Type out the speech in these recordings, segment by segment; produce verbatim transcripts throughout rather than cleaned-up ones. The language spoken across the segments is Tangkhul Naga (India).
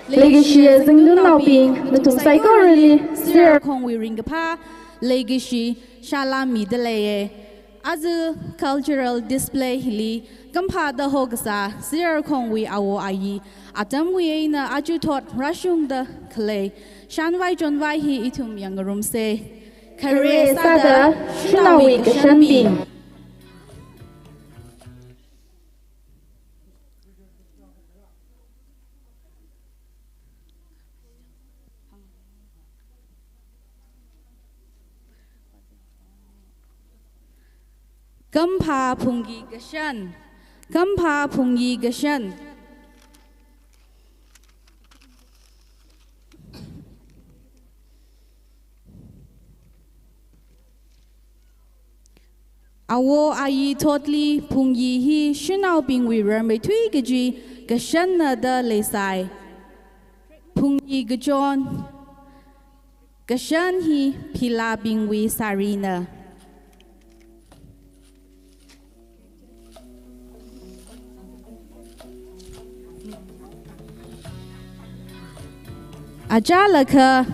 Leikashi zingtunnaobing, nathum saikorali Sir Khongwui ringkaphā leikashi shālāmida leiya. Aja cultural display hili kampha da hokasā Sir Khongwui awo ayi atamwui eina aja thot rāshungda khalei shānvai chonvai hi ithum yangngarumsa. Khare sāda shanaowui kashanbing. Kampha phungki kashan. Kampha phungki kashan. Awo ayi thotli phungki hi shanaobingwui rarmeithui kaji kashanna da leisai. Phungki kachon kashan hi philābingwui sārina. Achālakha,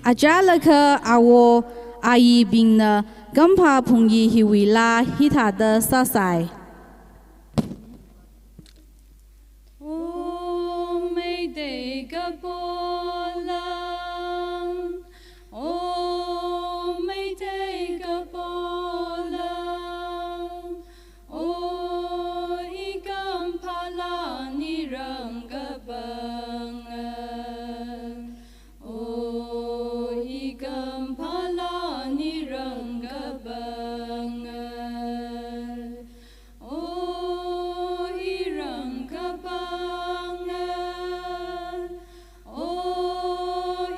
achālakha awo ayibingna kampha phungki hiwui laa hithāda sāsai. O Meitei kapo lang, O Meitei kapo lang, O i kampha lani rangkapanga, O i kampha lani rangkapanga. O i rangkapanga, O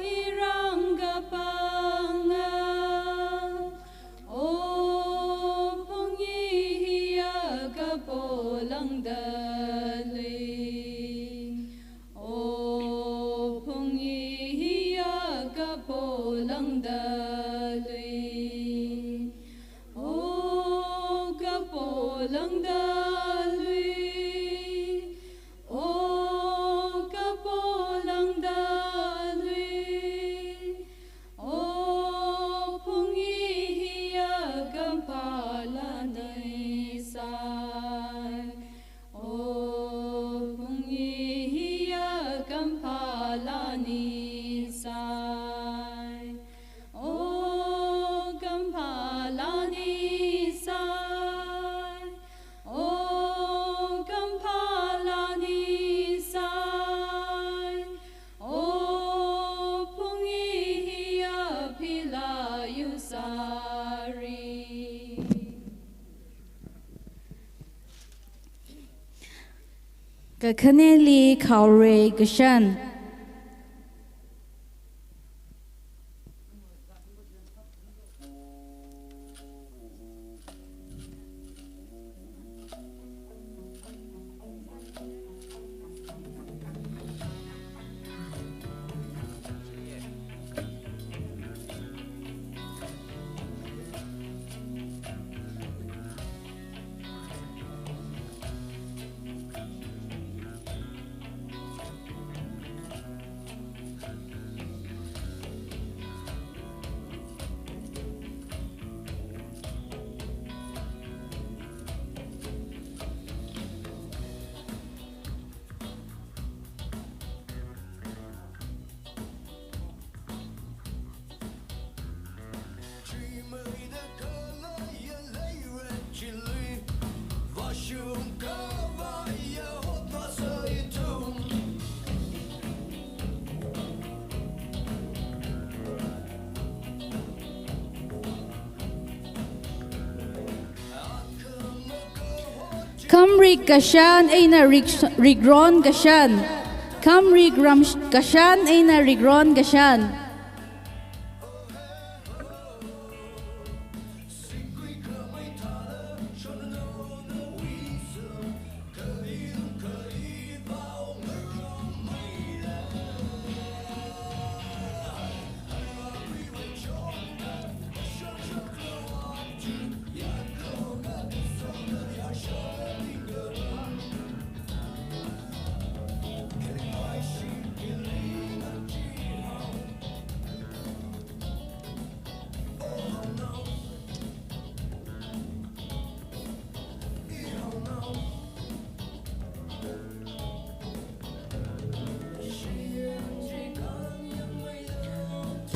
i rangkapanga, O phungki hiya kapo langda lui. O phungki hiya kapo langda lui. O kapo langda lui. O kapo langda lui. O phungki hiya kampha lani sai. O phungki hiya kampha lani sai. O kampha lani sai. O kampha lani sai. O phungki hiya philāyu sāri. Kakhaneli khaorei kashan. Khamrik kashan eina rik, rikron kashan. Khamrik ram kashan eina rikron kashan.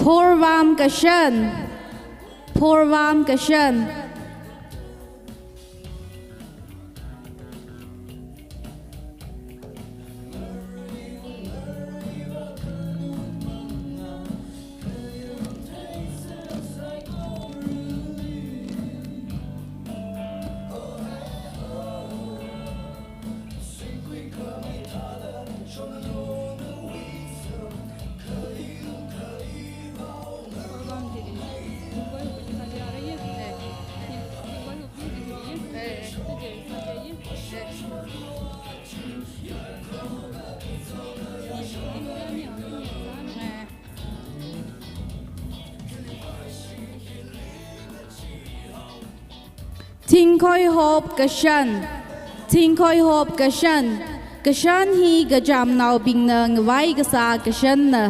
Phorvam kashan. Phorvam kashan. Thingkhoihop kashan. Thingkhoihop kashan. Kashan hi kachamnaobingna ngavai kasā kashanna.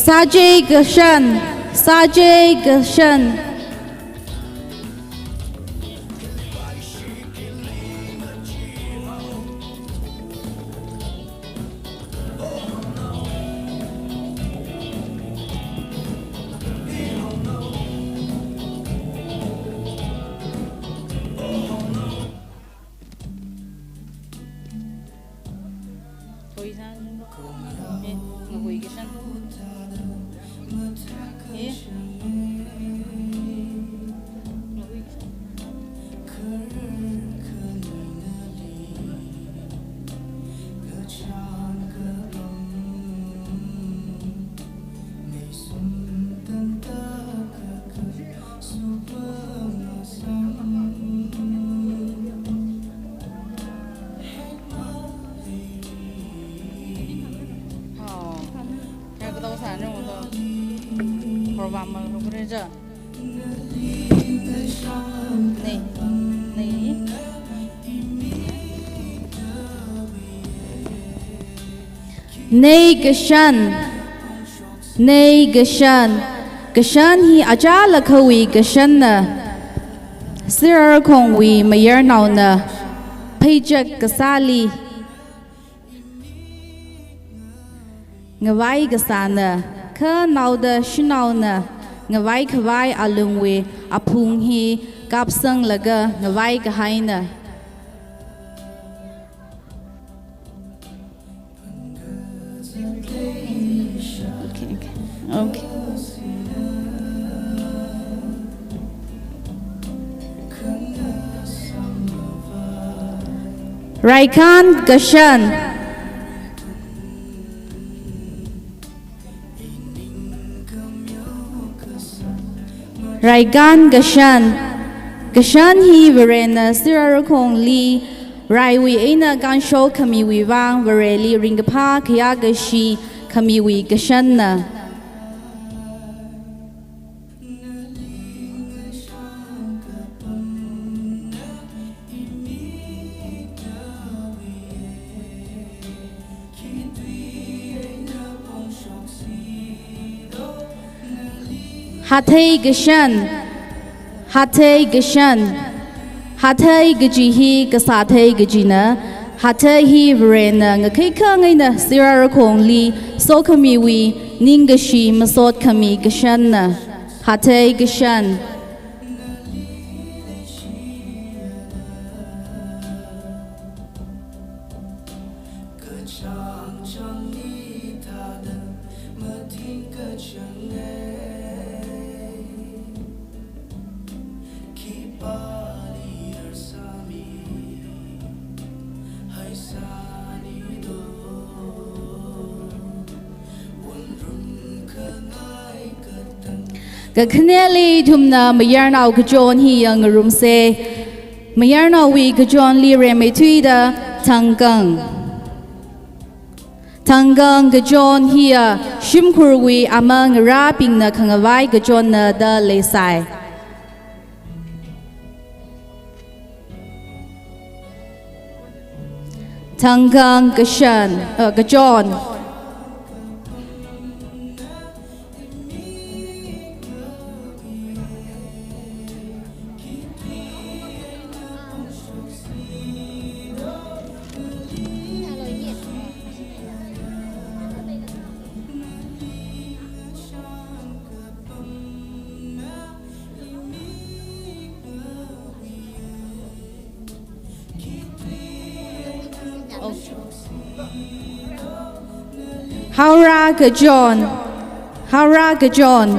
Sāchei kashan, sāchei kashan. Hui san. Eh, ngahui kashan. Eh. Ngahui kashan. Oh. Kaya katao sāna ro to. Program ma ro kare ja. Nei. Nei. Nei kashan. Nei kashan. Kashan hi achālakhawui kashanna. Sirarakhongwui mayarnaona. Pheichak kasāli ngavai kasāna. Kha naoda shanaona ngavai khavai alungwui aphung hi kapsanglaga ngavai kahaina. Okay, okay. Okay. Raikan kashan. Raikan kashan. Kashan hi Varena sirarakhongli raiwui eina kanshok khamiwui vang Vareli ringkaphā khayākashi khamiwui kashanna. Hathei kashan. Hathei kashan. Hathei kaji hi kasāthei kajina. Hathei hi Varena ngakhaikhangaina sirarakhongli sokhamiwui ningkashi masot khami kashanna. Hathei kashan. Kakhaneli ithumna mayarnao kachon hi yangngarumsa. Mayarnaowui kachonli rimeithuida Thangkang. Thangkang kachon hiya shimkhurwui amang ngarābingna khangavai kachonna da leisai. Thangkang kashan, uh, kachon. Haora kachon. Haora kachon.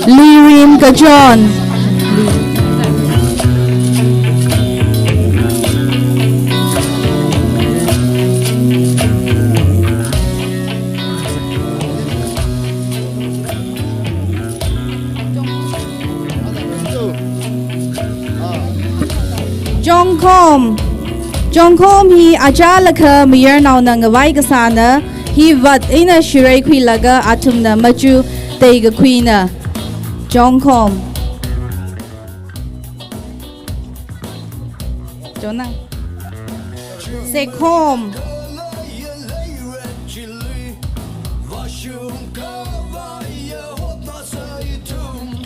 Lirim kachon. Chongkhom. Chongkhom hi achālakha mayarnaona ngavai kasāna, hi vat eina shirai khuilaga athumna machu teikakhuina. Chongkhom. Chonang. Sekhom.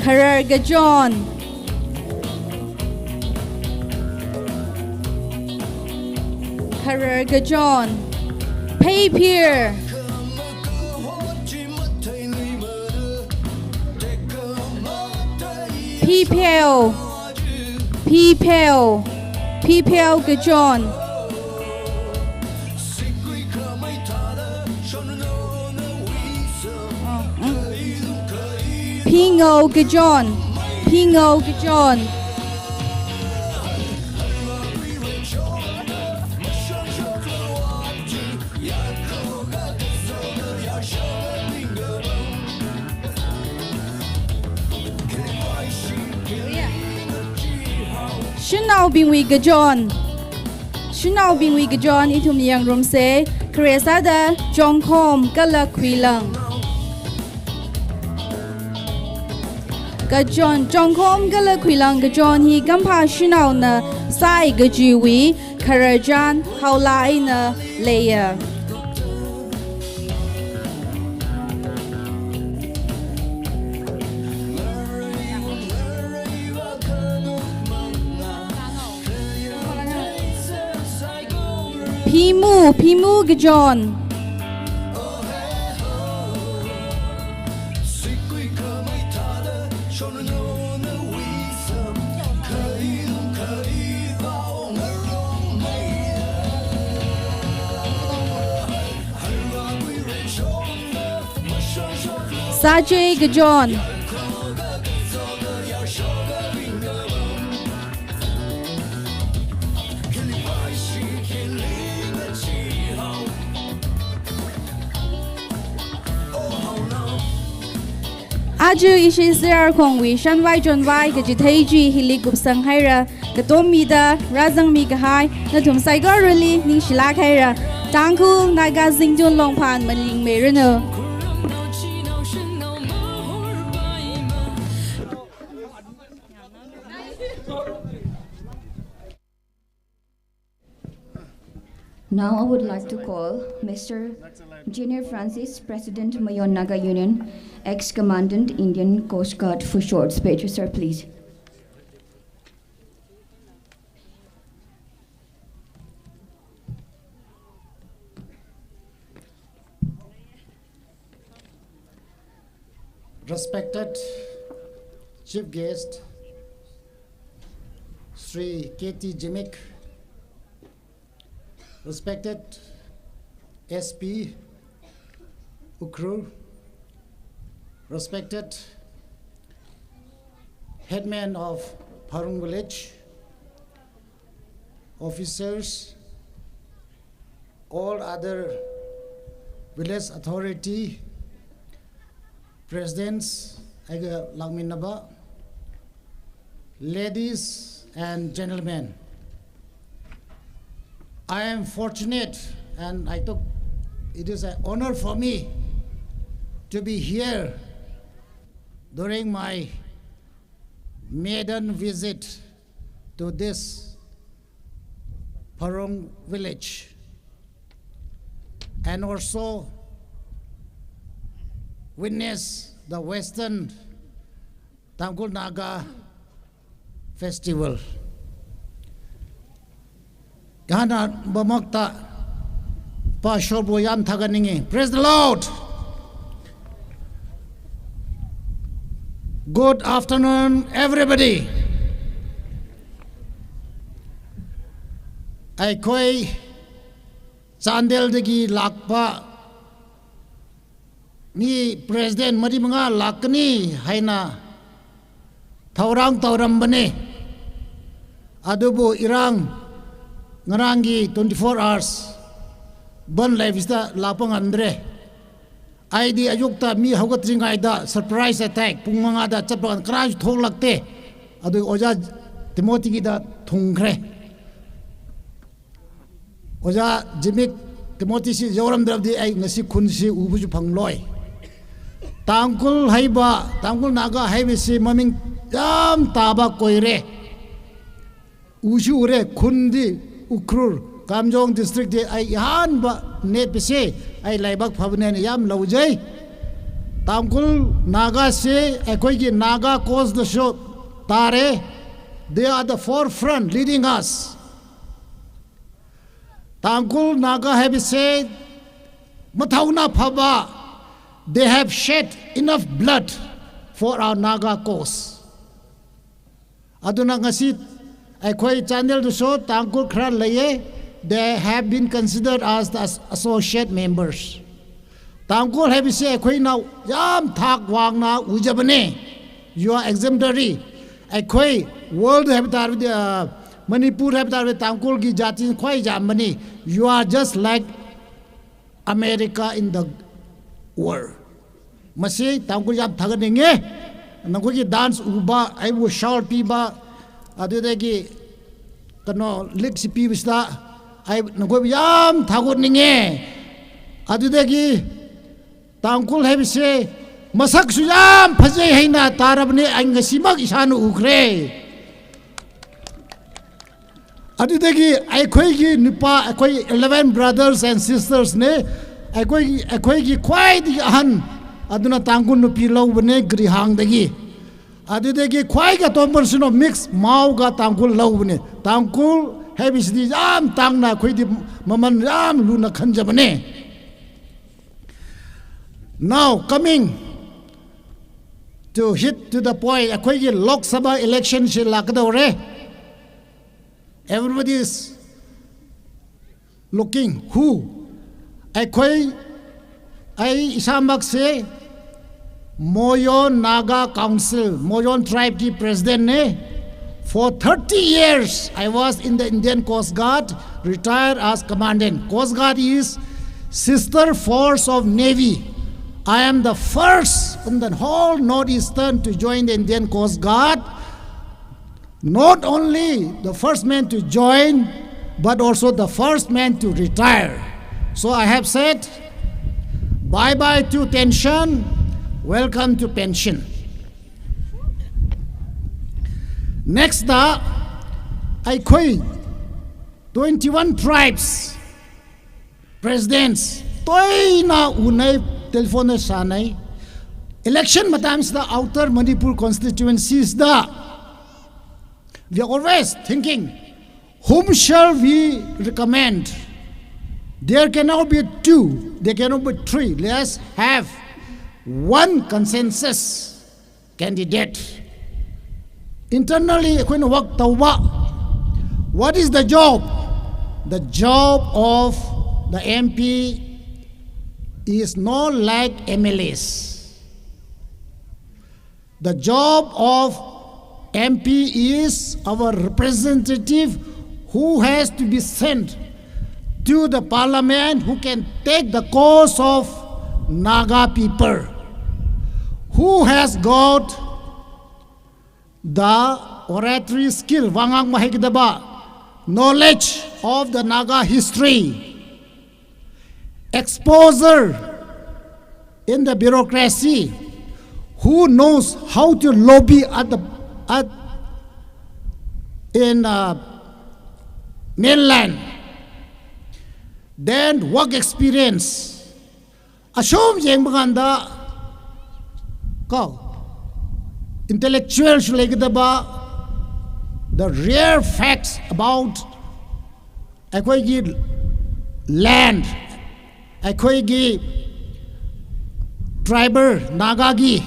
Kharar kachon. Kharar kachon. Pheiphir. Phipheo. Phipheo. Phipheo kachon. Phingao kachon. Phingao kachon. Shanaobingwui kachon. Shanaobingwui kachon ithum yangrumsa, khare sāda Chongkhom kala Khuilang. Kachon, Chongkhom kala Khuilang kachon hi Kampha shanaona sāi kajiwui khararchan haola eina leiya. Phimu, Phimu kachon. Sachei kachon. Aja ishi Sirarakhongwui shanvai chonvai kachithei chi hili kupsang haira. Katom mida rāzangmi kahai nathum saikorali ningshilāk haira. Tangkhul Naga Zingtun Longphan malingmeiranu. Now I would like to call Mister Junior Francis, President, Mayon Naga Union, ex-commandant, Indian Coast Guard, for short speech. Sir, please. Respected Chief Guest, Shri K T Zimik, respected S P Ukhrul, respected headman of Pharong village, officers, all other village authority, presidents, aiga langminaba, ladies and gentlemen, I am fortunate and I took, it is an honor for me to be here during my maiden visit to this Pharong village and also witness the Western Tangkhul Naga Festival. Yānghaibingmangda Pā Ishwarbu yāmthakanningi. Praise the Lord. Good afternoon, everybody. Aikoi Chandeldagi lākpa mi president mari mangā lākkani haina thaorān thaorambane. Adubu irāng ngarāngki twenty-four hours ban leivista lākpa ngamdre. Aidi ayukta mi haugatringaida surprise attack pung mangāda chatpakān karāshu thoklākte. Adu Ojā Timothy kida thungkhre. Ojā Zimik Timothy si yaoramda rādi ai ngasi khunsi ubuju phangloi. Tangkhul haiba, Tangkhul Naga haibasi maming yāmtāba koire. Ushi ure khundi Ukhrul, Kamjong district di ai yānba netpise ai laibak phabanena yāmlaujai. Tangkhul Naga se, aikoigi Naga cause da sho tare. They are the forefront leading us. Tangkhul Naga haibase mathaona phaba, they have shed enough blood for our Naga cause. Aduna ngasi aikoi Chandeldaso Tangkhul kharā leiye, they have been considered as the as-, associate members. Tangkhul haibase aikoina yāmthak vangna ujabane. You are exemplary. Aikoi world haiba tare, uh, Manipur haiba tare Tangkhulki jati khwai yāmmane. You are just like America in the world. Masi Tangkhul yāmthakanninge. Nakoigi dance uba, aibu shawl piba, adudagi kano leksi pibasda, ai nakoi yāmthakanninge. Adudagi Tangkhul haibase masakshu yāmphazai haina tarabane, ai ngasimak ishāna ukhre. Adudagi aikoigi nipā, aikoi eleven brothers and sisters ne, aikoi, aikoigi khwaidagi ahān, aduna Tangkhul nupi laubane Grihangdagi. Adudagi khwai katomban sino mix Mao ka Tangkhul laubane. Tangkhul haibasedi yāmtangna, aikoidi maman yāmluna khanjabane. Now, coming to hit to the point, aikoigi Lok Sabha election shi lākadore. Everybody is looking who? Aikoi, ai ishāmakse Moyon Naga Council, Moyon tribe ki president ne. For thirty years, I was in the Indian Coast Guard, retired as commandant. Coast Guard is sister force of Navy. I am the first in the whole Northeastern to join the Indian Coast Guard. Not only the first man to join, but also the first man to retire. So I have said, bye bye to tension, welcome to pension. Next, uh, aikoi twenty-one tribes Presidents toina unai, telephone sānai. Election matamsida outer Manipur constituencies da, we are always thinking, whom shall we recommend? There cannot be two, there cannot be three. Let's have one consensus candidate. Internally, ꯑꯩꯈꯣꯏꯅ work ꯇꯧꯕ. What is the job? The job of the M P is not like M L As. The job of M P is our representative who has to be sent to the parliament, who can take the cause of Naga people, who has got the oratory skill, wāngang mahaikidaba, knowledge of the Naga history, exposure in the bureaucracy, who knows how to lobby at the, at, in, uh, mainland, then work experience. Ashum yengba kanda, ko, intellectual shulegidaba, the real facts about ꯑꯩꯈꯣꯏꯒꯤ land, ꯑꯩꯈꯣꯏꯒꯤ tribal Nagagi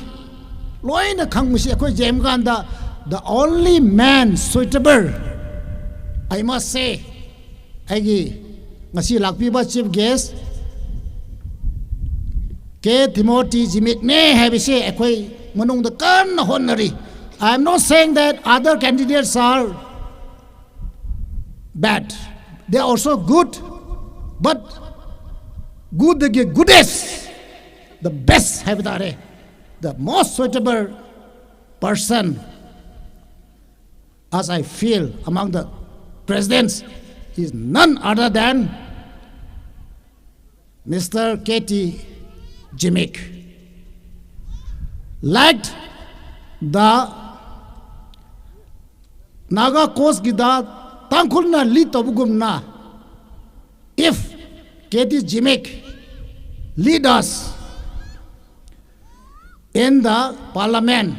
ꯂꯣꯏꯅ ꯈꯪꯕꯁꯤ ꯑꯩꯈꯣꯏ ꯌꯦꯡꯕꯀꯥꯟꯗ, the only man suitable, I must say, ꯑꯩꯒꯤ ꯉꯁꯤ ꯂꯥꯛꯄꯤꯕ chief guest K Timothy Zimik ꯅꯦ ꯍꯥꯏꯕꯁꯦ ꯑꯩꯈꯣꯏ ꯃꯅꯨꯡꯗ ꯀꯟꯅ ꯍꯣꯠꯅꯔꯤ꯫ I am not saying that other candidates are bad. They are also good, but good, the goodest, the best ꯍꯥꯏꯕ ꯇꯥꯔꯦ, the most suitable person, as I feel, among the presidents is none other than Mister K T Zimik. Like the Naga cause gida Tangkhulna lead tobugumna, if K T Zimik lead us in the parliament,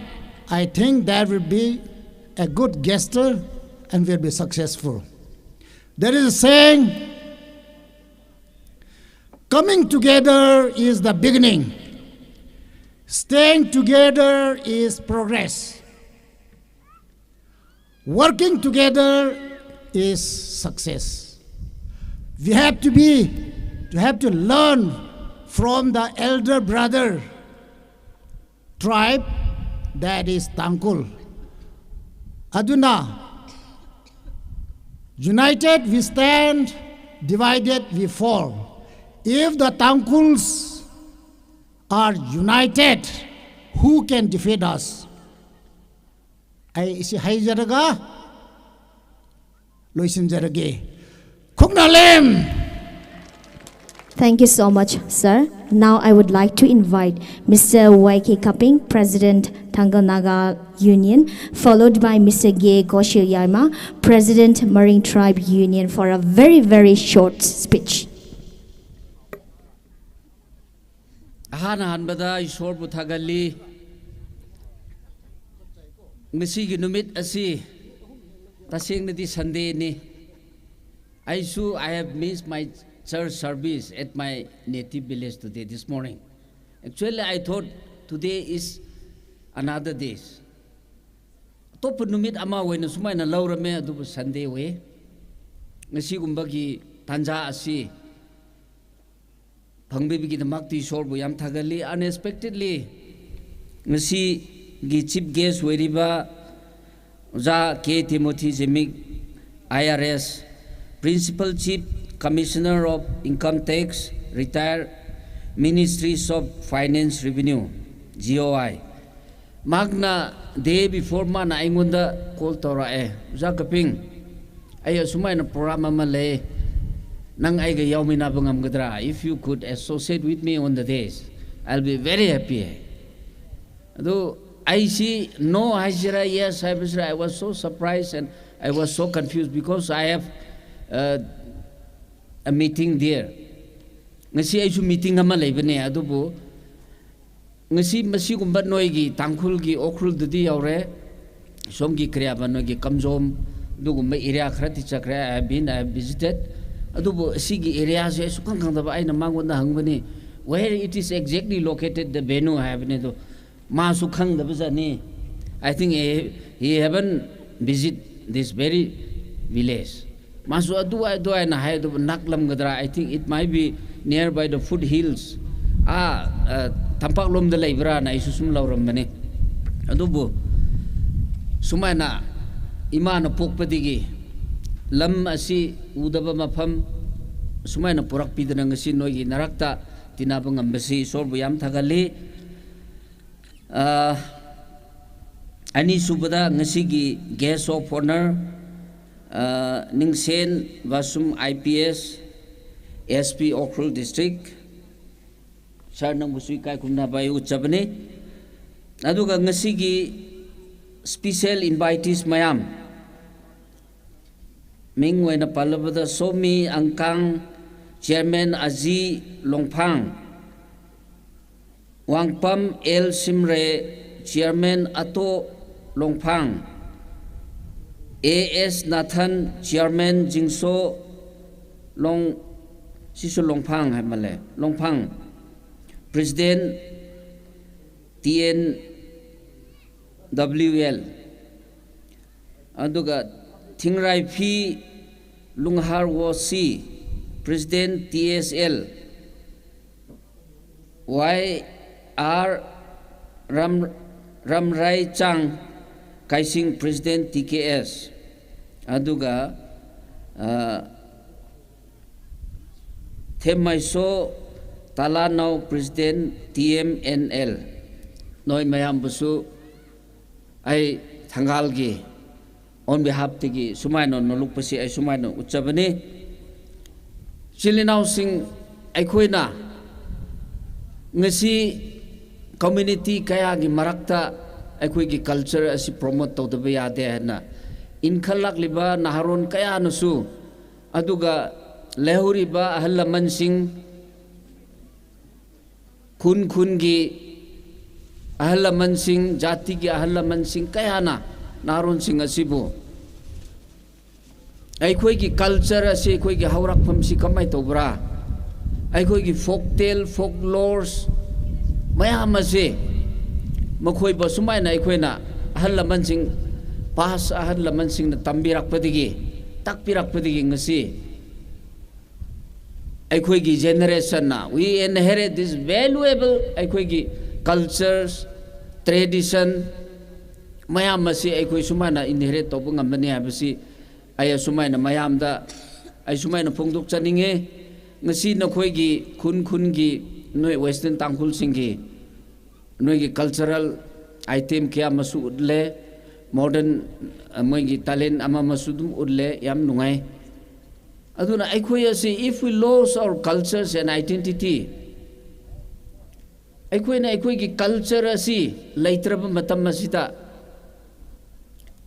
I think that will be a good gesture and will be successful. There is a saying, coming together is the beginning. Staying together is progress. Working together is success. We have to be, to have to learn from the elder brother tribe, that is Tangkhul. Aduna, united we stand, divided we fall. If the Tangkhuls are united, who can defeat us? ꯑꯩ ꯁꯤ ꯍꯥꯏꯖꯔꯒ ꯂꯣꯏꯁꯤꯟꯖꯔꯒꯦ꯫ ꯈꯨꯛꯅꯥꯂꯦꯝ! Thank you so much, sir. Now I would like to invite Mister Y K Kaping, President, Tangkhul Naga Union, followed by Mister G Goshil Yaima, President, Maring Tribe Union, for a very, very short speech. ꯑꯍꯥꯟ ꯑꯍꯥꯟꯕꯗ ꯏꯁꯣꯔꯕꯨ ꯊꯥꯒꯠꯂꯤ꯫ ꯉꯁꯤꯒꯤ ꯅꯨꯃꯤꯠ ꯑꯁꯤ ꯇꯁꯦꯡꯅꯗꯤ Sunday ꯅꯤ꯫ ꯑꯩꯁꯨ, I have missed my church service at my native village today, this morning. Actually, I thought today is another day. ꯑꯇꯣꯞꯄ ꯅꯨꯃꯤꯠ ꯑꯃ ꯑꯣꯏꯅ ꯁꯨꯃꯥꯏꯅ ꯂꯧꯔꯝꯃꯦ, ꯑꯗꯨꯕꯨ Sunday ꯑꯣꯏ꯫ ꯉꯁꯤꯒꯨꯝꯕꯒꯤ ꯇꯥꯟꯖꯥ ꯑꯁꯤ ꯐꯪꯕꯤꯕꯒꯤꯗꯃꯛꯇꯤ ꯏꯁꯣꯔꯕꯨ ꯌꯥꯝ ꯊꯥꯒꯠꯂꯤ꯫ Unexpectedly, ꯉꯁꯤꯒꯤ chief guest ꯑꯣꯏꯔꯤꯕ ꯑꯣꯖꯥ K Timothy Zimik, I R S, Principal Chief Commissioner of Income Tax, retired, Ministries of Finance, Revenue, G O I, ꯃꯍꯥꯛꯅ day before ꯃꯥꯅ ꯑꯩꯉꯣꯟꯗ call ꯇꯧꯔꯛꯑꯦ, "ꯑꯣꯖꯥ ꯀꯄꯤꯡ, ꯑꯩ ꯑꯁꯨꯃꯥꯏꯅ program ꯑꯃ ꯂꯩ, ꯅꯪ ꯑꯩꯒ ꯌꯥꯎꯃꯤꯟꯅꯕ ꯉꯝꯒꯗ꯭ꯔꯥ? If you could associate with me on the days, I'll be very happy." ꯑꯗꯨ ꯑꯩꯁꯤ no ꯍꯥꯏꯁꯤꯔꯥ yes ꯍꯥꯏꯕꯁꯤꯔꯥ, I was so surprised and I was so confused because I have, uh, a meeting there. Ngasi aishu meeting ama leibane, adubu ngasi masi kumba noigi Tangkhulgi Ukhrul dadi yaore, somgi kariaba noigi Kamjong, adukumba area kharati chakre, I have been, I have visited. Adubu sigi area se sukhang khangdaba aina mangona hāngbane, where it is exactly located, the venue haibane do. Masu khangdaba zani. I think he, he haven't visit this very village. Masu aduai, aduaina hai do naklam gadra. I think it might be nearby the foothills. Ah, uh, tampak lomda leibra na isu sum laurambane. Adubu sumaina imana pokpadigi lam asi udaba mafam sumaina purakpidana ngasi noigi narakta tinaba ngambasi sorbu yam thagali. Ah, anisubada ngasigi guest of honor, ah, Ningsen Vasum I P S, S P Ukhrul District, sir nangbu sui kaikumna bai uchabane. Aduga ngasigi special invitees mayam, ming oina pālabada Somi Angkang, Chairman Azi Longphang, Wangpam L Simre, Chairman Ato Longphang, A S Nathan, Chairman Jingso Long, sisu Longphang haimale, Longphang, President T N W L. Aduga Thingraiphi Lunghar Wosi, President T S L, Y R Ram, Ramraichang Kaising, President T K S, aduga, ah, Themmaiso Talanao, President T M N L. Noi mayambusu ai Thangkalgi on behalf tiki sumaina nolukpasi ai sumaina uchabane. Chilinaosing, aikhoina ngasi community kayagi marakta aikhoigi culture asi promote todaba yade haina inkhalaklaba naharon kayanasu, aduga leihoriba ahal lamansing, khun khungi ahal lamansing, jatigi ahal lamansing kayana naharonsing asibu aikhoigi culture asi, aikhoigi haorakpamsi kamai tobra, aikhoigi folktale, folklores mayam asi makhoiba sumaina aikhoina ahal lamansing, past ahal lamansingna tambirakpadigi, takpirakpadigi ngasi aikhoigi generationna we inherit this valuable aikhoigi cultures, tradition mayam asi aikhoi sumaina inherit toba ngamane haibasi aya sumaina mayamda ai sumaina phongdok chaninge. Ngasi nakhoigi khun khungi noi Western Tangkhulsinggi noigi cultural item kayamasu utle, modern, ah, moigi talent amamasu dum utle, yam nungai. Aduna aikhoi asi, if we lose our cultures and identity, aikhoina aikhoigi culture asi leitraba matam asida,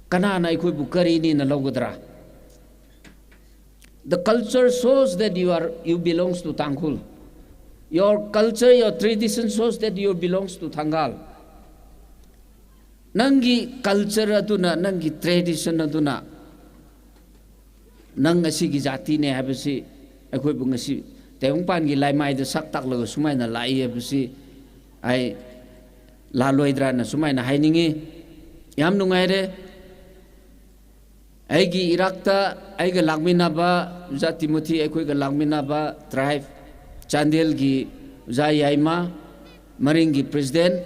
kanana aikhoibu karinina logadra? The culture shows that you are, you belongs to Tangkhul. Your culture, your tradition shows that you belongs to Thangkal. Nanggi culture aduna, nanggi tradition aduna, nang asigi jatine haibasi, aikhoibu ngasi tewungpangi laimaida saktaklaga sumaina lai haibasi, ai laloidrana sumaina hainingi. Yam nungaire. Aigi irakta, aiga lakminaba, Oja Timothy, aikhoiga lakminaba tribe, Chandelgi Oja Yaima, Maringgi President,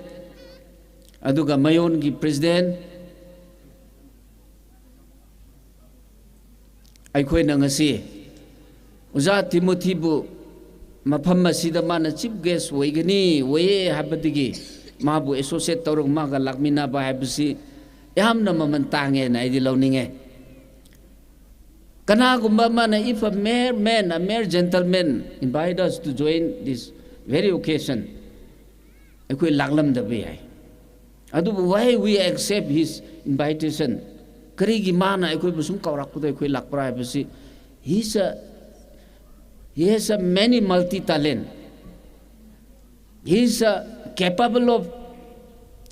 aduga Mayongi President, aikhoina ngasi Oja Timothy bu mafam asida mana chief guest oigani, oi haibadagi, mabu associate taurak maga lakminaba haibasi, yamna maman tangena aidi launinge. Kanagumba mana, if a mere man, a mere gentleman invite us to join this very occasion, aikhoi laklamda biyai. Adubu why we accept his invitation? Karigi mana aikhoibu sum kaurak kuda aikhoi lakpra haibasi, he's a He has a many multi-talent. He is a capable of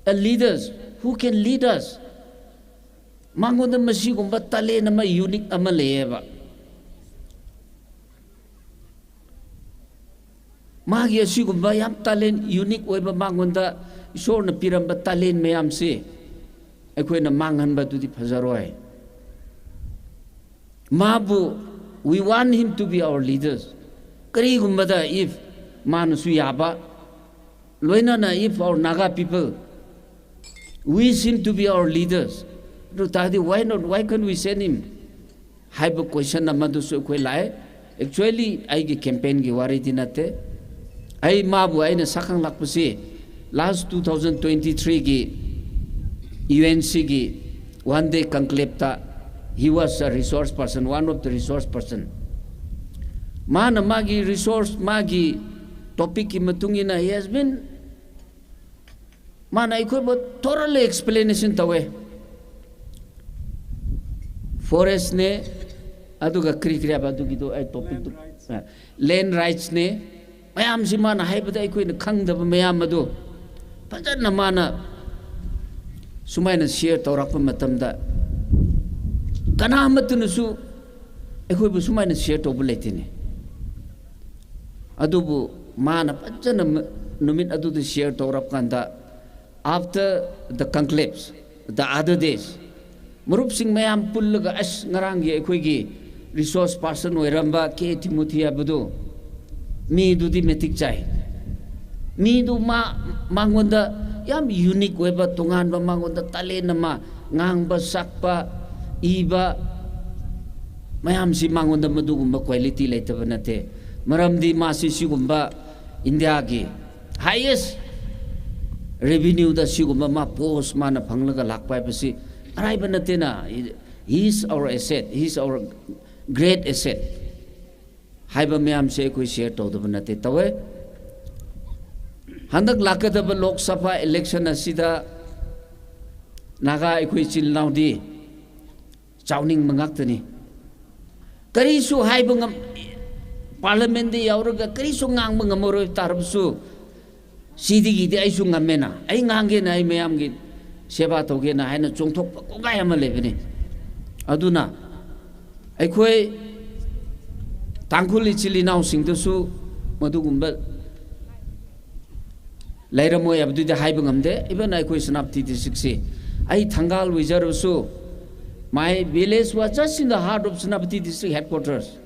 a leaders who can lead us. Mangunda masigumba talent ama unique ama leiya ba. Magi asigumba yam talent unique oiba mangunda Ishorna piramba talent mayamsi aikhoina manghanba tudi phazaroi. Mabu, we want him to be our leaders. Karigumbada if manasu yaba, loinana if our Naga people wish him to be our leaders, rutadi why not? Why can't we send him? Haiba question amadusu khuilai. Actually, aigi campaign gi wari di nate. Ai mabu aina sākhanglakpasi last two thousand twenty-three gi U N C gi one day conclave ta, he was a resource person, one of the resource person. Mana magi resource, magi topic ki matungina, he has been, mana aikhoibu thoroughly explanation tawai. Forest ne, aduga kri kri ba adugidu ai topic du. Land rights. Ah, land rights ne, mayamsi mana haibada aikhoina khangdaba mayam adu phazana mana sumaina share taurakpa matamda, kana matunasu aikhoibu sumaina share tauba leitine. Adubu mana phazana ma-, numit adudu share taurap kanda, after the conclaves, the other days, marupsing mayam pullaga, "Ash, ngaranggi aikhoigi resource person oiramba K Timothy abudu, midudi matik chai. Midu ma, mangunda yam unique oiba, tonganba, mangunda talent ama, ngangba, sakpa, iba, mayamsi mangunda madugumba quality leitaba nate. Maramdi masi sigumba India gi highest revenue da sigumba ma post mana phanglaga lakpai pasi araiba natena. He is our asset. He is our great asset." Haiba mayamsi aikhoi share taudaba nate tawai. Handak lakadaba Lok Sabha election asida Naga aikhoi chilnaodi chauning mangaktani. Karisu haiba ngam, parliament di yauraga karisu ngangba ngamaroi tarapsu, sidigi di aisu ngamena, ai ngangkena, ai mayamgi seba taukena haina chungthokpa kongai ama leibani. Aduna aikhoi Tangkhul ichili naosingdasu madugumba leiramoi abdudi haiba ngamde. Even aikhoi Senapati district si, ai Thangal Wizard su, my village was just in the heart of Senapati district headquarters.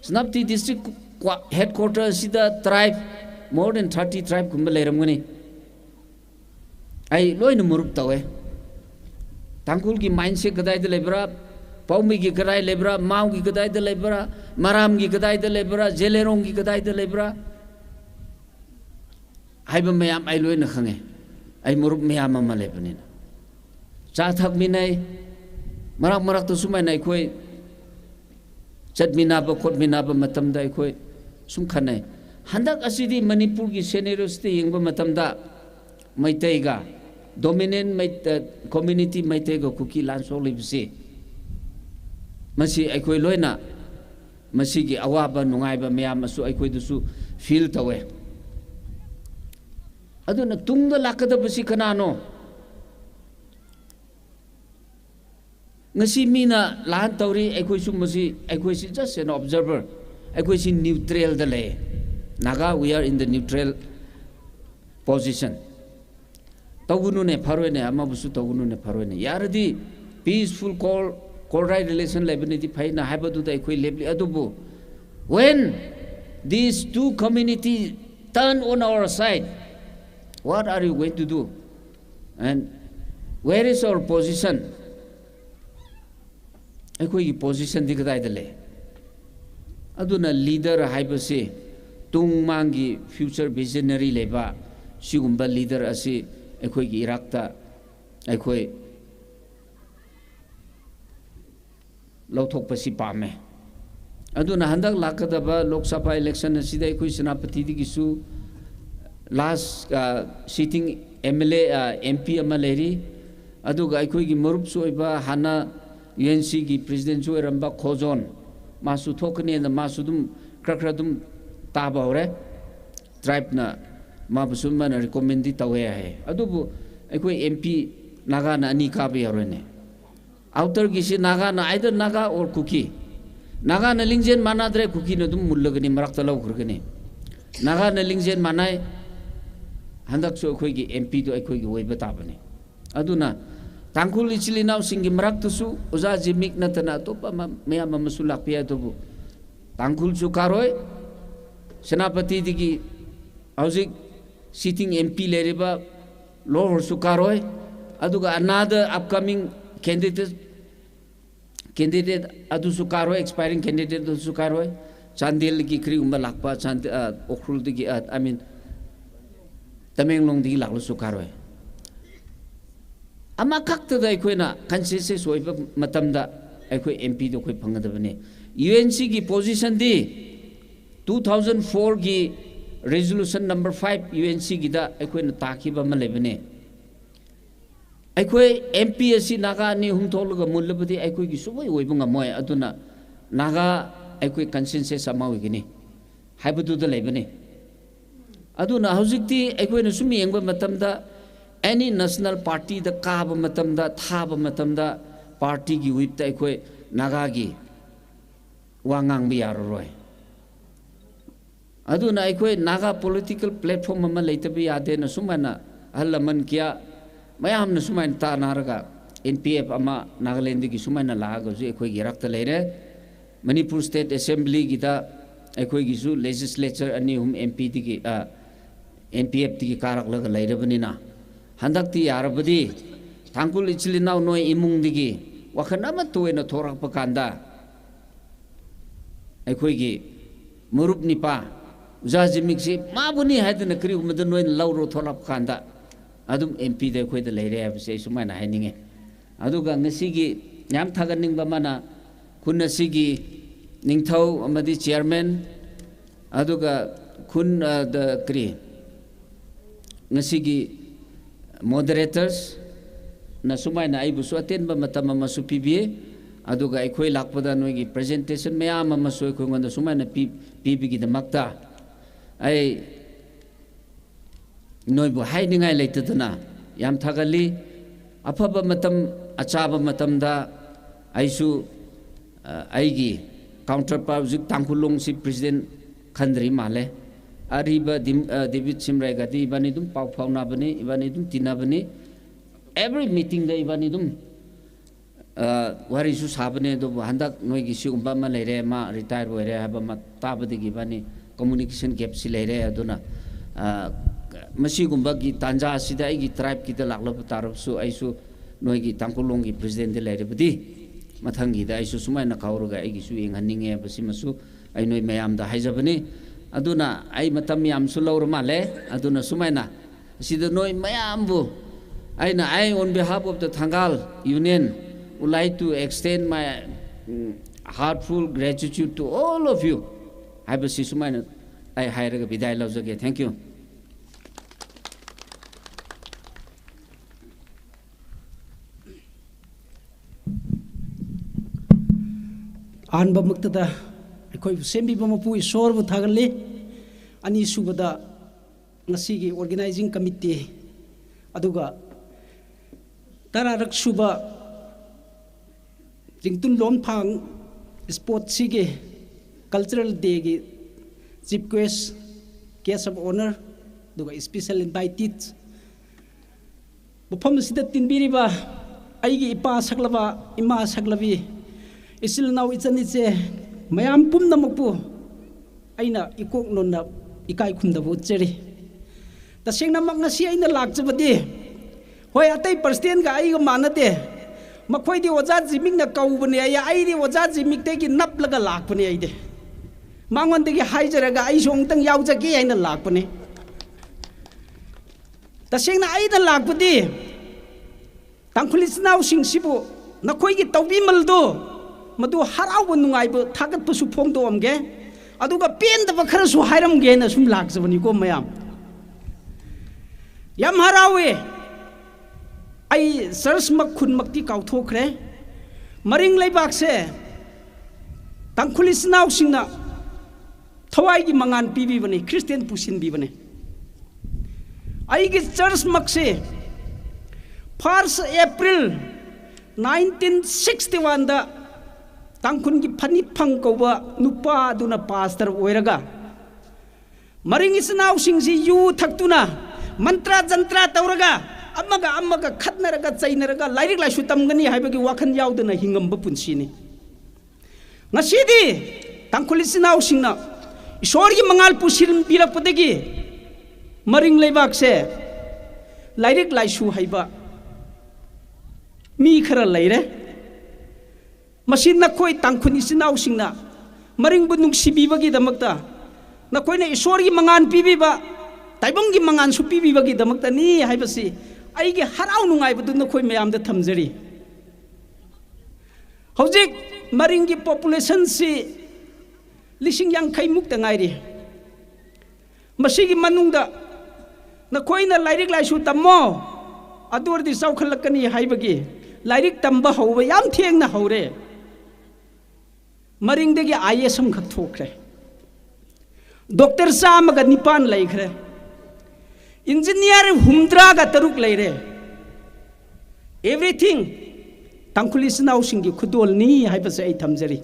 Senapati district kwa-, headquarters sida tribe, more than thirty tribe kumba leiramgani. Ai loina marup tawai. Tangkhul gi mindset kadaida leibra, Paumei gi kadai leibra, Mao gi kadaida leibra, Maram gi kadaida leibra, Zeliangrong gi kadaida leibra. Haiba mayam ai loina khangai. Ai marup mayam ama leibanina. Chā thakminai, marak marakta sumaina aikhoi chatminaba, khotminaba matamda aikhoi sumkhanai. Handak asidi Manipur gi scenarios te yangba matamda, Meitei ga, dominant Meit-, eh, community Meitei ga Kuki lan sokli bisi. Masi aikhoi loina, masigi awaba nungaiba mayam asu aikhoidasu feel tawai. Aduna tungda lakadabasi kanano? Ngasi mina lan tauri, aikhoi sum masi, aikhoi si just an observer. Aikhoi si neutral da lei. Naga, we are in the neutral position. Taugunune pharoine, amabusu taugunune pharoine. Yaradi peaceful call, call right relation leibani di phaina haiba duda aikhoi lepli adubu. When these two community turn on our side, what are you going to do? And where is our position? Aikhoigi position di kadaida lei? Aduna leader haibasi tungmanggi future visionary leiba, sigumba leader asi aikhoigi irakta aikhoi lauthokpasi pamei. Aduna handak lakadaba Lok Sabha election asida aikhoi Senapati digisu last, uh, sitting M L A, uh, M P ama leiri. Aduga aikhoigi marup su oiba hana U N C gi president su oiramba Khozon. Masu thokane na masu dum krakra dum taba haore. Tribe na mabusu mana recommend di tawe hai. Adubu, aikoi M P Naga na ani kabi yarone. Outer ki si Naga na either Naga or Kuki. Naga na lingjen mana dre Kuki na dum mulla gani marak talau kur gani. Naga na lingjen manai handak su aikoi ki M P tu aikoi ki wai bata bane. Aduna, Tangkhul ichili nao singgi marak tusu, Oja Zimik na tana topa ma, maya ma masu lakpiya tobu. Tangkhul su karoi, Senapati digi, housing sitting M P leriba, Lohor su karoi, aduga another upcoming candidate, candidate adu su karoi, expiring candidate adu su karoi, Chandel ki kri umba lakpa, Chand-, uh, Ukhrul digi, uh, I mean, Tamenglong digi laklu su karoi. Ama kakta da aikoi na consensus wai pa matam da aikoi M P da koi phangada bane. U N C ki position di two thousand four ki resolution number five U N C ki da aikoi na taki ba malai bane. Aikoi M P asi Naga ni hum thok laga mulla badi aikoi ki suwai wai bunga moi aduna Naga aikoi consensus ama wai gani. Hai badu da lai bane. Aduna housing ti aikoi na sumi yangba matam da any national party da kaba matam da, thaba matam da party ki whip da aikoi Naga ki wangang bi yaroi. Aduna aikoi Naga political platform ama leitabi yade na sumana halaman kia mayam na sumana ta naraga N P F ama Nagaland ki sumana laga zu aikoi ki rakta leire. Manipur State Assembly ki da aikoi ki zu legislature ani hum M P digi, ah, N P F digi karak laga leire bani na. Handak ti yarabadi Tangkhul ichili nao noi imung digi wakhan ama tuwe na thorak pakanda. Aikoi ki marup nipa, Oja Zimik si, mabuni haida na kri umada noi lauro tholap kanda. Adum M P da aikoi da leire haiba si sumana haininge. Aduga ngasigi yam thagan ningba mana, khun asigi ningthau amadi chairman, aduga khun, uh, da kri. Ngasigi moderators na sumaina aibusu atenba matam ama su pibi, aduga aikoi lakpada noigi presentation mayam amasu aikoi ngonda sumaina pi, pibigi damakta. Ai noibu hainingai leitadana, yam thagali, aphaba matam, achaba matamda, aisu, uh, aigi counterpart zik Tangkhul Long si president khandri male. Ariba Dim-, uh, David Simrai gadi ibani dum pao pao na bani, ibani dum tina bani. Every meeting da ibani dum, uh, wari su sabani do handak noigi si umba ma leire ma retire boire haba ma tabadi gi bani communication gap si leire aduna, uh, masi gumba gi tanja sida aigi tribe ki da laklo tarap su aisu noigi Tangkhul Long gi president di leire badi. Mathang gi da aisu sumaina kauraga aigi su ing haninge basi masu ai noi mayam da haijabani. Aduna ai matam yam su laura male. Aduna sumaina sida noi mayambu aina ai on behalf of the Thangal Union would like to extend my, mm, heartful gratitude to all of you. Haiba si sumaina ai hairaga bidai laujage. Thank you. Ahanba maktada, aikoi sembiba mapu Ishwarbu thagali, anisubada, ngasigi organizing committee, aduga, tararak suba, Zingtun Lonphang Sports sigi, Cultural Day gi, chief guest, guest of honor, aduga special invited, mafam sida tinbiriba, aigi ipa saklaba, ima saklabi, isil nao ichan iche, mayam pumna makpu, aina ikok nonna ikai khumda bu cheri. Tasengna mak ngasi aina lakchabadi, hoi atai president ga aiga manade, makhoi di Oja Zimik na kaubani, ai, ai di Oja Zimik te ki nap laga lakbani ai de. Mangon de ki haijaraga ai song tang yaujagi aina lakbani. Tasengna aina lakbadi, Tangkhul ichinao sing sibu, nakhoi ki taubi maldo, madu harauba nungaiba thagat pasu phong do amge, aduga pen da ba khara su hairam ge na sum lakchabani ko mayam. Yam harauwe, ai sars mak khun mak ti kau thokre, maring leibak se, Tangkhul ichinaosingna thawai ki mangān pibibane, Christian pusinbibane. Aiki church makse first April nineteen sixty-one da Tangkhul ki Phaniphang kouwa nupa duna pastor oiraga, Maring ichinaosingsi yu thaktuna, mantra jantra tauraga, amaga amaga khatnaraga, chainaraga, lairik laishu tamgani haibagi wakhal yaodana hingamba punsine. Ngasidi Tangkhul ichinaosingna Ishwargi mangāl pusinbilakpadagi Maring leibakse lairik laishu haiba mi khara leire. Masi nakhoi Tangkhul ichinaosingna Maringbu nungsibibagi damakta, nakhoina Ishwargi mangān pibiba, Taibonggi mangānsu pibibagi damaktani haibasi aiki harau nungaibadu nakhoi mayamda thamjari. Hojik Maringki population si lising yangkhaimukta ngairi. Masigi manungda nakhoina lairik laishu tammo, adurdi chaokhatlakani haibagi lairik tamba haowa yamthengna haore. Maringdagi I A S amkhak thokre. Doctor chāmaga nipan leikre. Engineer humdraga taruk leire. Everything Tangkhul ichinaosingki khudolni haibasi ai thamjari.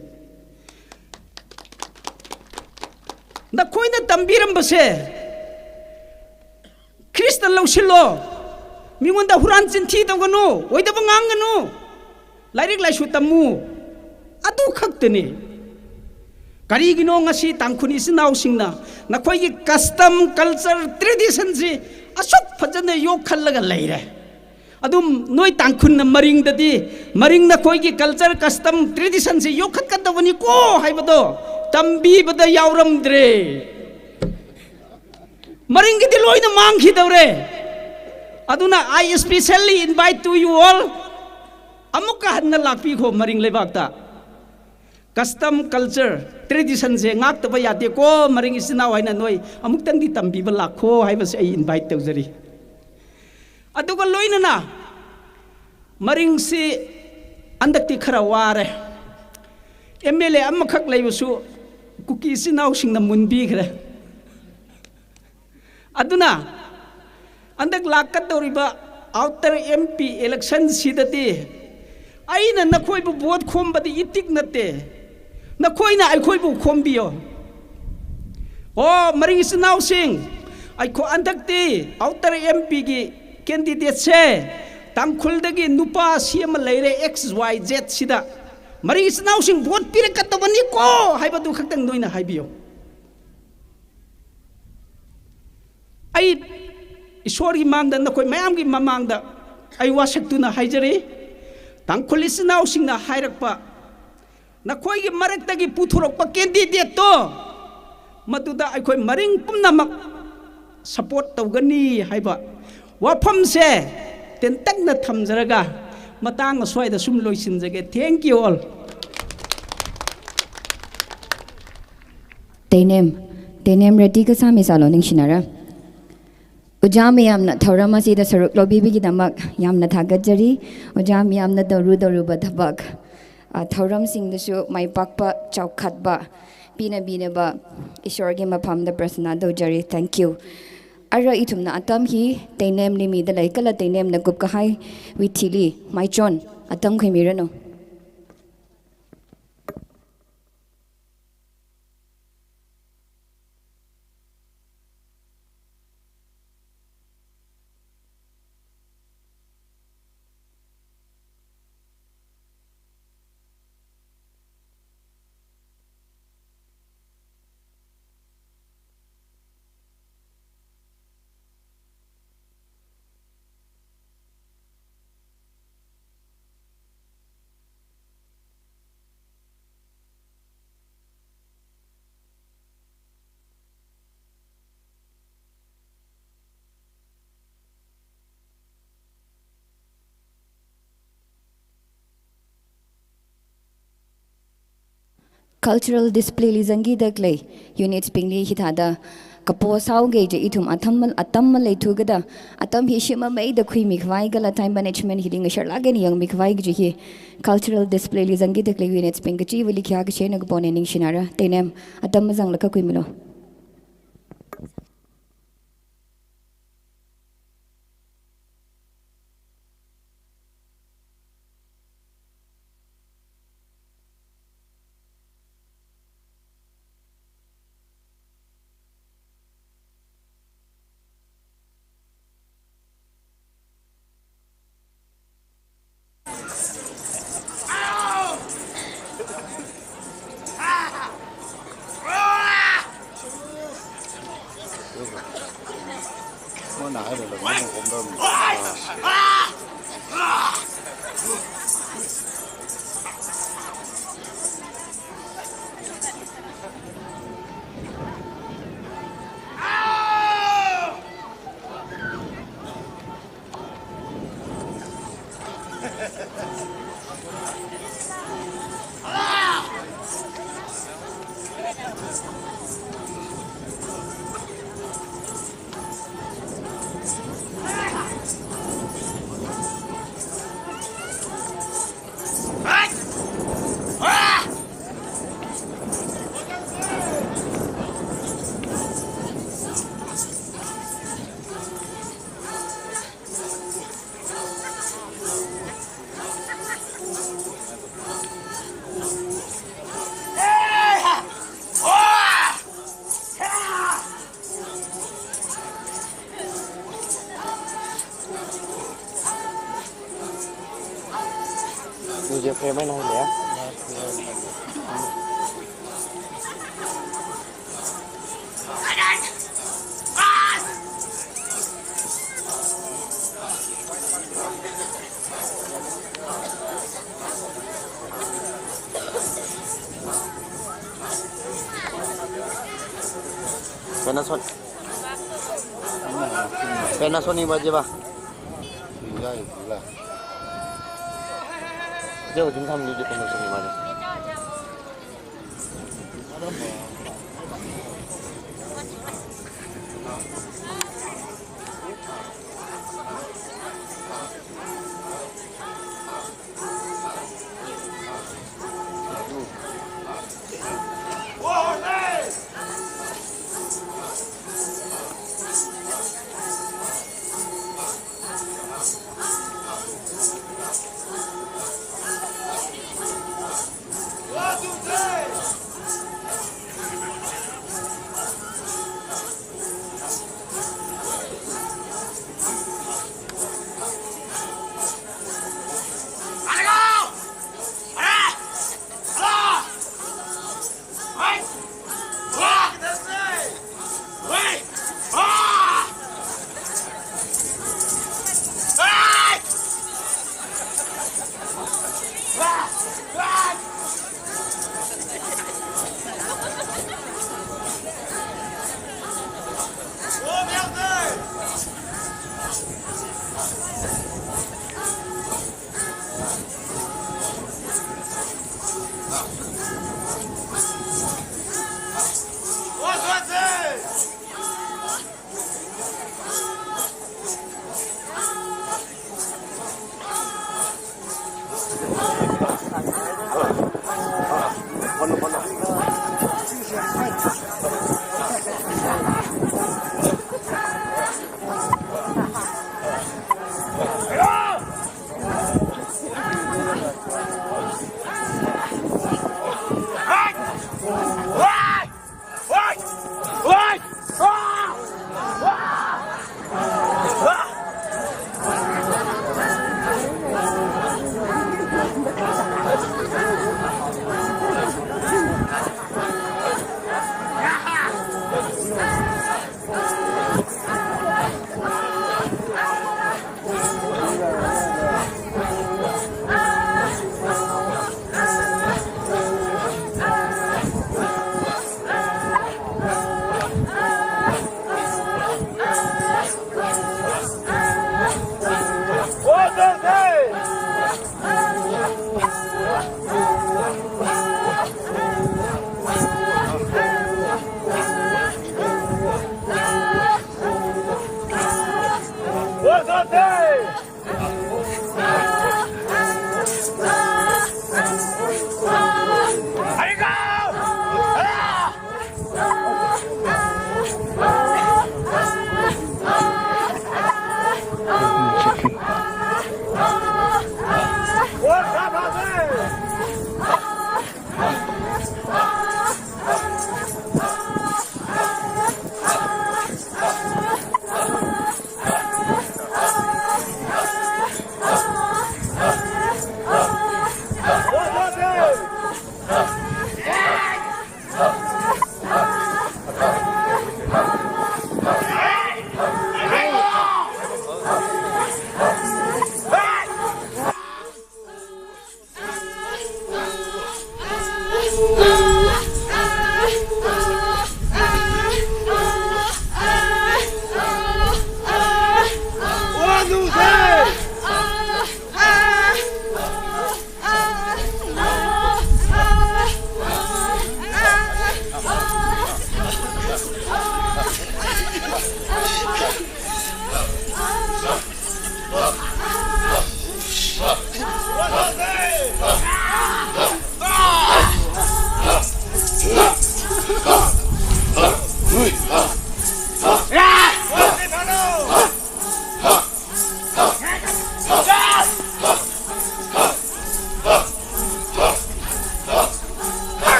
Nakhoina tambirambase Khrista lousilo. Mingunda huran chinthi tonganu, oidaba nganganu. Lairik laishu tammu. Adu khaktani. Karigino ngasi Tangkhul ichinaosingna nakhoiki custom, culture, tradition si asuk phajana yokkhallaga leire. Adum noi Tangkhulna Maringdadi, Maring nakhoiki culture, custom, tradition si yokkhat katawani ko haibado tambibada yaoramdre. Maringkidi loina mangkhidaure. Aduna I especially invite to you all. Amuka hanna lakpikho Maring leibakta. Custom, culture, tradition se ngaktaba yade ko, Maring ichinao haina noi amuktangdi tambiba lakho haibasi ai invite taujari. Aduga loinana Maringsi andakti khara ware. M L A amakhak leibasu Kuki ichinaosingna munbikhare. Aduna andak lakkatauriba outer M P election sidadi aina nakhoibu vote khombadi itik nate. Nakhoina aikhoibu khombiyo. O Maring ichinaosing, aikho andakti outer M P gi candidate se Tangkhuldagi nupa C M leire X Y Z sida. Maring ichinaosing vote pirakatawani ko haibadu khaktang noina haibiyo. Ai Ishwargi mangda, nakhoi mayamgi mamangda ai wasaktuna haijari. Tangkhul ichinaosingna hairakpa, nakhoigi maraktagi puthurakpa candidate to, maduda aikhoi Maring pumnamak support taugani haiba waphamse tentakna thamjaraga matang aswaida sum loisinjage. Thank you all. Teinem, Teinem ready kasā misālo ningshinara. Ojā mayamna thauram asida saruk lobibigidamāk yamna thākatjari. Ojā mayamna daru daruba thabak, ah, thauramsingdasu maipakpa, chaokhatba, pina binaba Ishwargi mapamda prasna daujari. Thank you. Ara ithumna atam hi Teinemli midalei kala Teinemna kupkahaiwui thili maichon atam khuimiranu. Cultural display li zangkida khalei units bingli hithāda kapo sāhaoki kaji ithum atam, atam maleithu kajida, atam hi shim mameida khuimi khavai kala time management hili ngasharlāk eina yangmi khavai kaji hi cultural display li zangkida khalei units bing kachivali khayā kashe na kapona ningshinara. Teinem, atam mazanglaga khuimilu. Video frame na le. Panasonic. Panasonic ba je ba. Jao jing tham li je Panasonic ba je.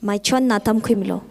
Maichonna tamkhuimilu.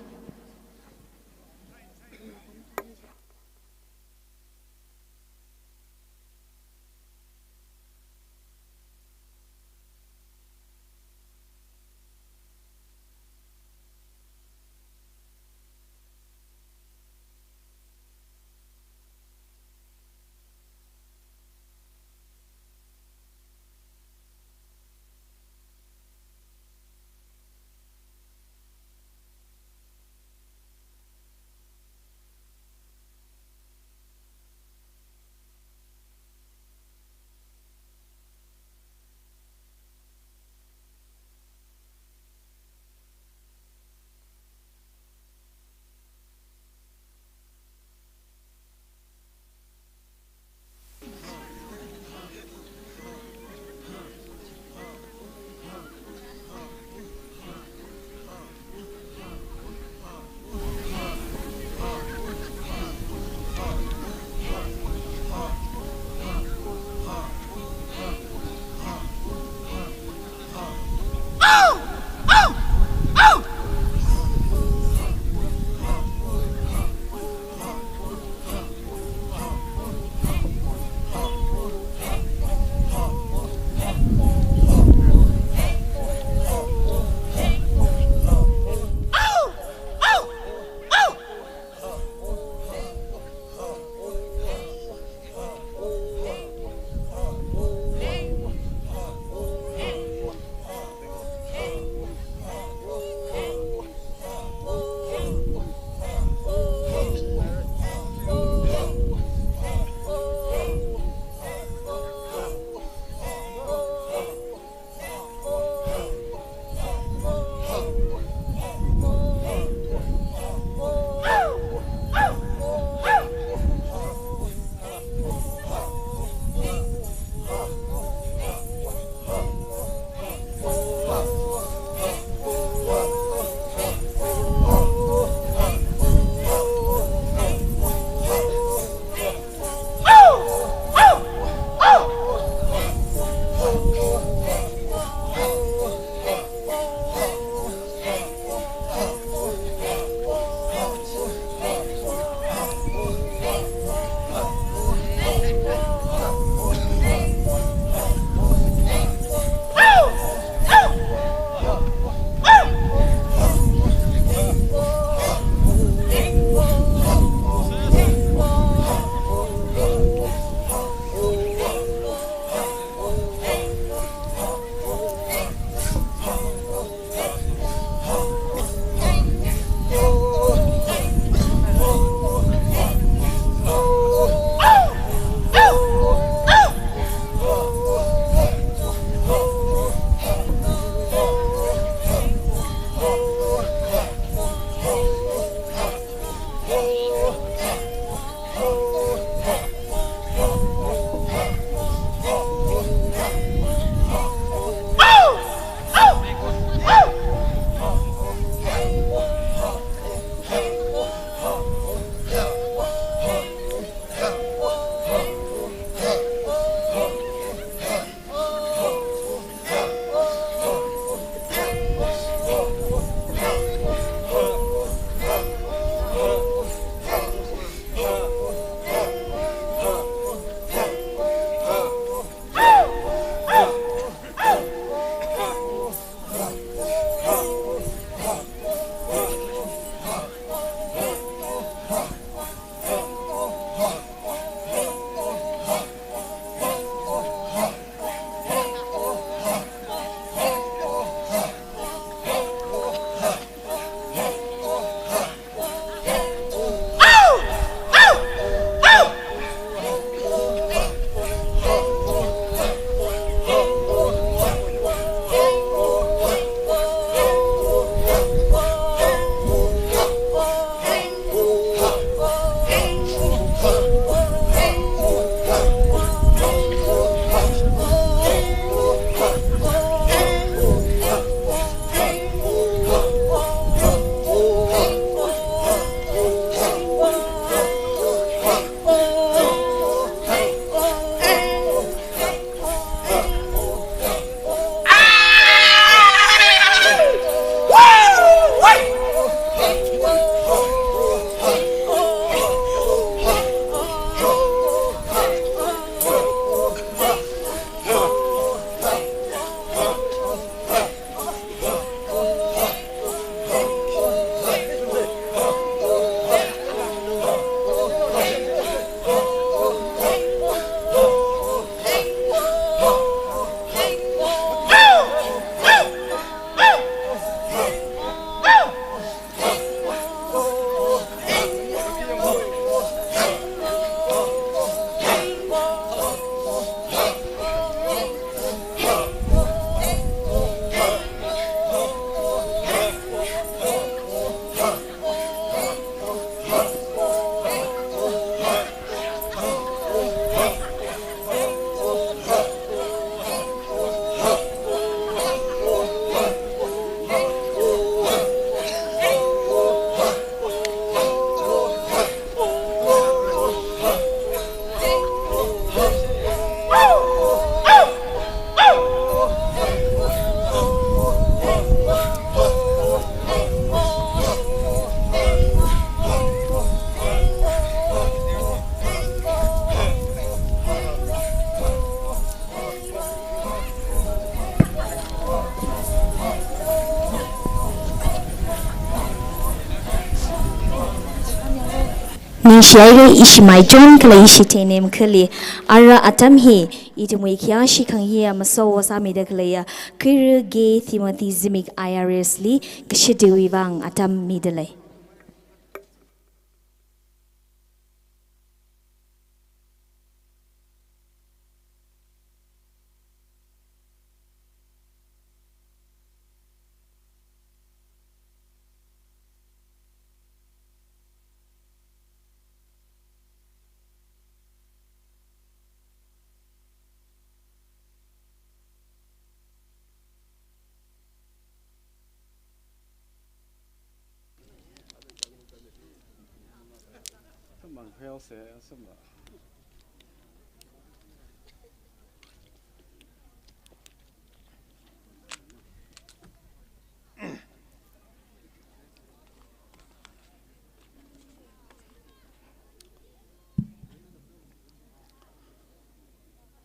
Ningshi haira ishi maichon kala ishi theinem khali. Ara atam hi ithumwui khayāshi khangayā masot sāmida khaleiya Khuira Gay Timothy Zimik I R S li kashitwui vang atam midalei.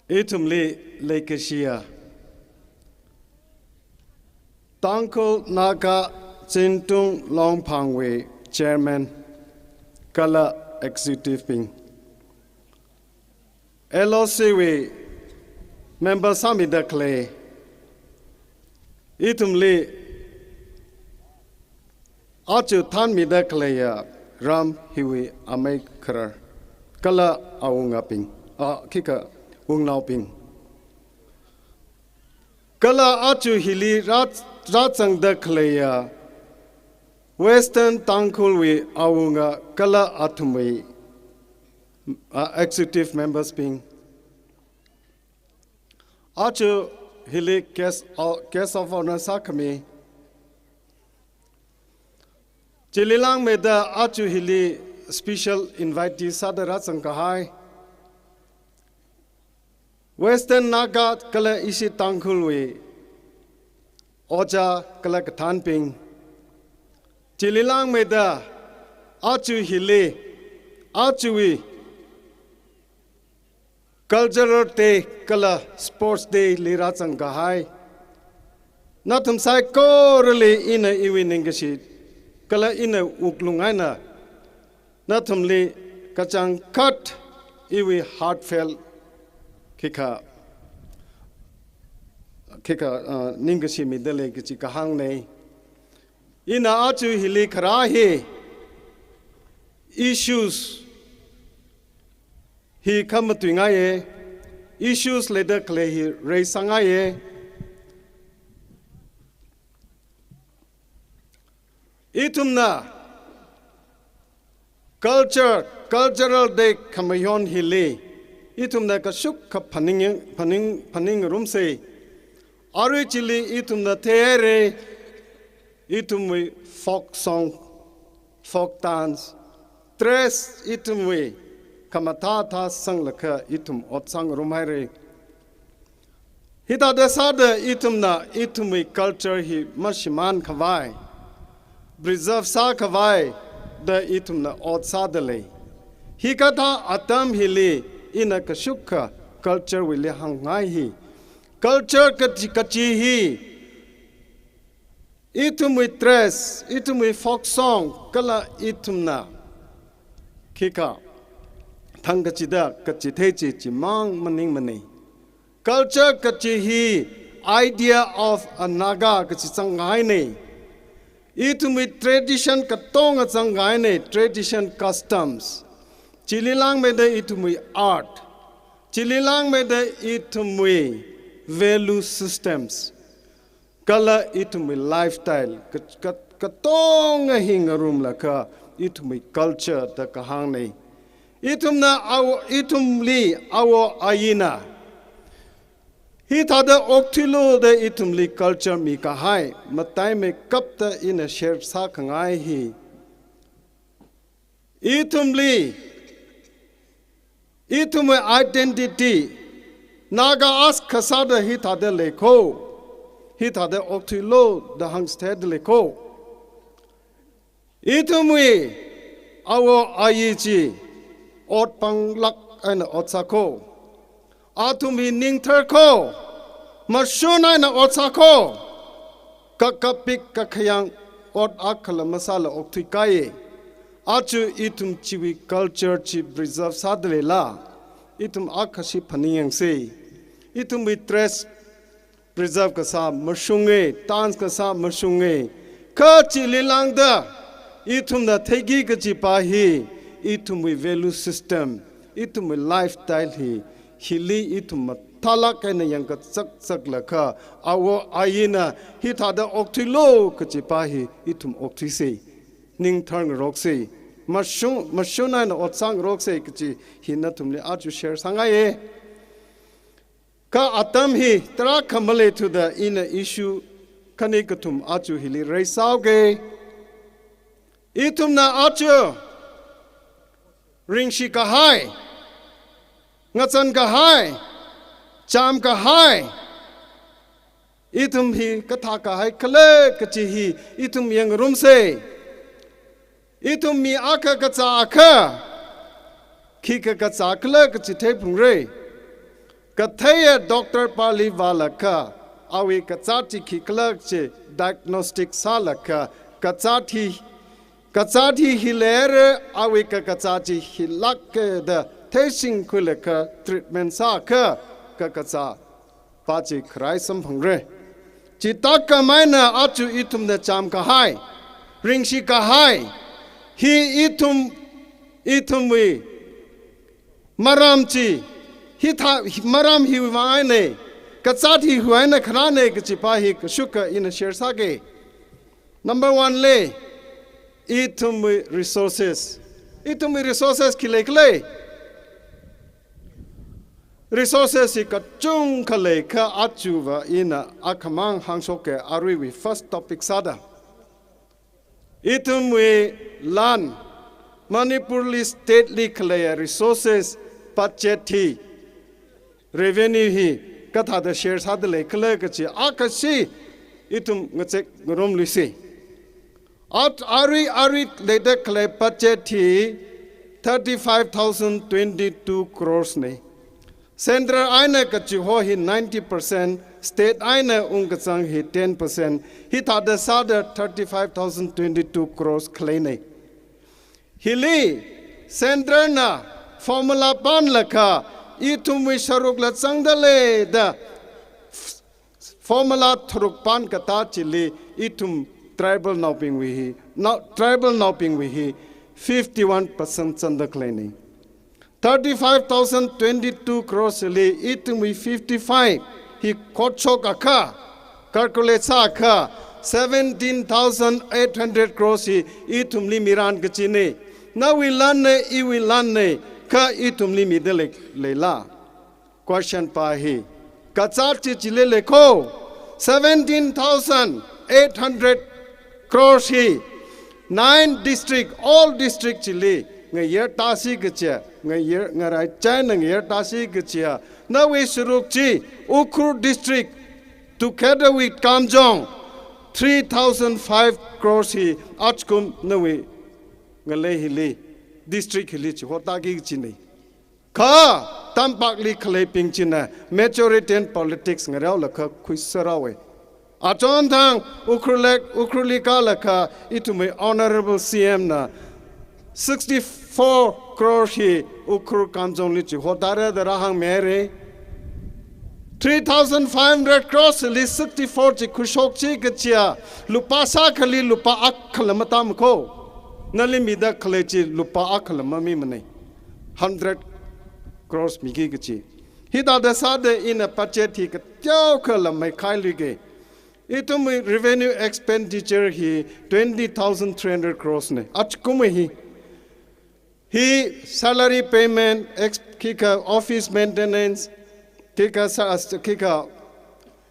Ithumli leikashiya Tangkhul Naga Chintung Longphangwui Chairman kala Executive bing, L O C wui member sāmida khalei, ithumli aja thānmida khaleiya ram hiwui amei kharar kala awungabing, a, khikha wungnaobing, kala aja hili rā, rāzangda khaleiya Western Tangkhulwui awunga kala athumwui, a, executive members bing, aja hili guest, uh, guest of honour sākhami, chili langmeida aja hili special invitee sāda rāzangkahai Western Naga kala ishi Tangkhulwui ojā kala kathānbing, chili langmeida aja hili, ajawui Cultural Day kala Sports Day li rāzangkahai nathum saikorali ina iwui ningkashi kala ina wuklung eina nathumli kachangkhat iwui heartfelt khikha, khikha, uh, ningkashi midalei kachi kahāngnei. Ina aja hili kharā hi issues hi khamatuingaiya, issues leida khalei hi raise sāngaiya. Ithumna culture, Cultural Day khamayon hili ithumna kashok kaphaning, phaning, phaningrumsei. Arui chili ithumna theihaira, ithumwui folk song, folk dance, dress ithumwui khamathā thā sanglaga ithum ot sāngarumhaira. Hithāda sāda ithumna ithumwui culture hi mashimānkhavai, preserve sākhavai da ithumna ot sādalei. Hikathā atam hili ina kashok ka culture wuili hāngngai hi. Culture kachi, kachi hi ithumwui dress, ithumwui folk song, kala ithumna khikha thang kachida kachithei chi chimang maningmanei. Culture kachi hi idea of a Naga kachi zangngainei. Ithumwui tradition katonga zangngainei, tradition customs. Chili langmeida ithumwui art. Chili langmeida ithumwui value systems. Kala ithumwui lifestyle ka, ka, katonga hi ngarumlaga ithumwui culture da kahāngnei. Ithumna awo, ithumli awo ayina hithāda okthuilu da ithumli culture mikahai mataimeikapta ina share sākhangai hi. Ithumli, ithumwui identity, Naga ask kasāda hithāda leiko, hithāda okthuilu da hāngsthe da leiko. Ithumwui awo ayi chi ot panglāk eina ot sāko. Athum hi ningtharko, mashun eina ot sāko, kakapik kakhayang ot akhala masāla okthuikaiye. Aja ithum chiwui culture chi preserve sāda leila? Ithum akha shi phaningyangsa. Ithumwui dress preserve kasā mashunga, dance kasā mashunga. Kha chili lāngda ithumna theiki kachi pa hi, ithumwui value system, ithumwui lifestyle hi, hili ithum mathālāk eina yangkachak chaklaga, awo ayina hithāda okthuilu kachi pa hi ithum okthuisa. Ning tharngaroksa. Mashun, mashun eina ot sāngaroksa kachi hi nathumli aja share sāngaiya. Kha atam hi tarākha maleithuda ina issue khani kathum aja hili raise sāuga. Ithumna aja ringshi kahai, ngazan kahai, chām kahai, ithum hi kathā kahai khala kachi hi ithum yangngarumsa. Ithum mi akha kazā akha, khikha kazā khala kachi theiphungra. Katheiya doctor pali vālaga, awui kazāt chi khikhala kachi diagnostic sālaga, kazāt hi, kazāt hi hi leira, awui kakazā chi hilāka da theishingkhuilaga treatment sāakha, kakazā pa chi kharai samphangra. Chithākhamei eina aja ithumna chām kahai, ringshi kahai, hi ithum, ithumwui maram chi, hithā, maram hiwui vang eina, kazāt hiwui eina kharāna kachi pa hi kashukka ina share sāga. Number one li, ithumwui resources. Ithumwui resources khi leikhala? Resources hi kachungkha lei kha ajava ina akhamang hāngshoka aruiwui first topic sāda. Ithumwui lan, Manipurli state li khaleiya resources, budget hi, revenue hi kathāda share sāda leikhala kachi akha shi ithum ngazek ngarumluisa. At arui arui leida khalei budget hi thirty-five thousand twenty-two crores na. Central eina kachiho hi ninety percent, state eina ungkazang hi ten percent, hithāda sāda thirty-five thousand twenty-two crores khaleina. Hili central na formula panlaga, ithumwui sharukla zangda lei da formula tharuk pankatā chili ithum tribal naobingwui hi, nao-, tribal naobingwui hi fifty-one percent zangda khaleina. Thirty-five thousand twenty-two crores li ithumwui fifty-five hi khotshokakha, calculate sāakha, seventeen thousand eight hundred crores hi ithumli miran kachina. Nawui lanna, iwui lanna, kha ithumli mida lei, leila? Question pa hi. Kazāt chi chili leikho, seventeen thousand eight hundred crores hi nine district, all district chili ngayar tāsi kachiya, ngayar, ngaraichai eina ngayar tāsi kachiya, nawui sharuk chi Ukhrul district together with Kamjong, three thousand five crores hi ajakum nawui ngalei hili, district hili chihotāki kachina. Kha tampakli khaleibing china majority in politics ngareolaga khuisāraowa. Achonthang Ukhrul lek, Ukhrulli kālaga ithumwui Honorable C M na sixty-four crore hi Ukhrul Kamjongli chihotāra da rāhāngmira. Three thousand five hundred crores li sixty-four chi khuishokchi kachiya, lupā sākhali lupā akhala matamkho. Nali mida khalei chi lupā akhala mamimana. Hundred crores miki kachi. Hithāda sāda ina budget hi kateokha lamhaikhailuiga. Ithumwui revenue expenditure hi twenty thousand three hundred crores na. Ajakumwui hi. Hi salary payment, ex-, khikha office maintenance, khikha sa-, khikha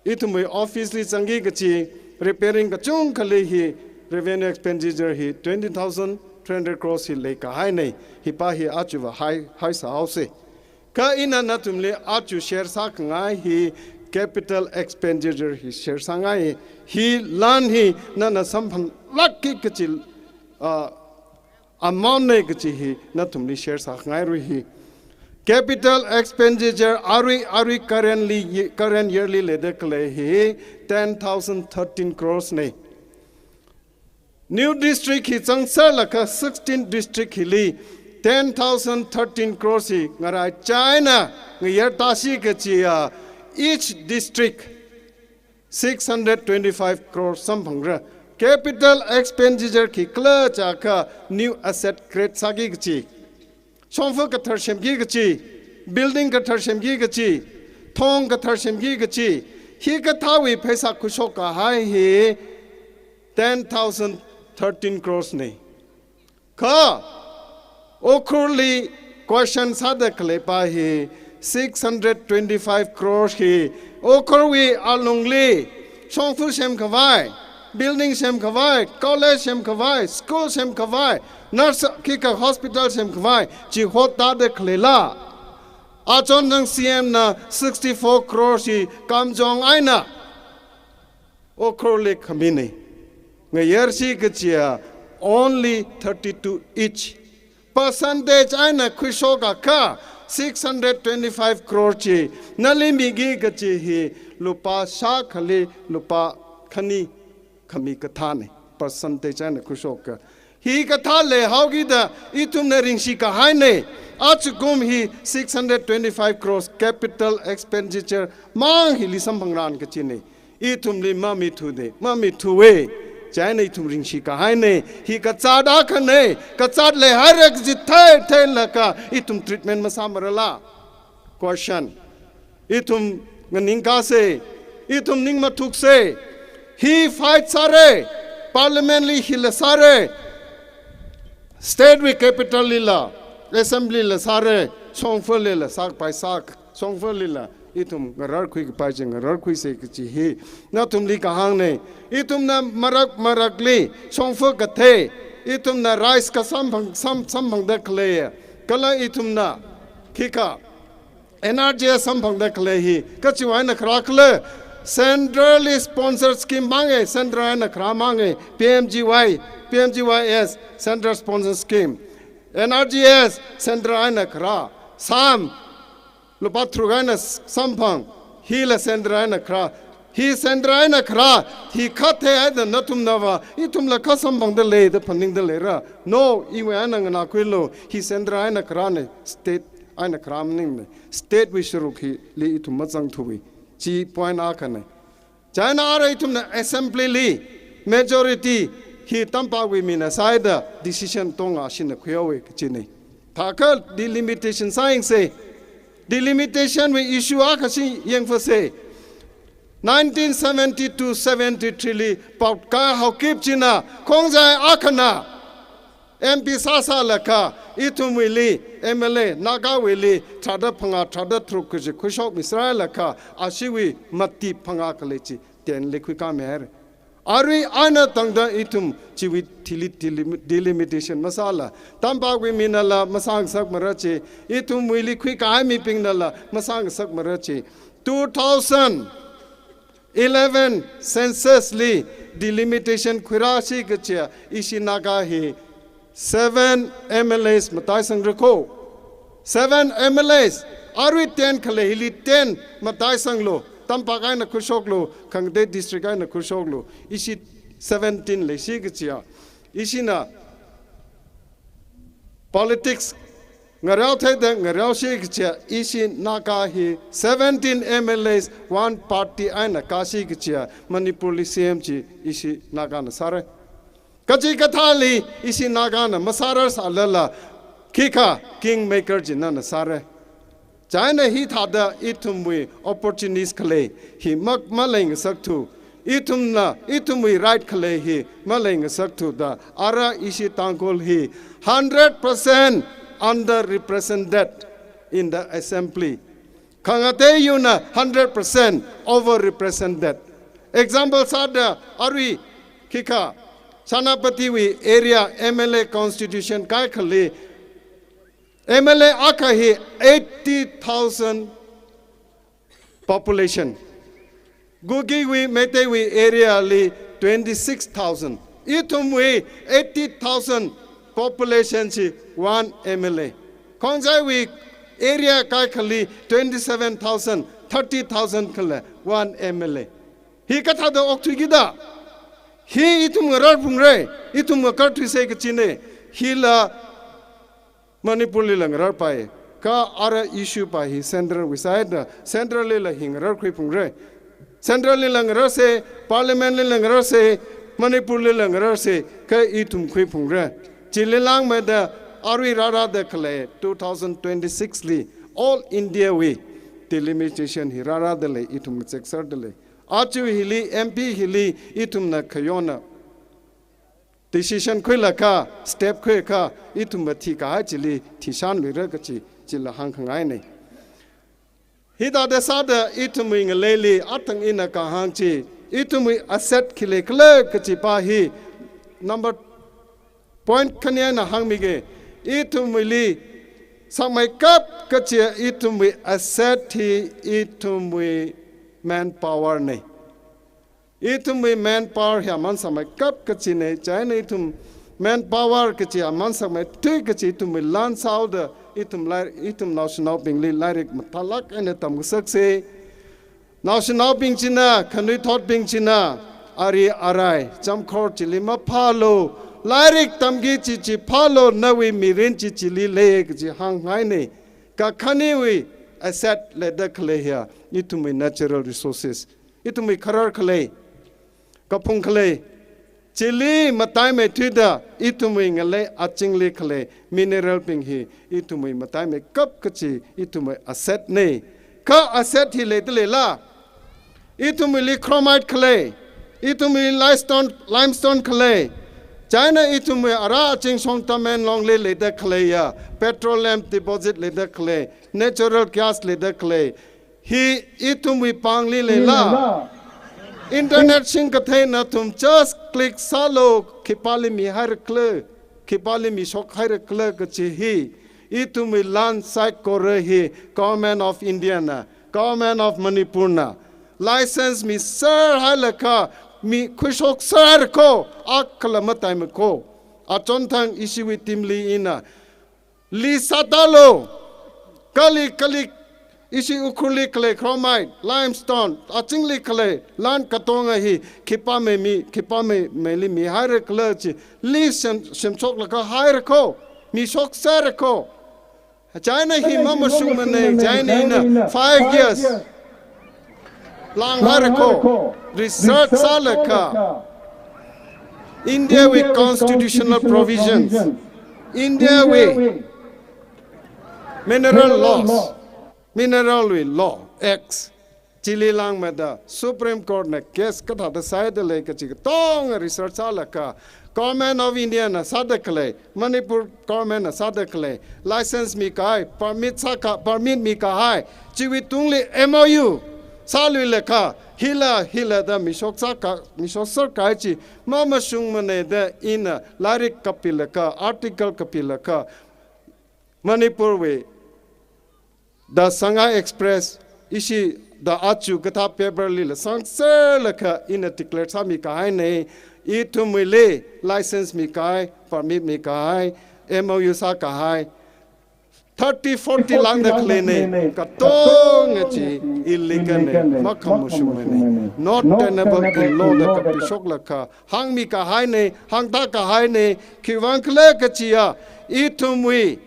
ithumwui office li zangki kachi repairing kachungkhali hi revenue expenditure hi twenty thousand three hundred crores hi leikahaina. Hi pa hi aja vāhai, haisāhaosa. Kha ina nathumli aja share sākhangai hi capital expenditure hi share sāngai. Hi lan hi nana samphanlākki kachi, ah, amount na kachi hi nathumli share sākhangairui hi. Capital expenditure arui, arui currently ye-, current year li leida khalei hi ten thousand thirteen crores na. New district hi zangserlaga sixteen district hili ten thousand thirteen crores hi ngaraichāna ngayar tāsi kajiya, each district six hundred twenty-five crores samphangra. Capital expenditure khikhala jiakha new asset create sāki kaji. Shongfa kathar semki kaji, building kathar semki kaji, thong kathar semki kaji, hikathāwui pheisā khuishok kahai hi ten thousand thirteen crores na. Kha, Ukhrulli question sāda khaleipa hi six hundred twenty-five crores hi, Ukhrulwui alungli shongfa semkhavai, building semkhavai, college semkhavai, school semkhavai, nurse khikha hospital semkhavai chi hotda khaleila. Achon nang C M na sixty-four crores hi kamchong eina Ukhrulli khamina. Ngayarsi kajiya only thirty-two each. Percentage eina khuishokakha six hundred twenty-five crore chi nali miki kaji hi lupā shākhali lupā khani khami kathāna, percentage eina khuishokakha. Hikathā leihaokida ithumna ringshi kahaina. Ajakum hi six hundred twenty-five crores capital expenditure mang hili samphangran kajina. Ithumli mamithuda, mamithuwa. Chieina ithum ringshi kahaina. Hi kazāt akhana, kazāt leihaira kaji thei theilaga ithum treatment masāmarala? Question. Ithum nganingkasa, ithum ning mathuksa. Hi fight sāra, parliament li hila sāra, state wui capital lila, assembly la sāra, shongfalila sākapai sā, shongfalila ithum ngararkhui kapai chi ngararkhuisa kaji hi nathumli kahāngna. Ithumna marak marakli shongfa kathei, ithumna rice kasamphang, sam, samphangda khalei, kala ithumna khikha N R G S samphangda khalei hi kachiwui eina kharā khala? Centrally sponsored scheme manga, central eina kharā manga. P M G Y, P M G Y S, central sponsored scheme. N R G S central eina kharā. Sam lupā tharuk eina s-, samphang, hila central eina kharā. Hi central eina kharā, hi khathei haida nathumnava ithumla kha samphangda lei da phaningda leira? No, iwui eina nganākhuilu, hi central eina kharāna, state eina kharā maningmana. State wui sharuk hili ithum mazangthuwa. Chi point akhana. Chieina ara ithumna assembly li majority hi tampākwui mina sāhaida decision tonga shina khuihaowa kajina. Thākha delimitation sāyangsa. Delimitation wui issue akha chi yangfasa. Nineteen seventy-two seventy-three li Paotkai Haokip china Khongjai akhana M P sāsālaga ithumwuili M L A, Nagawuili tharāda phangā, tharāda tharuk kaji khuishokmi sālaga ashiwui mati phangā khalei chi ten li khuikāmihaira. Arui eina tangda ithum chiwui thili delim-, delimitation masāla, tampākwui minala masāngasakmara chi, ithumwuili khuikahai mibingnala masāngasakmara chi. Two thousand eleven census li delimitation khuirāsi kajiya ishi Naga hi seven M L As mataisangra kho. Seven M L As, arui ten khalei hili ten mataisanglu, tampāk eina khuishoklu, khangatei district eina khuishoklu, ishi seventeen leisi kajiya. Ishina politics ngarao theida ngaraosi kajiya, ishi Naga hi seventeen M L As one party eina kāsi kajiya, Manipurli C M chi ishi Nagana sāra. Kachikathāli ishi Nagana masārarsālala, khikha kingmaker china sāra. Chieina hithāda ithumwui opportunist khalei hi mak maleingasakthu, ithumna ithumwui right khalei hi maleingasakthuda, ara ishi Tangkhul hi hundred percent underrepresented in the assembly. Khangatei yurna hundred percent overrepresented. Example sāda arui khikha Senapatiwui area M L A constitution kaikhali M L A akha hi eighty thousand population. Kukiwui, Meiteiwui area li twenty-six thousand. Ithumwui eighty thousand population chi one M L A. Khongjaiwui area kaikhali twenty-seven thousand, thirty thousand khala one M L A. Hi kathāda okthuikida? Hi ithum ngararphungra, ithum ngakarthuisa kachina, hila Manipurlila ngararpai. Kha ara issue pa hi central wui side, centrallila hi ngararkhuiphungra. Centrallila ngararsa, parliamentlila ngararsa, Manipurlila ngararsa, kha ithum khuiphungra. Chili langmeida arui rārada khalei two thousand twenty-six li All India wui delimitation hi rārada lei, ithum ngazek sāda lei. Aja hili, M P hili, ithumna khayonna decision khuilaga, step khuiakha, ithum mathikahai chili thishanluira kachi, chila hāngkhangaina. Hithāda sāda ithumwui ngaleili athang ina kahāng chi, ithumwui asset khi leikhala kachi pa hi, number point khani eina hāngmiga, ithumwuili sāmeikap kachi ithumwui asset hi ithumwui manpower na. Ithumwui manpower hi aman sāmeikap kachina, chieina ithum manpower kachi aman sāmeithui kachi ithumwui lan sāhaoda, ithum lai, ithum naoshinaobingli lairik mathālāk eina tamngasaksa. Naoshinaobing china, khanuithotbing china, ari arai, chamkhor chili maphālu, lairik tamki kachi chi phālu, nawui mirin chi chili lei kachi hāngngaina. Kha khaniwui asset leida khalei hiya, ithumwui natural resources, ithumwui kharar khalei, kaphung khalei, chili mataimeithuida ithumwui ngalei azingli khalei mineralbing hi ithumwui mataimeikap kachi ithumwui asset na. Kha asset hi leida leila? Ithumwuili chromite khalei, ithumwuili limestone, limestone khalei, chieina ithumwui ara azingshong Tamenglongli leida khaleiya petroleum deposit leida khalei, natural gas leida khalei, hi ithumwui pāngli leila? Internet shing kathei nathum just click sālu, khipāli mihairakhala, khipāli mishok hairakhala kachi hi, ithumwui lan saikora hi Government of India na, Government of Manipur na license miserhailaga, mikhuishokserhaira ko, akhala mataimeiko. Achonthang ishiwui team li ina list sātālu. Kali kali ishi Ukhrulli khalei chromite, limestone, azingli khalei lan katonga hi khipāmei mi, khipāmei meili mihairakhala chi list sem, semshoklaga haira ko, mishokserra ko. Chieina hi mamashungmana, chieina ina five years lang haira ko, research sālaga, India wui constitutional provisions, India wui mineral laws, mineral wui law, acts, chili langmeida Supreme Court na case kathāda sāda lei kachi katonga research sālaga, Government of India na sāda khalei, Manipur Government na sāda khalei, license mikahai, permit sāka, permit mikahai, chiwui tungli M O U sāluilaga, hila, hila da mishok sāka, mishokserkahai chi mamashungmana da ina lairik kapilaga, article kapilaga, Manipur wui The Sangai Express, ishi The Achu kathā paper lila sangserlaga ina declare sāmikahaina, ithumwuili license mikahai, permit mikahai, M O U sākahai, thirty, forty lāngda khaleina, katonga chi illegal na, makhamashungmana, not tenable in law da kapishoklaga hāngmikahaina, hāngtākahaina, khiwuivang khala kachiya, ithumwui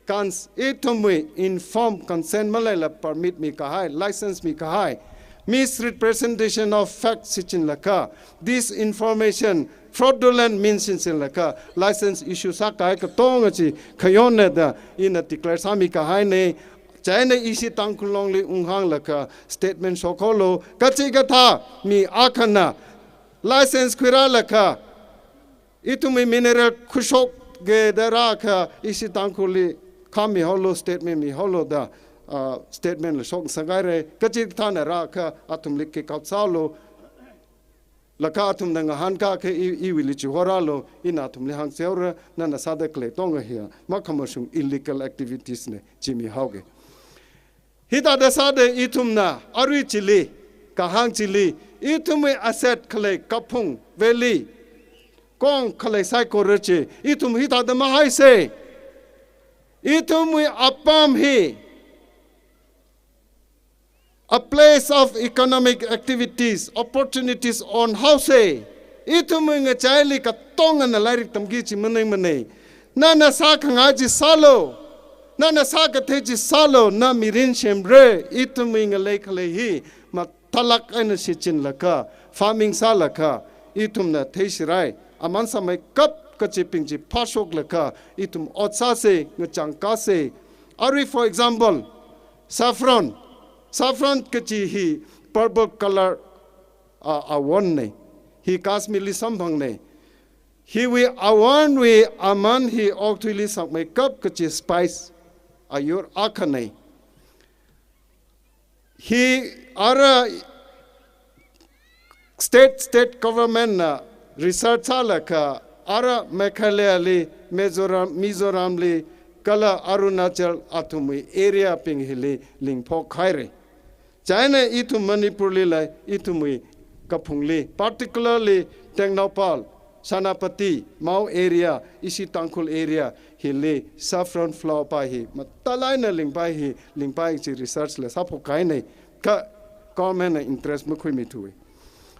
cons-, ithumwui informed consent maleila permit mikahai, license mikahai, misrepresentation of facts shichinlaga, disinformation, fraudulent means shichinlaga license issue sākahai katonga chi khayonna da ina declare sāmikahaina. Chieina ishi Tangkhul Longli unghānglaga statement shokhaolu, kachikathā mi akhana license khuirālaga, ithumwui mineral khuishokki da rākha, ishi Tangkhulli khāmihaolu, statement mihaolu da, ah, statement la shokngasakhaira, kachikathāna rākha, athumli kick out sālu, laga athumna ngahānkakha i, iwuili chihorālu, ina athumli hāngserhaora, nana sāda khalei katonga hiya makhamashung illegal activities na, chi mihaoki. Hithāda sāda ithumna arui chili, kahāng chili, ithumwui asset khalei kaphung, valley, kong khalei saikora chi, ithum hithāda mahaisa. Ithumwui apam hi a place of economic activities, opportunities onhaosa. Ithumwui ngachaili katongana lairik tamki chi maningmana. Nana sākhangai chi sālu. Nana sākathei chi sālu. Na mirin semra. Ithumwui ngalei khalei hi mathālāk eina shichinlaga, farming sālaga, ithumna theishirai. Aman sāmeikap kachibing chi phāshoklaga, ithum ot sāsa, ngachang kāsa. Arui, for example, saffron. Saffron kachi hi purple color, a, awon na. Hi Kashmirli samphangna. Hiwui awonwui aman hi okathuili sāmeikap kachi spice ayur akhana. Hi ara state, state government na research sālaga ara Meghalayali, Mizoram, Mizoramli, kala Arunachal athumwui area bing hili lingphok haira. Chieina ithum Manipurli lei, ithumwui kaphungli, particularly Tengnoupal, Senapati, Mao area, ishi Tangkhul area, hili saffron flower pa hi mathālāk eina lingpai hi, lingpai chi research la sāphok kahaina, kha government na interest makhuimithuwa.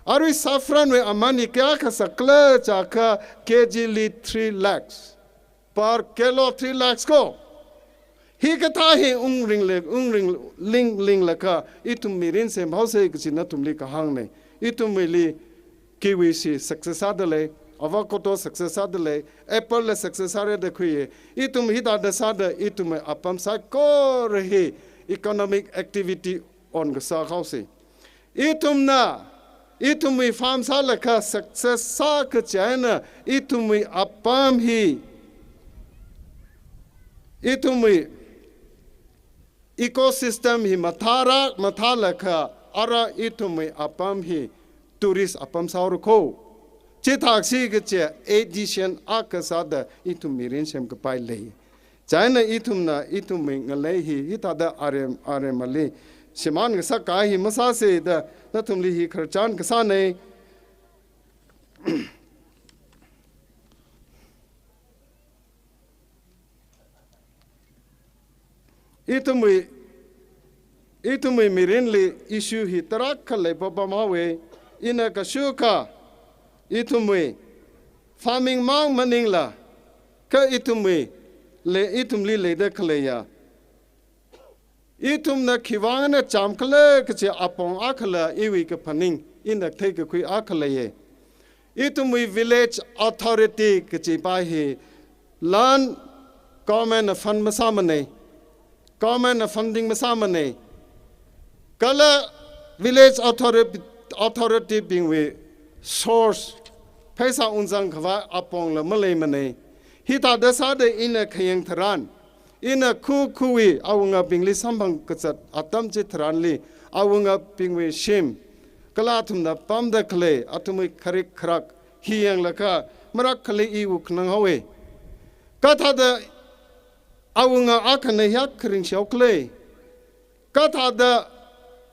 Arui saffron wui aman hi kayākha sākhala jiakha K G li three lakhs. Per kilo three lakhs ko. Hikathā hi ungring le, ungring ling, linglaga, ithum mirin semhaosa kachi nathumli kahāngna. Ithumwuili kiwi chi success sādalei, avocado success sādalei, apple la success sāra da khuiya. Ithum hithāda sāda, ithumwui apam saikora hi economic activity on kasā haosa. Ithumna, ithumwui farm sālaga success sā kachi eina, ithumwui apam hi, ithumwui ecosystem hi mathāra, mathālaga, ara ithumwui apam hi tourist apam sāhaora ko. Chithāsi kachi addition akha sāda ithum mirin semkapai lei. Chieina ithumna, ithumwui ngalei hi, hithāda arem, aremali shimān kasā kahai hi masāsa da, nathumli hi khararchan kasāna. Ithumwui, ithumwui mirinli issue hi tarākha leipapam haowa, ina kashukha, ithumwui farming mang maningla, kha ithumwui le, ithumli leida khaleiya. Ithumna khiwui vangna chāmkhala kachi apong akhala iwui kaphaning, ina theikakhui akha leiya. Ithumwui village authority kachi pa hi lan government na fund masāmana, government na funding masāmana. Kala village authority, authority bingwui source, pheisā ungzang khavai apongla maleimana. Hithāda sāda ina khayang tharan, ina khu khuwui awungabingli samphang kazat atam chitharanli, awungabingwui shim, kala athumna pamda khalei athumwui kharik kharak hi yanglaga, marākhali i wukkhanang haowa. Kathāda awunga akhana hiyākha ringshao khala, kathāda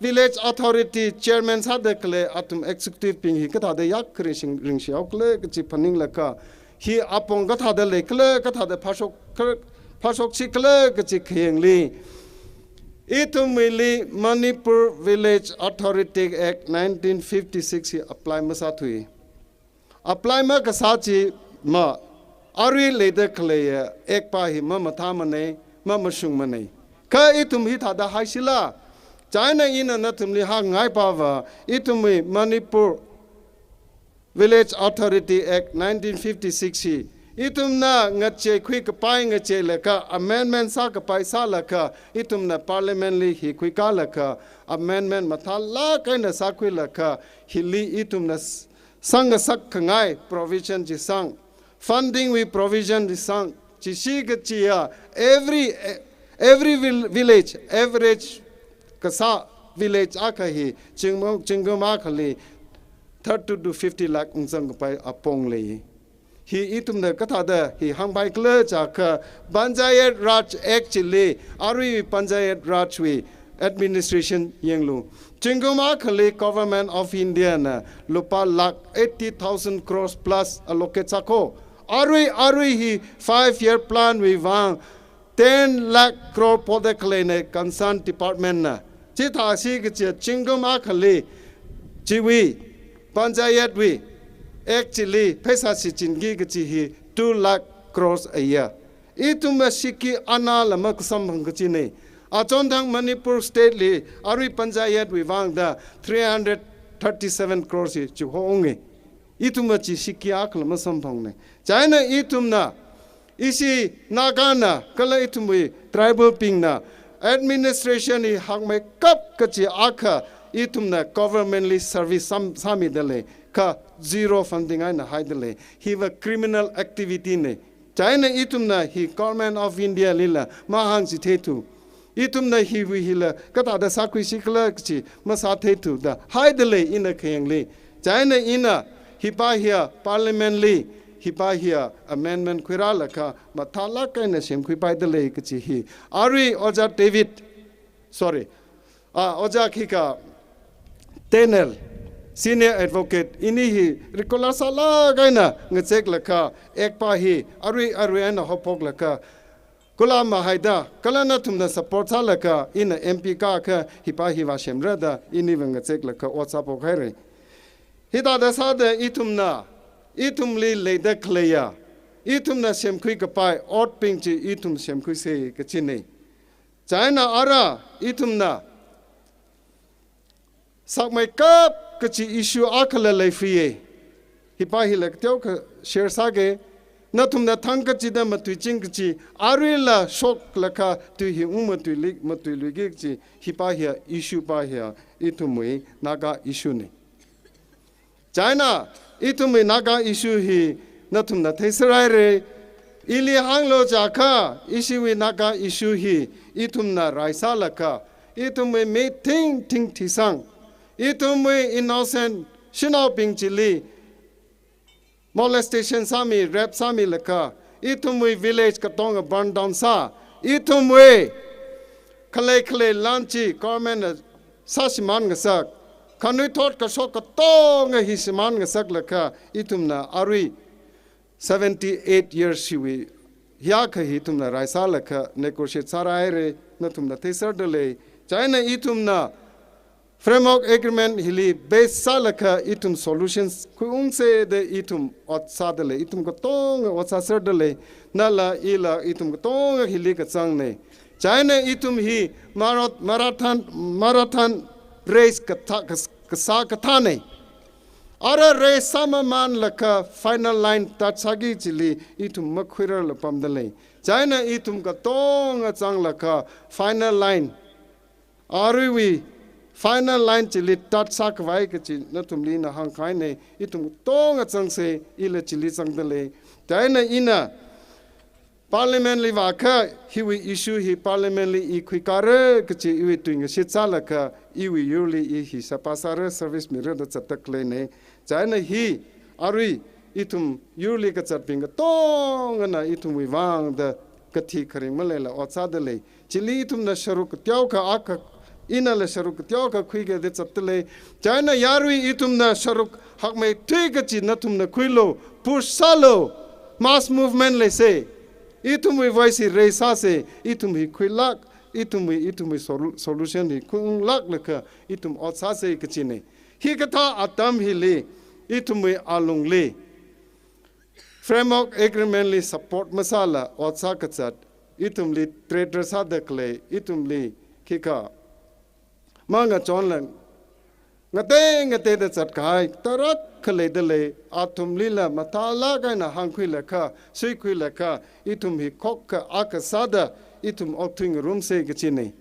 village authority chairman sāda khalei athum executive bing hi kathāda hiyākha ringshing, ringshao khala kachi phaninglaga, hi apong kathāda leikhala, kathāda phāshok, phāshokchikhala kachi khayangli, ithumwuili Manipur Village Authority Act nineteen fifty-six hi apply masāthui. Apply makasā chi ma, arui leida khaleiya act pa hi mamathāmana, mamashungmana. Kha ithum hithāda haishila, chieina ina nathumli hāngngai pava, ithumwui Manipur Village Authority Act nineteen fifty-six hi, ithumna ngacheikhui kapai ngacheilaga, amendment sākapai sālaga, ithumna parliament li hi khuikālaga, amendment mathālāk eina sākhuilaga, hili ithumna s-, sangngasak khangai provision chi sang, funding wui provision chi sang, chishi kachiya, every, every vil-, village, average kasā village akha hi, zingkum, zingkum akhali thirty to fifty lakh ungzang kapai apong lei. Hi ithumna kathāda hi hāngpai khala jiakha Panchayati Raj Act chili, arui Panchayati Raj wui administration yanglu. Zingkum akhali Government of India na lupā lakh eighty thousand crores plus allocate sāko. Arui, arui hi five year plan wui vang ten lakh crore poda khaleina concern department na. Chithāsi kachi zingkum akhali chiwui Panchayati wui Act chili pheisā shichinki kachi hi two lakh crores a year. Ithumna shiki anāla makasamphang kachina. Achonthang Manipur State li arui panchayat wui vangda three hundred thirty-seven crores hi chihounga. Ithumna chi shiki akhala masamphangna. Chieina ithumna, ishi Nagana kala ithumwui tribal bingna administration hi hakmeikap kachi akha ithumna government li service sām, sāmidalei, kha zero funding eina haidalei. Hiva criminal activity na. Chieina ithumna hi Government of India lila mahāngchitheithu. Ithumna hiwui hila kathāda sākhuishi khala kachi masātheithu da haidalei ina khayangli. Chieina ina hipa hiya Parliament li, hipa hiya amendment khuirālaga mathālāk eina semkhuipaidalei kachi hi. Arui Ojā David, sorry, ah, Ojā khikha Daniel, Senior Advocate, ini hi regular sālāk eina ngazeklaga, Act pa hi arui arui eina haophoklaga, kula mahaida, kala nathumna support sālaga, ina M P kākha hipa hi vāsemra da, iniva ngazeklaga ot sāphok haira. Hithāda sāda ithumna, ithumli leida khaleiya, ithumna semkhui kapai otbing chi ithum semkhuisa kachina. Chieina ara ithumna sakmeikap kachi issue akhala leifaya. Hipa hila kateokha share sāga, nathumna thang kachida matuiching kachi, aruila shoklaga tui hi ung matuili, matuiluiki kachi, hipa hiya issue pa hiya ithumwui Naga issue na. Chieina, ithumwui Naga issue hi nathumna theiser haira. Ili hānglu jiakha, ishiwui Naga issue hi ithumna rai sālaga, ithumwui mi thingthing thisang, ithumwui innocent shanaobing chili molestation sāmi, rape sāmilaga, ithumwui village katonga burn down sā, ithumwui khalei khalei lan chi government na sāshimān ngasak, khanuithot kashok katonga hi shimān ngasaklaga, ithumna arui seventy-eight years hiwui, hiya kha hi ithumna rai sālaga negotiate sāra haira, nathumna theiserdalei. Chieina ithumna Framework Agreement hili base sālaga ithum solutions khuiungsa da ithum ot sādalei, ithum katonga ot sāserdalei, nala ila ithum katonga hili kazangna. Chieina ithum hi marath-, marathon, marathon race kathā, kas-, kasā kathāna. Ara race sāmamānlaga final line touch sāki chili ithum makhuirarla pamdalei. Chieina ithum katonga zanglaga final line, aruiwui final line chili touch sākhavai kachi nathumli ina hāngkahaina, ithum katonga zangsa, ila chili zangdalei. Chieina ina Parliament li vākha hiwui issue hi Parliament li i khuikara kachi iwui tuingashit sālaga iwui yurli i hi sāpa sāra service mira da zatda khaleina. Chieina hi arui ithum yurli kazatbing katongana ithumwui vangda kathi kharing maleila ot sādalei. Chili ithumna sharuk kateokha akha, inala sharuk kateokha khuiga da zatdalei. Chieina yarui ithumna sharuk hakmeithui kachi nathumna khuilu, push sālu, mass movement leisa. Ithumwui voice hi raise sāsa, ithum hi khuilāk, ithumwui, ithumwui sol-, solution hi khuiunglāklaga ithum ot sāsa kachina. Hikathā atam hili, ithumwui alungli Framework Agreement li support masāla ot sākazat, ithumli traitor sāda khalei, ithumli khikha mangachonla ngatei ngateida zatkahai tarākha leidalei, athumlila mathālāk eina hāngkhuilaga, suikhuilaga, ithum hi khokkha akha sāda ithum okthuingarumsa kachina.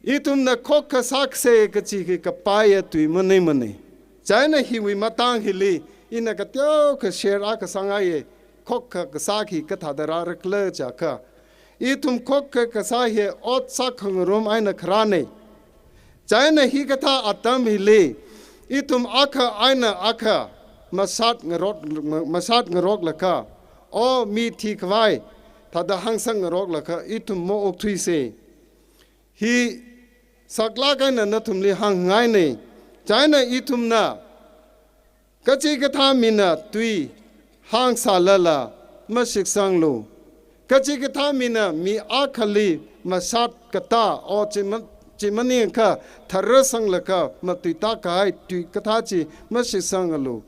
Ithumna khokkha sākasai kachi hi kapaiya tui maneimana. Chieina hiwui matang hili ina kateokha share akha sāngaiya, khokkha kasā hi kathāda rāra khala jiakha, ithum khokkha kasā hi ot sākhangarum eina kharāna. Chieina hikathā atam hili ithum akha eina akha mashat ngarok, mashat ngaroklaga, o mi thikhavai, thāda hāngsang ngaroklaga ithum maokthuisa. Hi saklāk eina nathumli hāngngaina. Chieina ithumna kachikathā mina tui hāngsālala mashiksanglu. Kachikathā mina mi akhali mashat katā, o chi ma-, chi maningakha tharasanglaga matuitākahai tui kathā chi mashiksangalu.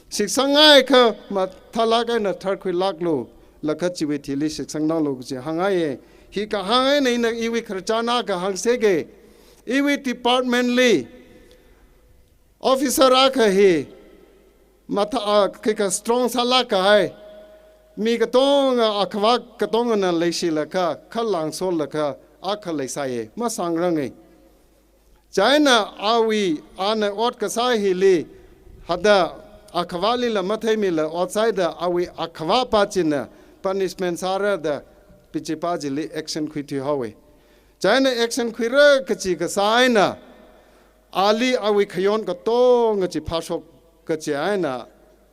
Shitsangngaiakha mathālāk eina tharkhuilāklu, laga chiwui thili shitsangnaolu kaji hāngngaiya. Hi kahāng eina ina iwui khararchan akha hāngserke. Iwui department li officer akha hi mathā, a, khikha strong sālāk kahai, mi katonga, akhavā katongana leishilaga, khalāng solaga akha leisāya, masāngranga. Chieina awui, ana ot kasā hili, hithāda akhavālila matheimila ot sāhaida awui akhavāpa china punishment sāra da pichipa chili action khuithuihaowa. Chieina action khuira kaji kasā eina ali awui khayon katonga chi phāshok kaji eina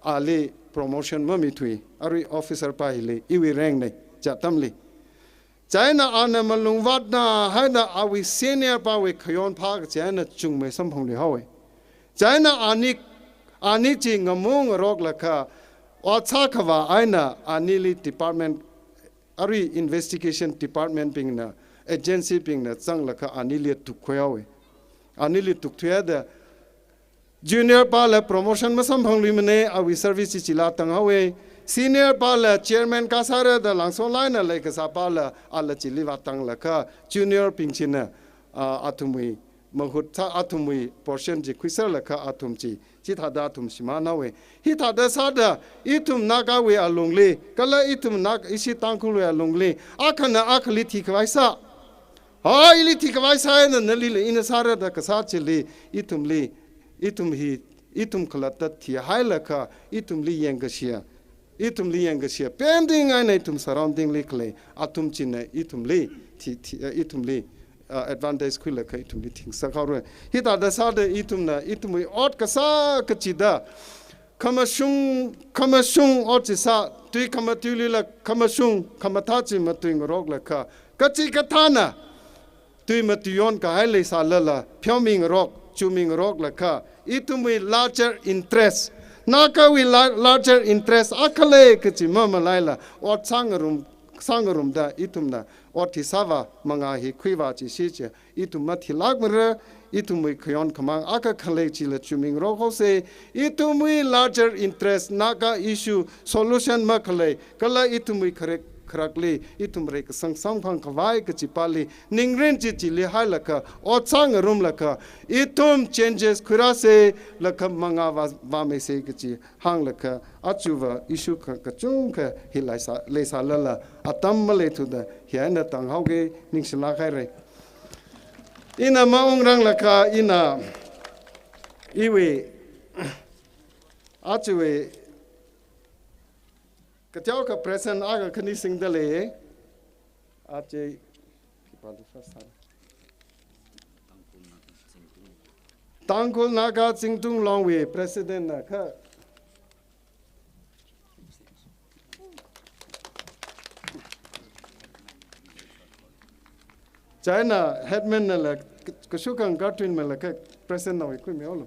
ali promotion mamithui, arui officer pa hili iwui rank na chi atamli. Chieina ana malung vātna haida awui senior pawui khayon phā kaji eina chungmei samphangluihaowa. Chieina ani, ani chi ngamu ngaroklaga, ot sākhavā eina anili department, arui investigation department bingna, agency bingna zanglaga anili tukkhuihaowa. Anili tukthuihaida, junior pala promotion masamphangluimana, awui service chi chila tanghaowa. Senior pala chairman kasāra da lāngsola eina leikasā pala ala chili vātanglaga junior bing china, a, athumwui mahut sā, athumwui portion chi khuiserlaga athum chi, chithāda athum shimānhaowa. Hithāda sāda ithum Nagawui alungli, kala ithum Nag-, ishi Tangkhulwui alungli, akhana akhali thikhavai sā. Ha, ili thikhavai sā eina nalila ina sāra da kasā chili, ithumli, ithum hi, ithum khalatta thihailaga, ithumli yangkashiya, ithumli yangkashiya, pending eina ithum surrounding li khalei athum china ithumli, thi, thi, eh, ithumli, ah, advantage khuilaga ithumli thingsak haora. Hithāda sāda ithumna, ithumwui ot kasā kachida, khamashung, khamashung ot chi sā, tui khamatuilila khamashung, khamathā chi matuingaroklaga, kachikathāna tui matuiyon kahai leisālala, pheomingarok, chumingaroklaga, ithumwui larger interest, Nagawui la-, larger interest akha lei kaji mamalaila, ot sāngarum, sāngarumda ithumna ot hi sāva, mangā hi khuiva chi shi chi, ithum mathilākmara, ithumwui khayon khamāng akha khalei chila chumingarok haosa, ithumwui larger interest, Naga issue solution makhalei, kala ithumwui kharek kharakli, ithum reikasang samphang khavai kachipali, ningrin chi chili hailaga, ot sāngarumlaga, ithum changes khuirāsa, laga mangā vā, vāmeisa kaji hānglaga, aja va issue kha, kachungkha hi leisā, leisālala, atam maleithuda, hi eina tanghaoke, ningshilāk haira. Ina maungranglaga, ina, iwui, ajawui, kateokha present akha khani singda lei, aja, Tangkhul Naga Zingtung Longwui president na kha. Chieina headman nala, kashokang guardian nala kha present nawui khuimihaolu.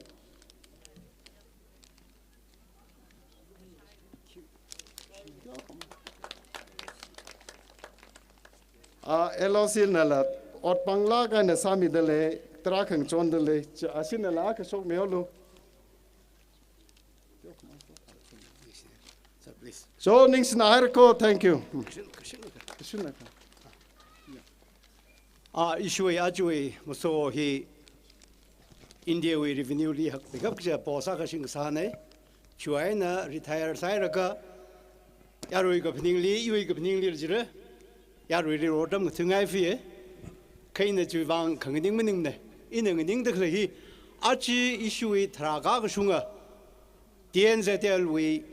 A, L O C nala ot panglāk eina sāmida lei, tarākha ngachonda lei, chi, ashi nala kashokmihaolu. Sir, please. So, ningshina hairako, thank you. A, ishiwui ajawui maso hi India wui revenue li hakmeikap kaja post akha shing kasāna. Chiwui eina retire sāhailaga, yarui kaphaningli, iwui kaphaningli jira, yaruili rot atam ngathāngai fiya. Kha ina chiwui vang khanganing maningna. Ina nganingda khalei hi, aja ishiwui tharākha kashunga, T N Z L wui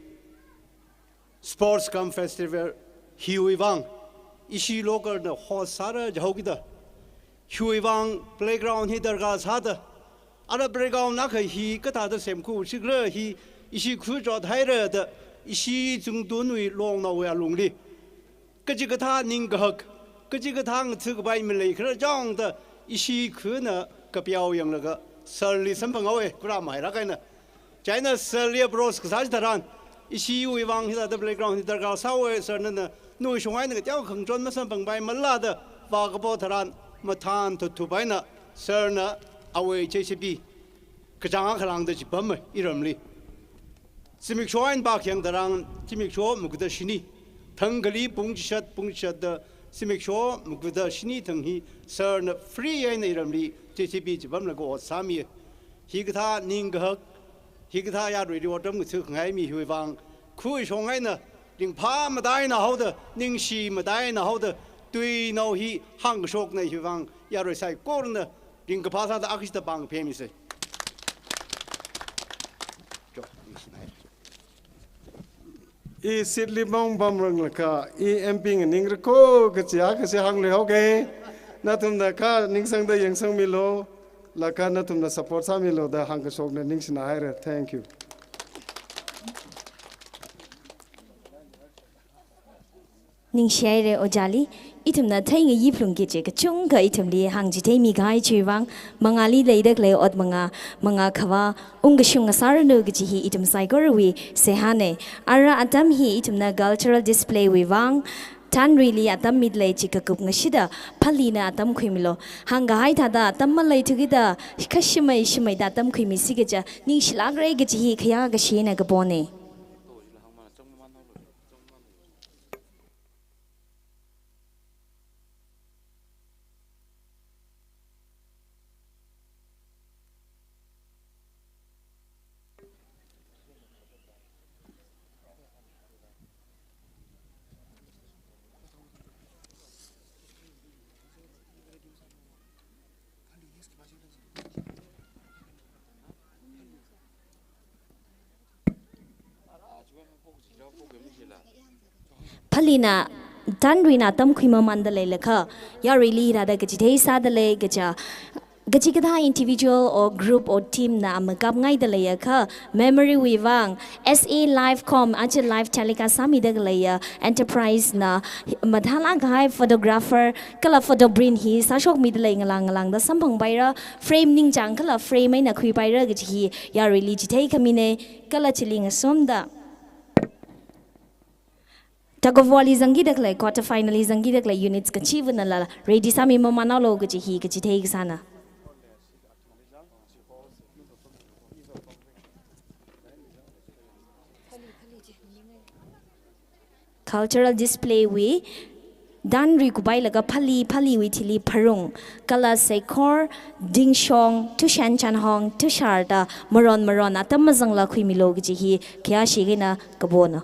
Sports cum Festival hiwui vang, ishi local na host sāra jihaokida, hiwui vang playground hi darkar sāda, ara playground akha hi kathāda semkhuishikra hi, ishi khuichot haira da, ishi Zingtungwui longnaowui alungli kachikathā ningkahak, kachikathā ngathakapai maleikhala chang da, ishi khana kapeo yanglaga, sir li samphanghaowa, kura mailāk eina. Chieina sir li approach kasā chitharan, ishiwui vang hithāda playground hi darkar sāhaowa, sir nana, nawui shong eina kateokha ngachon masamphangpaimala da, vākapo tharan, mathān thuthup eina, sir na awui J C B kachāng akha lāngda chipamma iramli. Zimiksho eina pākhayang tharan, zimiksho muguda shini, thangkhali pung chishat, pung chishat da, zimiksho muguda shini thang hi, sir na free eina iramli, J C B chipamlaga ot sāmi. Hikathā ningkahak, hikathā yaruili otram ngathukngai mi hiwui vang, khuishong eina, ringphā mataina haoda, ningshi mataina haoda, tuinao hi hāngkashokna hiwui vang, yarui saikorana, ringkaphā sāda akhashida pāng phemisa. I seat li mong pamranglakha, I M P nganingra ko kachi akha si hāngluihaoga. Nathumna kha ningsangda yangsangmilu, laga nathumna support sāmilu da hāngkashokna ningshina haira. Thank you. Ningshihaira ojāli, ithumna theingayi phalungki kachi kachungkha ithumli hāngchitheimi kahai chiwui vang, mangāli leida khalei ot mangā, mangā khavā, ungkashung ngasāranu kachi hi ithum saikorawui seihāna. Ara atam hi ithumna cultural display wui vang, Tanruili atam mida lei chi kakup ngashida, Phalina atam khuimilu. Hāngkahai thāda atam maleithukida, kha shimei shimeida atam khuimisi kaja, ningshilākra kachi hi khayākashi eina kapona. Phalina, Tanruina atam khuimamanda leilakha, yaruili rāda kachithei sāda lei kaja, kachikathā individual or group or team na ama kapngaida leiakha, memory wui vang, S A Live Com, aja live telecast sāmida khaleiya, enterprise na, mathālāk kahai photographer, kala photobrin hi sāshokmida lei ngalang ngalangda samphangpaira, frame ningchāng kala frame eina khuipaira kachi hi, yaruili chithei khamina, kala chili ngasomda. Tug of war li zangkida khalei, quarter final li zangkida khalei units kachivana la ready sāmi mamānhaolu kachi hi kachithei kasāna. Cultural display wui, Tanrui kupailaga Phali, Phaliwui thili Pharung, kala Seikhor, Dingshong, Tushen Chanhong, Tushar da maron maron atam mazangla khuimilu kachi hi khayāshi eina kapona.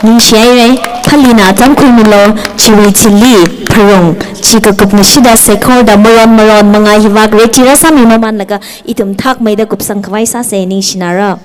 Ningshihaira, phalina tamkhuimilu, chiwui thili, pharong, chi kakupna shida saikorda maron maron manga hivak reitira sāmi mamanlaga, ithum thakmeida kupsang khavai sāsa, ningshinara.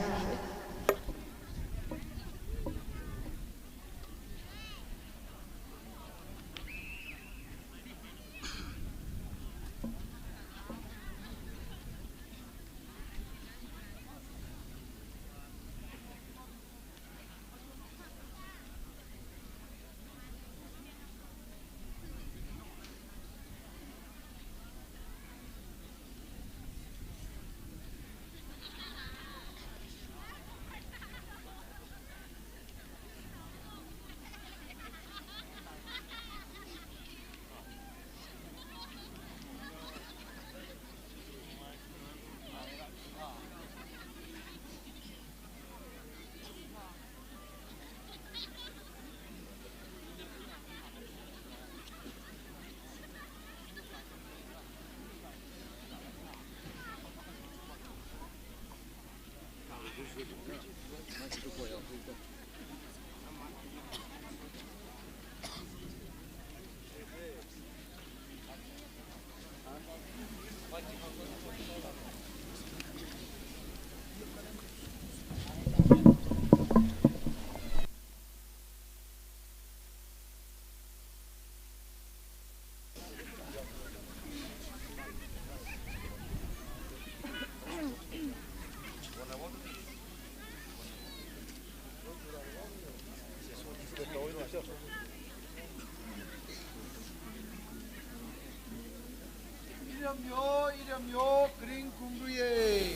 Iramyo, iramyo, kring kumruye.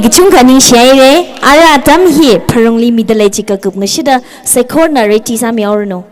Kachungkha ningshihaira, ara atam hi pharungli midalei chi kakup ngashida saikorana ready sāmihaoranu.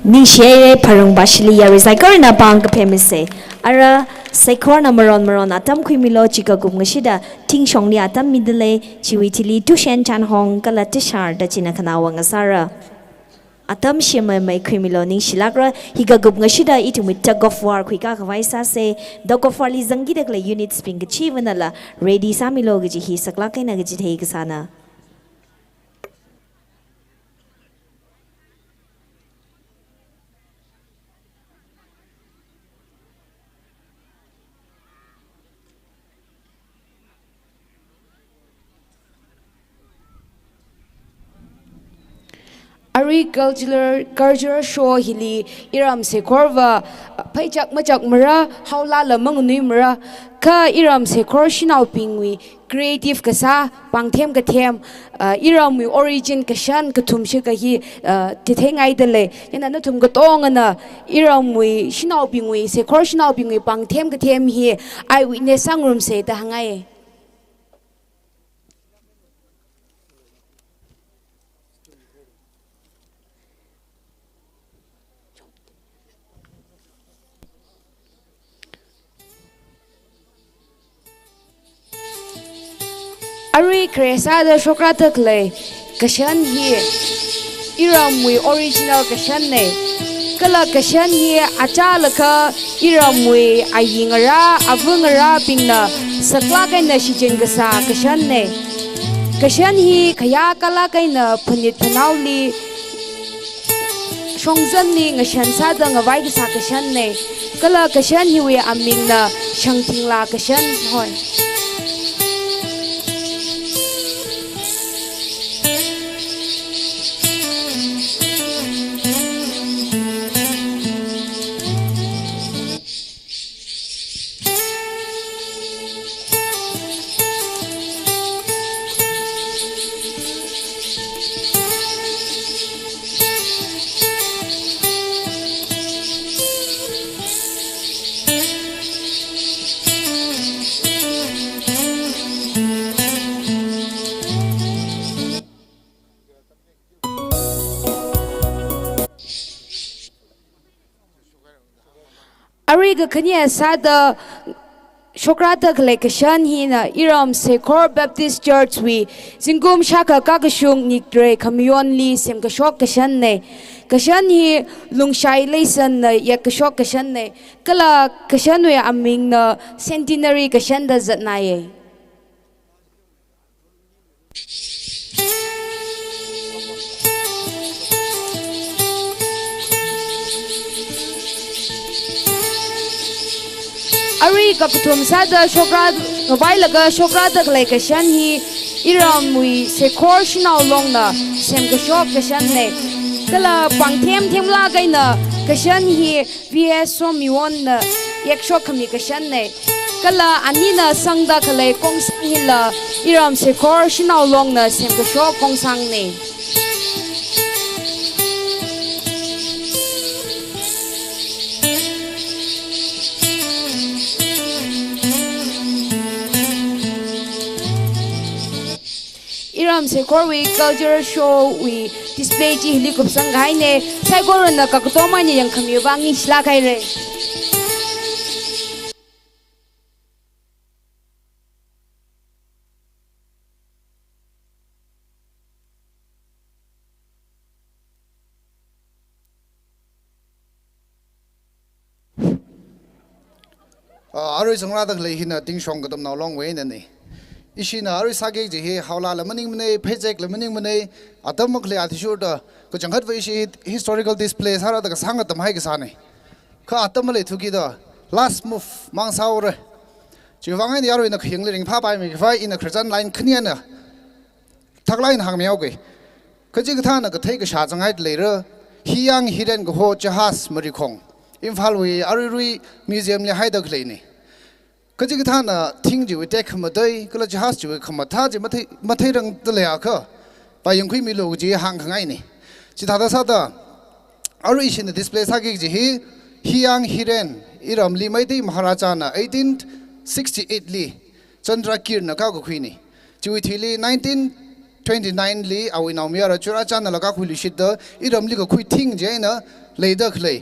Ningshihaira, pharung bashili yarui saikorana pāng kaphemisa. Ara saikorana maron maron atam khuimilu, chi kakup ngashida tingshongli atam midalei, chiwui thili tushen chanhong kala tishar da china khanaowa ngasāra. Atam shimeimei khuimilu, ningshilākra, hi kakup ngashida ithumwui tug of war khuikā khavai sāsa, tug of war li zangkida khalei units bing kachivanala ready sāmilu kaji hi saklāk eina kachithei kasāna. Arui cultural, cultural show hili iram saikorava pheichak machakmara, haolala manganuimara, kha iram saikor shanaobingwui creative kasā, pāngthem kathem, ah, iramwui origin kashan kathum shikha hi, ah, titheingaidalei. Chieina nathum katongana iramwui shanaobingwui, saikor shanaobingwui pāngthem kathem hi eyewitness sāngarumsa da hāngngai. Arui khare sāda shokrāda khalei kashan hi iramwui original kashanna. Kala kashan hi achālakha iramwui ayingarā, avāngarābingna saklāk eina shichin kasā kashanna. Kashan hi khayā kalāk eina phanit phanaoli shongzanli ngashan sāda ngavai kasā kashanna. Kala kashan hiwui amingna Shangthingla kashan hoi. Arui kakhane sāda shokrāda khalei kashan hina iram Sekhor Baptist Church wui zingkum shākha kakashung niktharei khamayonli semkashok kashanna. Kashan hi Lungshai Leisanna yakkashok kashanna. Kala kashanwui amingna Centenary kashan da zatnaya. Arui kakathum sāda shokrā, ngavailaga shokrāda khalei kashan hi iramwui Sekhor Shanao Longna semkashok kashanna. Kala pāngthem themlāk eina kashan hi V S Sommiwonna yakshok khami kashanna. Kala anina sangda khalei kongsang hila iram Sekhor Shanao Longna semkashok kongsangna. Iram Sekhorwui cultural show wui display chi hili kupsang kahaina, saikorana kakatomana yangkhamiwui vang ningshilāk haira. Ah, arui zangrāda khalei hina Tingshong Katamnao Longwui einana. Ishina arui sāki kaji hi haolala maningmana, pheichakla maningmana, atam makhalei athishurda, kachangkhatva ishi historical display sāra da kasāng atam haikasāna. Kha atam maleithukida, last move mang sāhaora. Chiwui vang eina aruina khayangli ringphāpaimi khavai ina khararchan line khani eina thaklāk eina hāngmihaoga. Kachikathāna kathei kashā zanghai leira, Hiyang Hiren kaho jahaz marikhong, Imphalwui aruirui museum li haida khaleina. Kachikathāna thing chiwui tekhamatei, kala jahaz chiwui khamathā chi mathei, matheirangda leiakha, vāyangkhuimilu kaji hāngkhangaina. Chithāda sāda, arui ishina display sāki kaji hi, Hiyang Hiren, iramli Meitei Maharajana eighteen sixty-eight li Chandrakirtna kakakhuina. Chiwui thili nineteen twenty-nine li awui naomayara Churachandpur laga khuiluishitda iramli kakhui thing chieina leida khalei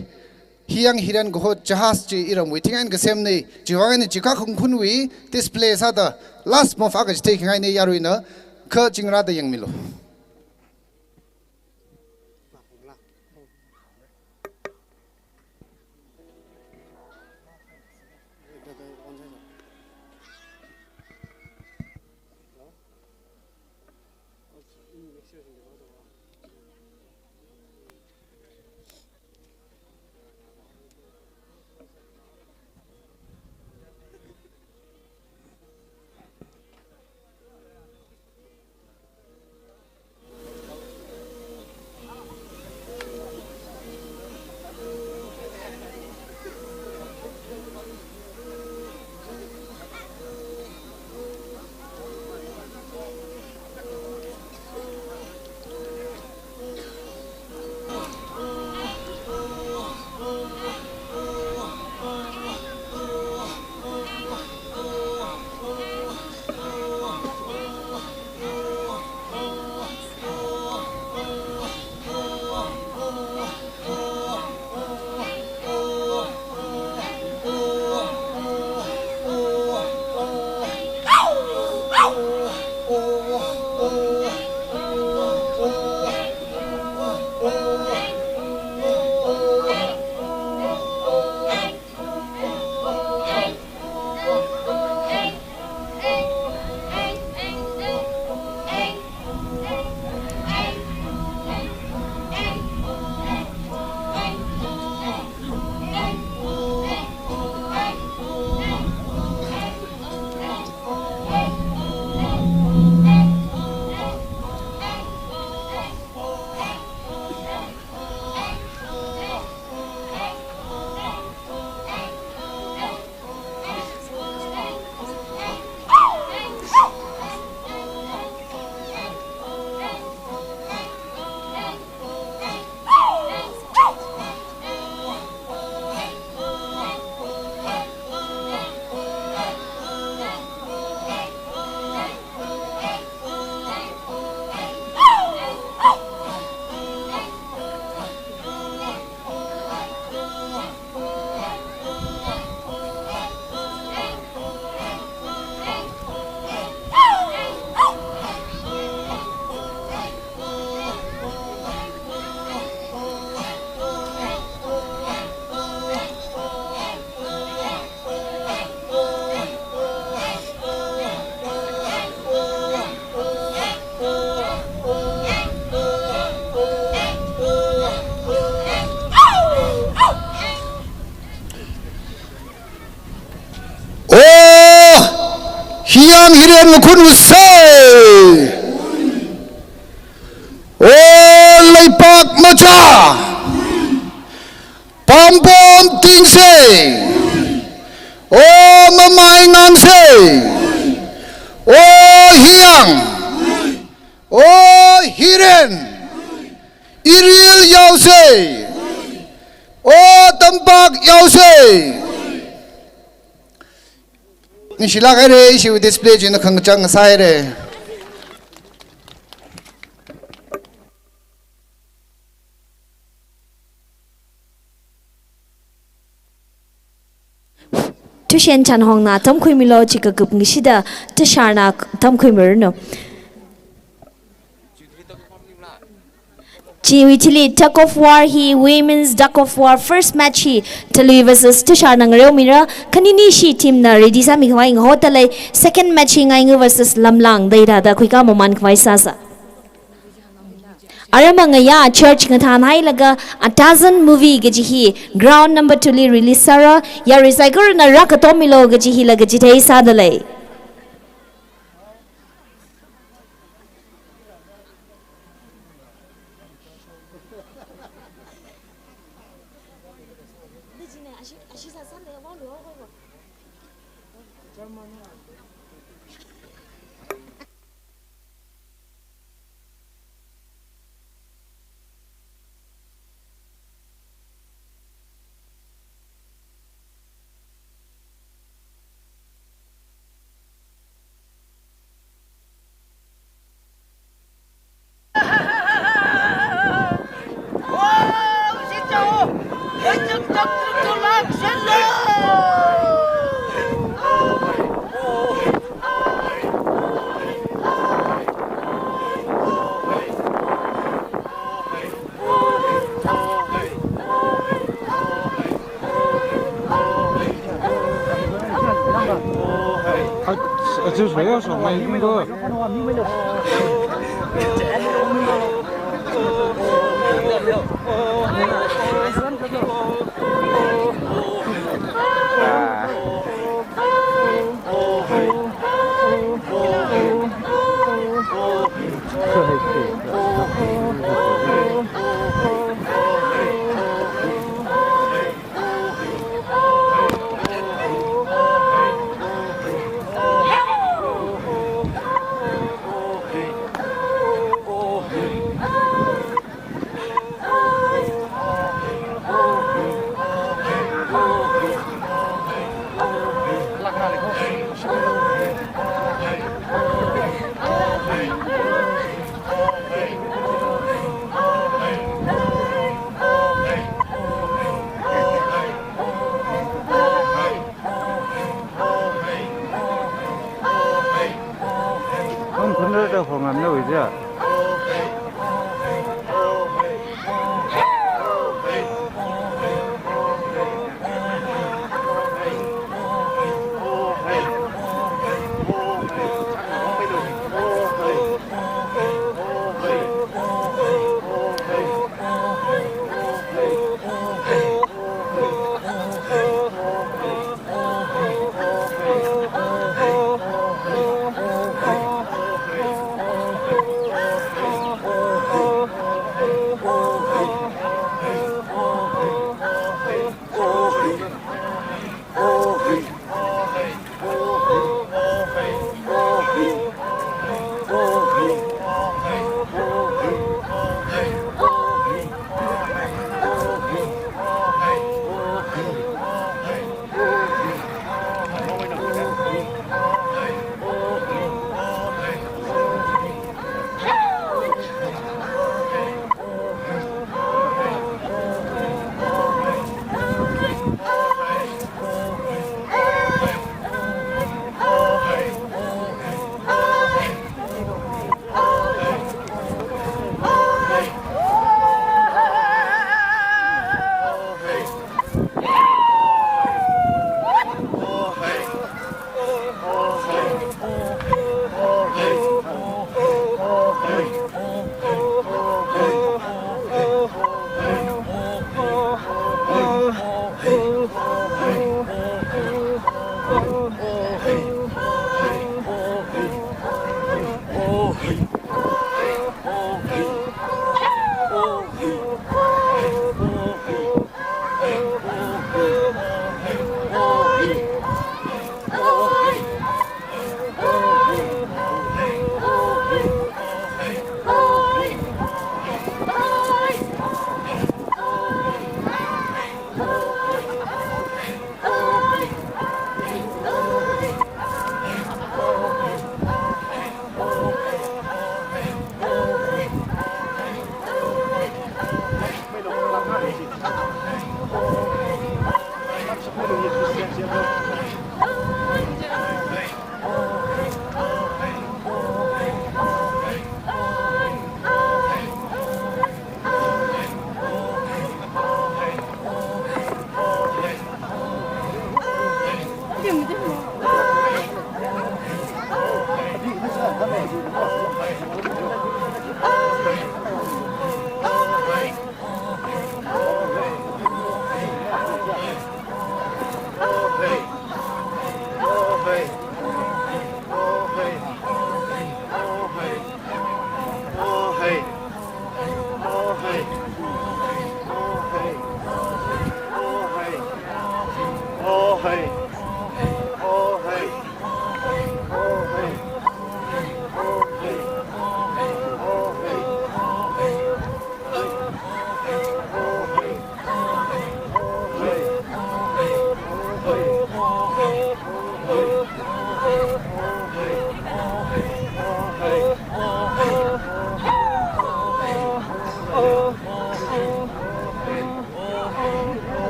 Hiyang Hiren kaho jahaz chi iramwui thing eina kasemna, chiwui vang eina chikha Khongkhunwui display sāda last move akha chithei khangaina yaruina, kha chingrāda yangmilu. O Hiyang Hiren makhunwui sei. O Leipak macha. Pampom tingsei. O mamai ngansei. O Hiyang. O Hiren. Iril yaosei. O Tampak yaosei. Ningshilāk haira, ishiwui display china khangachang sāhaira. Tushen Chanhongna tamkhuimilu, chi kakup ngashida Tusharna tamkhuimiranu. Chiwui thili tug of war hi, women's tug of war first match hi Talui versus Tusharna ngareomira, khaninishi team na ready sāmikhavai ngahoda lei. Second match hi Ngainga versus Lamlang da hithāda khuikā maman khavai sāsa. Aram ngayā church ngathānhailaga A Dozen movie kaji hi ground number two li release sāra, yarui saikorana rākatomilu kaji hila kachithei sāda lei. Achu soyo so mai ingo. Hong khunra da hong am na wija.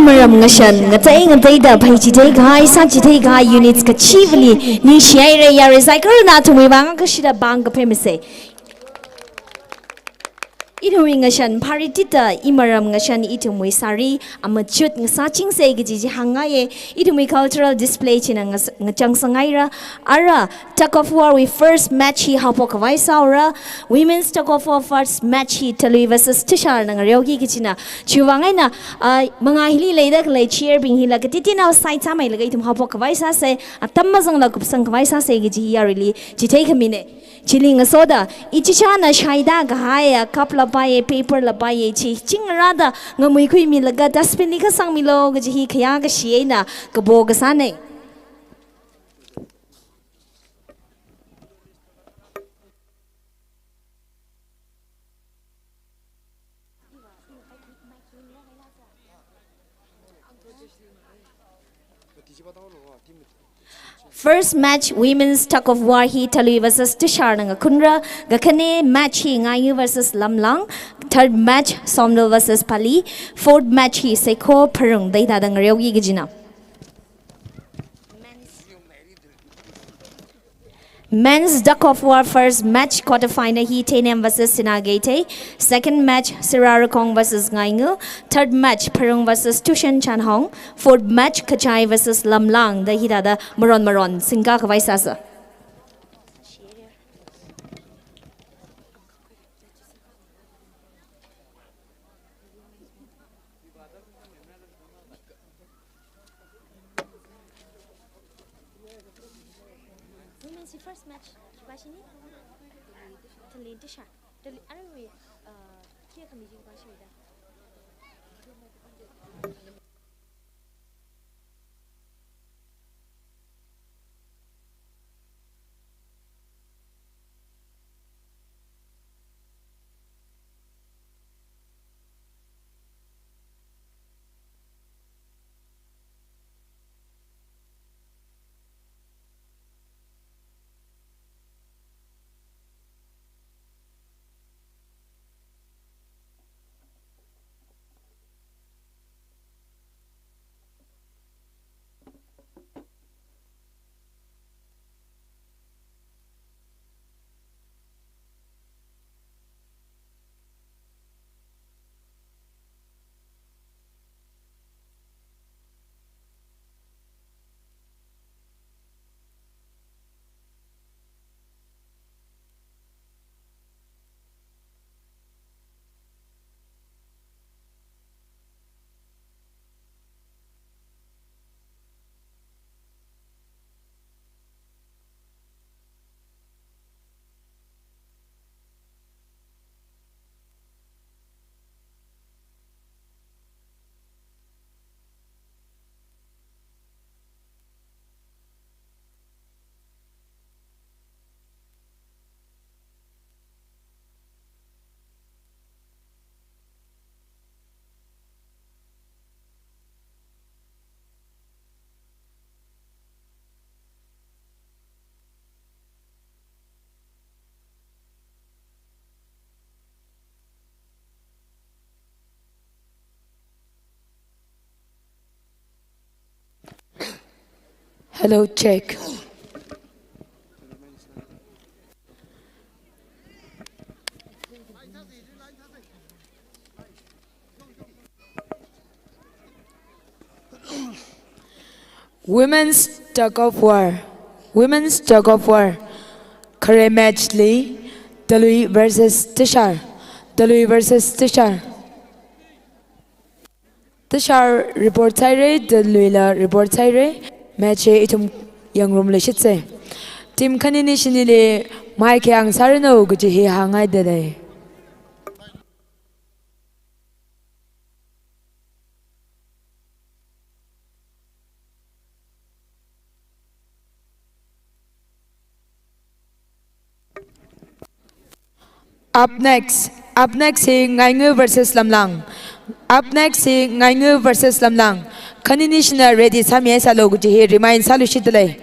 Maram ngashan, ngatei ngateida phaichithei kahai, sāchithei kahai units kachivali ningshihaira. Yarui saikorana athumwui vang kashida bang kaphemisa. Ithumwui ngashan pharitita, imaram ngashan ithumwui sari amachut ngasāchingsa kaji chi hāngngaiya. Ithumwui cultural display china ngas-, ngachangsangaira. Ara tug of war wui first match hi haophok khavai sāhaora. Women's tug of war first match hi Talui versus Tusharna ngareoki kachina. Chiwui vang eina, ah, mangā hili leida khalei chair bing hila katitinao side sāmeilaga ithum haophok khavai sāsa, atam mazangla kupsang khavai sāsa kaji hi yaruili chithei khamina. Chili ngasoda, ichichāna shaida kahaiya cup la paiya, paper la paiya, chi chingrāda ngamuikhuimilaga dustbin li kasangmilu kaji hi khayā kashi eina kapo kasāna. First match women's tug of war hi Talui versus Tusharna ngakhunra, kakhane match hi Ngaingu versus Lamlang, third match Somdal versus Pali, fourth match hi Seikho Pharung da hithāda ngareoki kajina. Men's tug of war first match quarter final hi Theinem versus Sinakeithei, second match Sirarakhong versus Ngaingu, third match Pharung versus Tushen Chanhong, fourth match Kachai versus Lamlang da hithāda maron maron singkā khavai sāsa. Women's first match, khipāshini? Talui Tushar. Talui, arui, uh, kayākha mi khipāshida? Hello, check. Women's tug of war. Women's tug of war. Khare match li, Talui versus Tushar. Talui versus Tushar. Tushar report sāhaira, Taluila report sāhaira. Match hi ithum yangrumlu shitsa. Team khanini shinili mai khayang sāranu kaji hi hāngngaidalei. Up next, up next hi Ngaingu versus Lamlang. Up next hi Ngaingu versus Lamlang. Khanini shina ready sāmihaisālu kaji hi remind sālu shitdalei.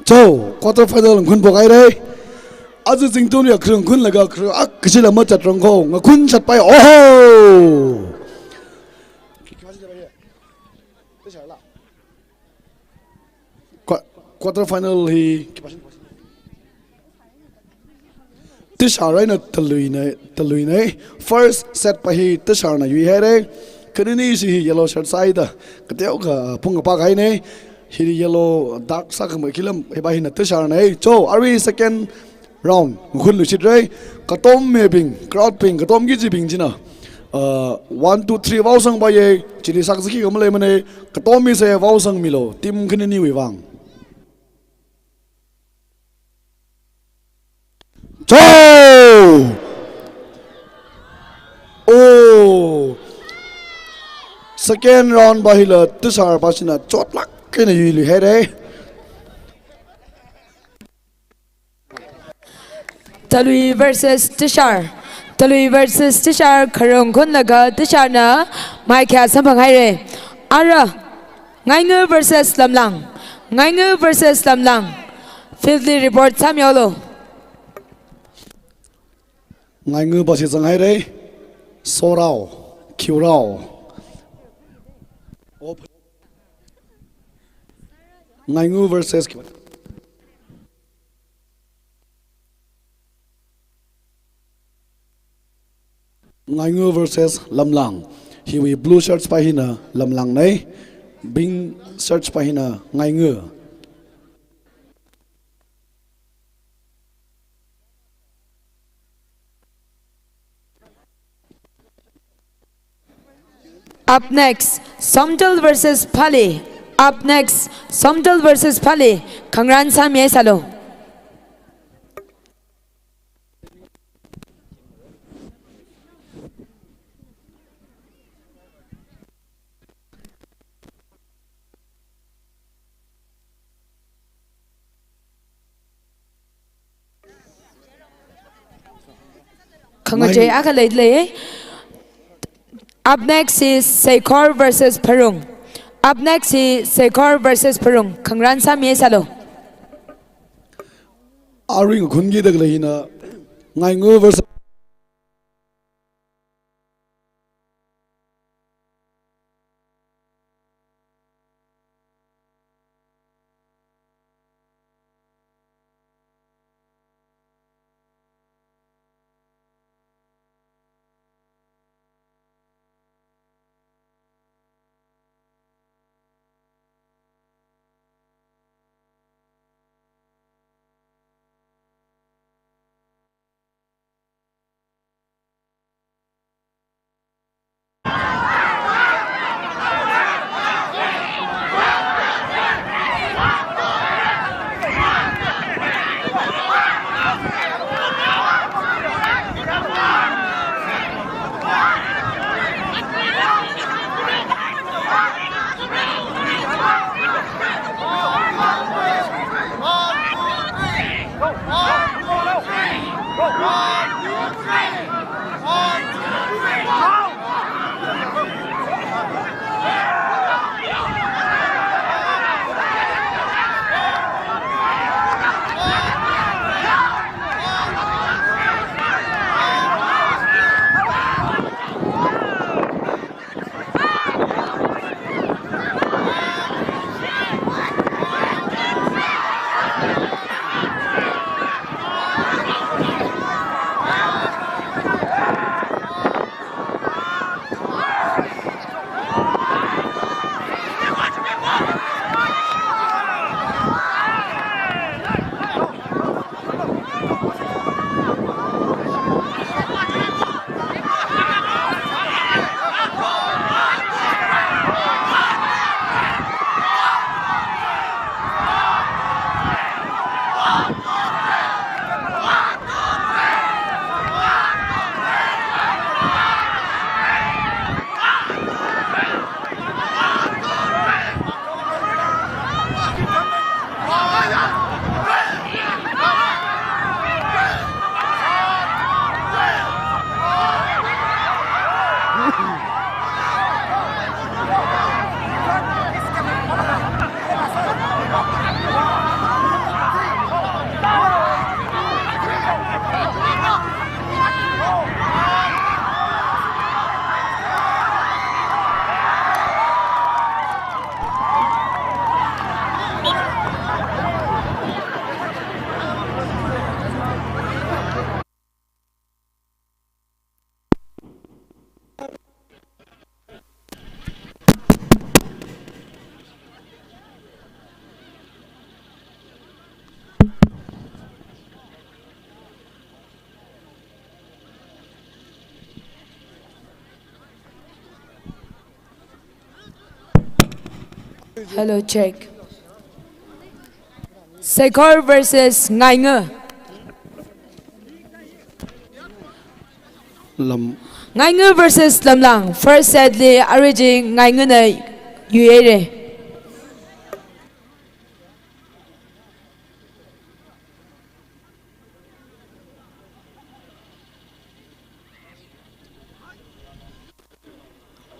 Cho, quarter final ngakhun phok haira. Aja zingtunwui akhru ngakhunlaga akhru akha kachila machatrang kho, ngakhun chatpai, oho! Qua-, quarter final hi Tishar eina Talui na, Talui na. First set pa hi Tisharna yuihaira. Khanini chi hi yellow shirt sāhaida, kateokha phungkapa kahaina. Hi yellow dark sākhamei khilam, hipa hina Tisharna. Cho, arui second round ngakhun luishitra. Katom mibing, crowd bing, katom kachibing china, uh, one, two, three vāosangpa ye, chili sakzaki khamaleimana. Katom mi se vāosangmilu, team khaniniwui vang. Cho! Oh! Second round pa hila Tishar pa china chotlāk eina yuiluihaira. Talui versus Tishar. Talui versus Tishar, kharung ngakhunlaga Tisharna maikha samphanghaira. Ara, Ngaingu versus Lamlang. Ngaingu versus Lamlang. Field li report sāmilu. Ngaingu pa chi zanghaira. Sorao, Khiurao. Ngaingu versus Ngaingu versus Lamlang. Hiwui blue shirts pa hina Lamlangna, pink shirts pa hina Ngaingu. Up next, Somdal versus Pali. Up next, Somdal versus Pali. Khangarān sāmi sālu. Khangachei akha leilei. Up next is Seikhor versus Pharung. Up next is Seikhor versus Pharung. Khangarān sāmi sālu. Arui ngakhunki dalei hina Ngaingu versus Hello, check. Seikhor versus Ngainga. Lam. Ngainga versus Lamlang. First set li arui chi Ngaingana yuihaira.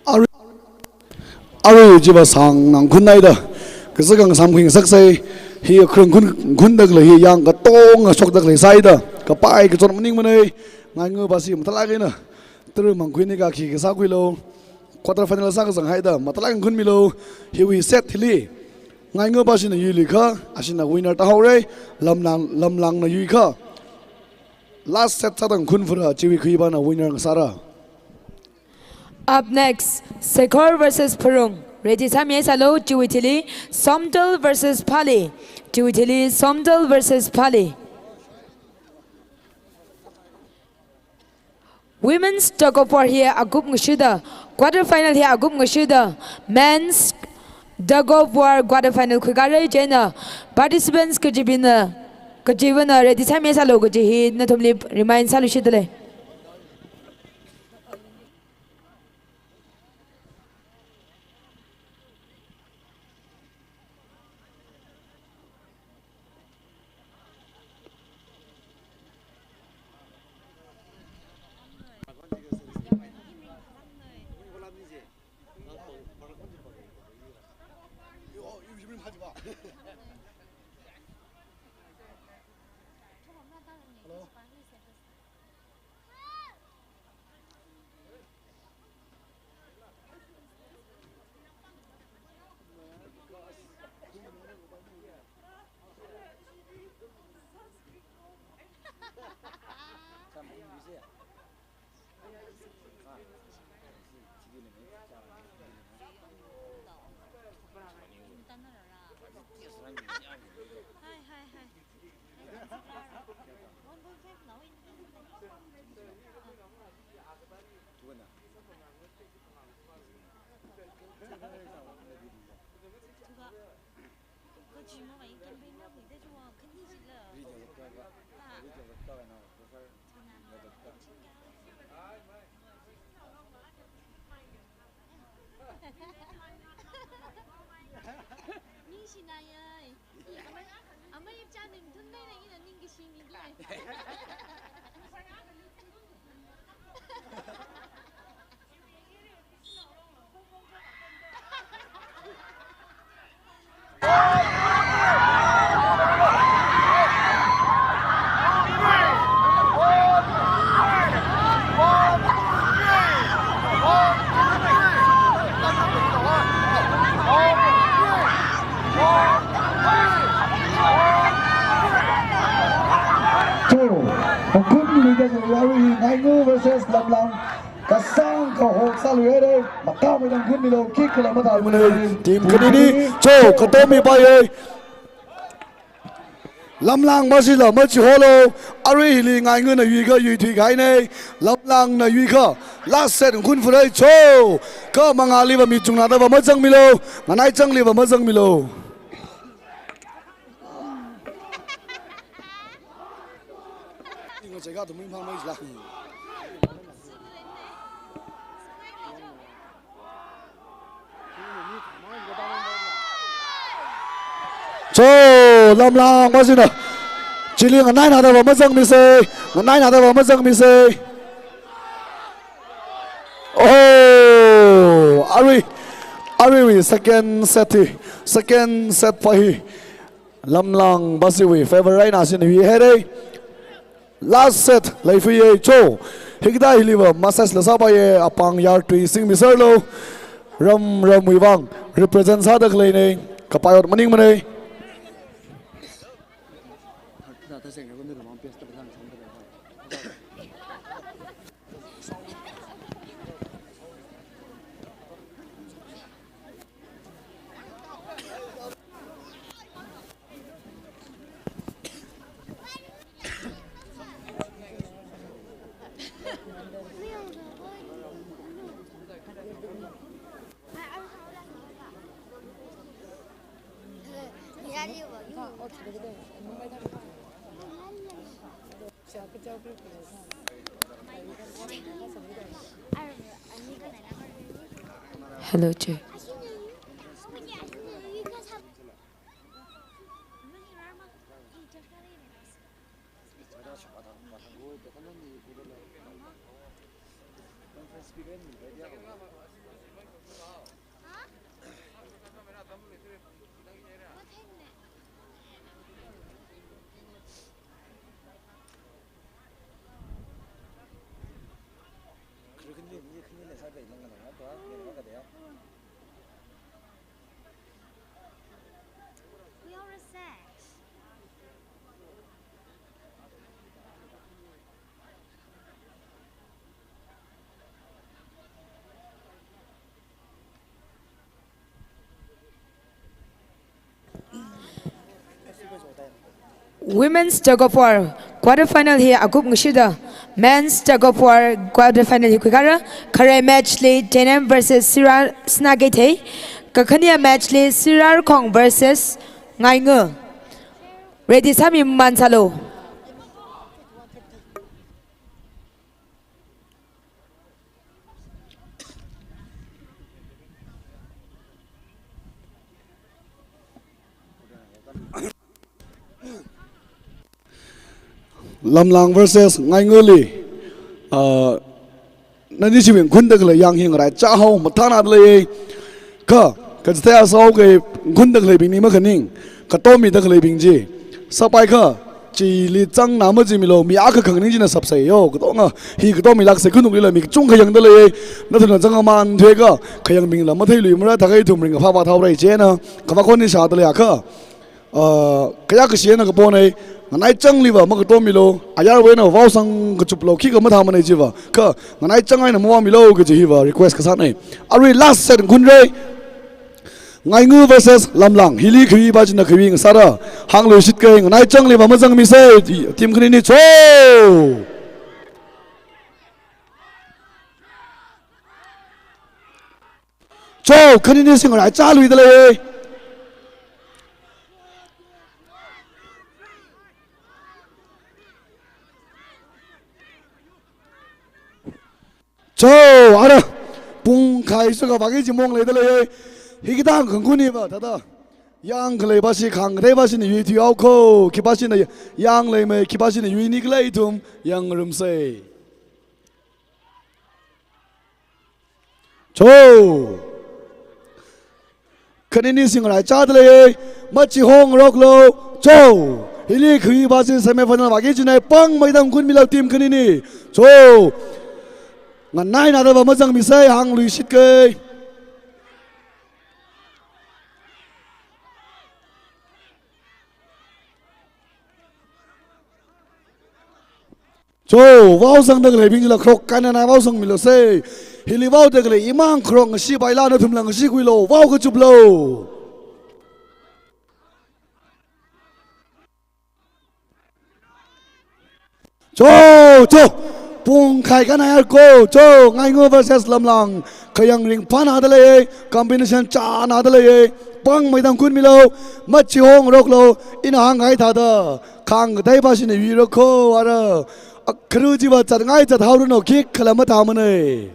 Arui, arui chiva sāngnā khuinaida, kazakhang samkhuingasaksei, hi kharing khun, khundakhalei hi yang katonga shokdakhalei sāhaida, kapai kachot maningmanei, Ngaingabasi mathālāk eina tara mangkhuini ka khi kasā khuilu, quarter final sākazang haida, mathālāk eina khunmilu, hiwui set hili, Ngaingabasina yuiluikha, ashina winner tāhaora, Lamlang, Lamlangna yuikha, last set sāda ngakhunfura, chiwui khuivana winner ngasāra. Up next, Seikhor versus Pharung. Ready sāmisālu, chiwui thili, Somdal versus Pali. Chiwui thili, Somdal versus Pali. Women's tug of war hi akup ngashuda, quarter final hi akup ngashuda, men's tug of war quarter final khuikāra chieina, participants kachibingna, kachivana ready sāmisālu kaji hi nathumli remind sāluishitdalei. Ningshinaye. Amei, amei chān ning thun nei nei ina ning kashi ni le. Cho, ngakhunluida khalei arui Ngainga versus Lamlang. Kasāng kahok sāluihaira, makāmei tangkhunmilu, kick kala mathāmana. Team khanini, cho, katomi paiye. Lamlang masila machiholu, arui hili Ngaingana yuikha yuithui kahaina, Lamlangna yuikha, last set ngakhunfura cho, kha mangāliva mi chungnādava mazangmilu, nganaichāngliva mazangmilu. Cho, Lamlang masina. Chili nganainādava mazangmisei, nganainādava mazangmisei. Oh, arui, aruiwui second set hi, second set pa hi Lamlang basiwui favor eina sina yuihaira. Last set leifaya cho. Hikathā hiliva massage la sāpaiya, apāng yartui singmiserlu. Ram ramwui vang represent sāda khaleina, kapai ot maningmana. Hello, che. We are set. Women's tug of war quarter final hi akup ngashida, men's tug of war quarter final hi khuikara. Khare match li Tenem versus Sirar Sinakeithei, kakhane match li Sirarkhong versus Ngaingu. Ready sāmi mansālu. Lamlang versus Ngainguli. Ah, nani chiwui ngakhunda khalei yang hi ngaraichā haowa, mathānada lei. Kha, kachithei asao kei ngakhunda khaleibingli makhaning, katomida khaleibing chi. Sāpai kha, chili chāngna majimilu, mi akha khanganing china sapsei yo, katonga, hi katomilāksei, khanukli la mi kachungkha yangda lei. Nathumna chāngaman thuikha, khayangbingla matheilui mara, thākha ithum ringkaphā vāthaora chieina, kavā khon hi shāda leiakha. Ah, kayākha shina kaponei, nganaichāngliva makatomilu, ayarwui eina vaosang kachuplu, khikha mathāmanei chiva, kha nganaichāng eina mavāmilu kaji hiva request kasānei. Arui last set ngakhunrei. Ngaingu versus Lamlang. Hili khayui pā china khayui ngasāra. Hāngluishit kei, nganaichāngliva mazangmisei. Team khanini cho. Cho, khanini sing ngaraichāluida lei. Cho, ara, pungkhai sukha vāki kaji mong leida lei. Hikathā khangakhun hiva, thāda. Yang khalei pā shi, khāngkathei pā shina yuithui haokho, khipā shina yang leimei, khipā shina yuini khala ithum yangngarumsei. Cho. Khanini sing ngaraichāda lei, machihongaroklu, cho. Hili khayui pā chi semi final vāki kajinei, pāngmeida ngakhunmilu team khanini. Cho. Nganainadava mazangmisei, hāngluishit kei. Cho, vaosangda khaleibing chila kharok eina eina vaosangmilusei. Hili vaoda khalei imang kharok ngashee paila, nathumla ngashee khuilu, vao kachuplu. Cho, cho. Pungkhai kanai arko, cho, Ngaingu versus Lamlang. Khayang ringphānada lei, combination chānada lei, pāngmeida ngakhunmilu, machihongaroklu, ina hāngkahai thāda, khāngkathei pā shina yuirokho, ara, a, kharu chiva zatngai zathaoranu, khikhala mathāmanei.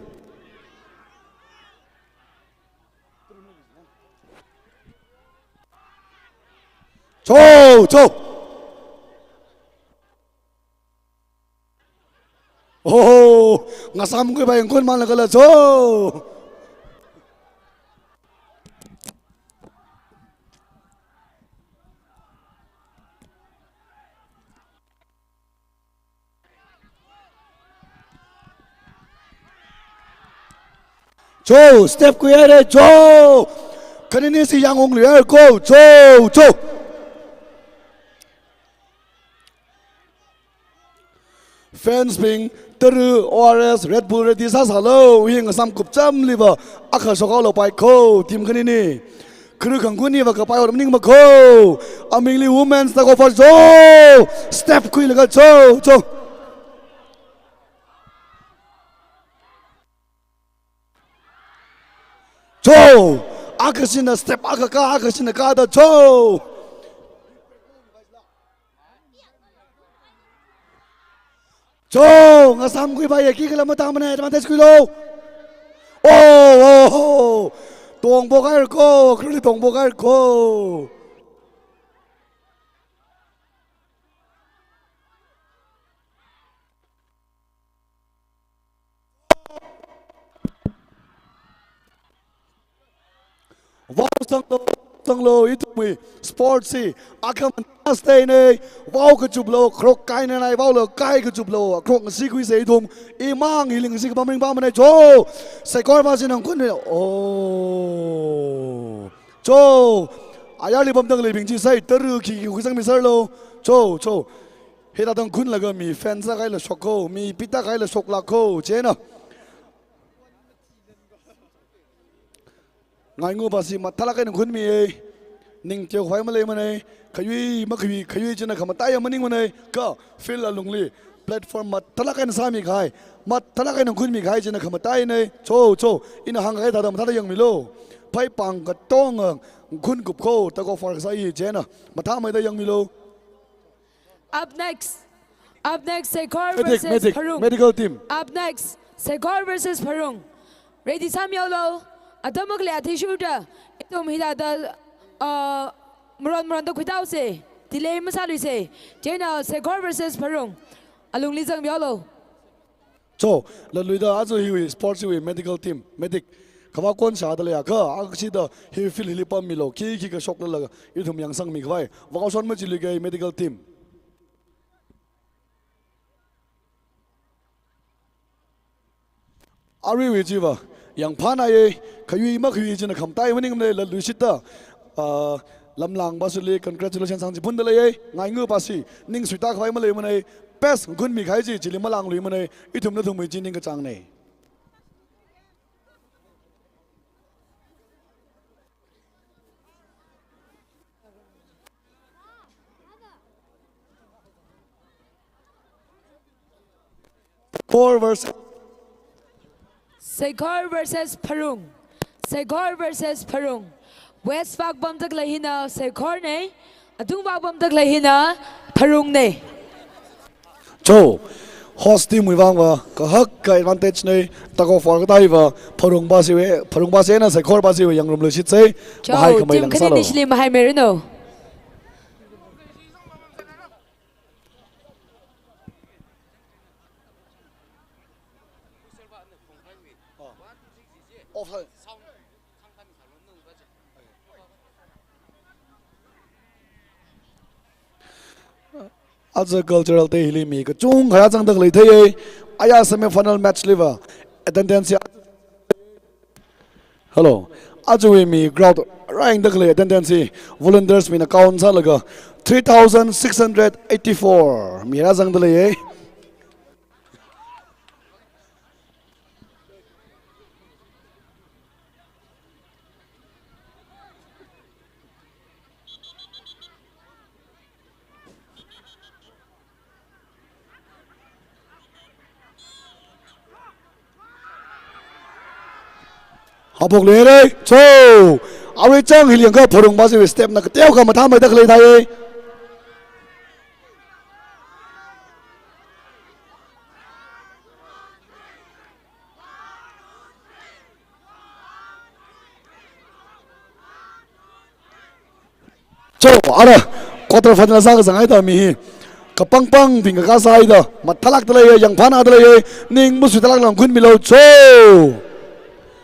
Cho, cho. Oh, ngasam kui bai ngakhun manlakhala cho. Cho, step khuihaira cho. Khanini si yangungluihaira ko, cho, cho. Fans bing, tara, O R S, Red Bull ready sāsālu, hi ngasam kupchamliva, akha shokhaolu pai ko, team khanini. Kharu khangakhun hiva kapai ot maningmakho. Amingli women's tug of war cho. Step khuilaga cho, cho. Cho. Akha shina step akha kā, akha shina kāda cho. Cho, ngasāmkhui bai, ya ki kala matāmana, advantage khuilu. Oh, oh, oh. Tongpok haira ko, khareli tongpok haira ko. Vao sanglo, sanglo, ithumwui sports hi akhamana stay nei, vao kachuplo, kharok kainanai, vaolo kai kachuplo, kharok ngasi khuisa ithum, imang hili ngasi kapam ringpamana cho, Seikhor vāsina ngkhun, oh, cho, ayarli pamdang leibing chi sai, tara khi khi khuisangmi sārlo, cho, cho, hithāda ngkhunlaga mi fan sākahaila shok ko, mi pita kahaila shoklāk ko, chieina. Ngaingu vāsi mathālāk eina ngkhunmi e. Ning teokhavai maleimanei. Khayui makhui, khayui china khamataiya maningmanei. Kha field alungli platform mathālāk eina sāmikahai, mathālāk eina ngkhunmikahai china khamatainei. Cho, cho. Ina hāngkahai thāda mathāda yangmilu. Phaipāng katonga ngkhun kupko, tug of war kasā hi chieina. Mathāmeida yangmilu. Up next. Up next, Seikhor Medic, versus medic, Pharung. Medical team. Up next, Seikhor versus Pharung. Ready sāmihaolu. Atam makhalei athishurda, ithum hithāda, uh, maron maronda khuitāhaosa. Delay masāluisa. Chieina Seikhor versus Pharung. Alungli zangmihaolu. Cho, latluida aja hiwui sports hiwui medical team, medic, khavā kon shāda leiakha, akshida hi field hili pammilu, khi khi kashoklala, ithum yangsangmikhavai. Vāoshon machiluikei medical team. Aruiwui chiva, yangphānāye, khayui makhui china khamatai maningmanei, latluishitda, ah, Lamlang vāsili congratulations hāngchiphunda leiye, Ngaingu vāsi, ning suitākhavai maleimanei, best ngkhunmikahai chi, chili malāngluimanei, ithum nathumwui chi ningkachāngnei. Seikhor versus Seikhor versus Pharung. Seikhor versus Pharung. West vak pamda khalei hina Seikhornei. Atung vak pamda khalei hina Pharungnei. Cho, host team wui vangva kahaka advantage nei, tug of war katāva, Pharung vāsiwui, Pharung vāsina Seikhor vāsiwui yangngarumluishitsei. Cho, mahai khamei team langsālu. Khanini shili mahaimeiranu. Aja cultural day hili mi kachungkha zangda khalei theiye. Aya semi final match liva attendance ya. Hello. Ajawui mi crowd rāyangda khalei attendance hi volunteers mina count sālaga three thousand six hundred eighty-four mi rāzangda leiye. Haophokluirei, cho. Arui chang hili yangakha Pharung vāsiwui step na kateokha mathāmeida khalei theiye. Cho, ara, quarter final sākazang haida mi hi kapangpangbing kakā sāhaida, mathālākda leiye, yangphānāda leiye, ning masuitālāk eina ngkhunmilu cho.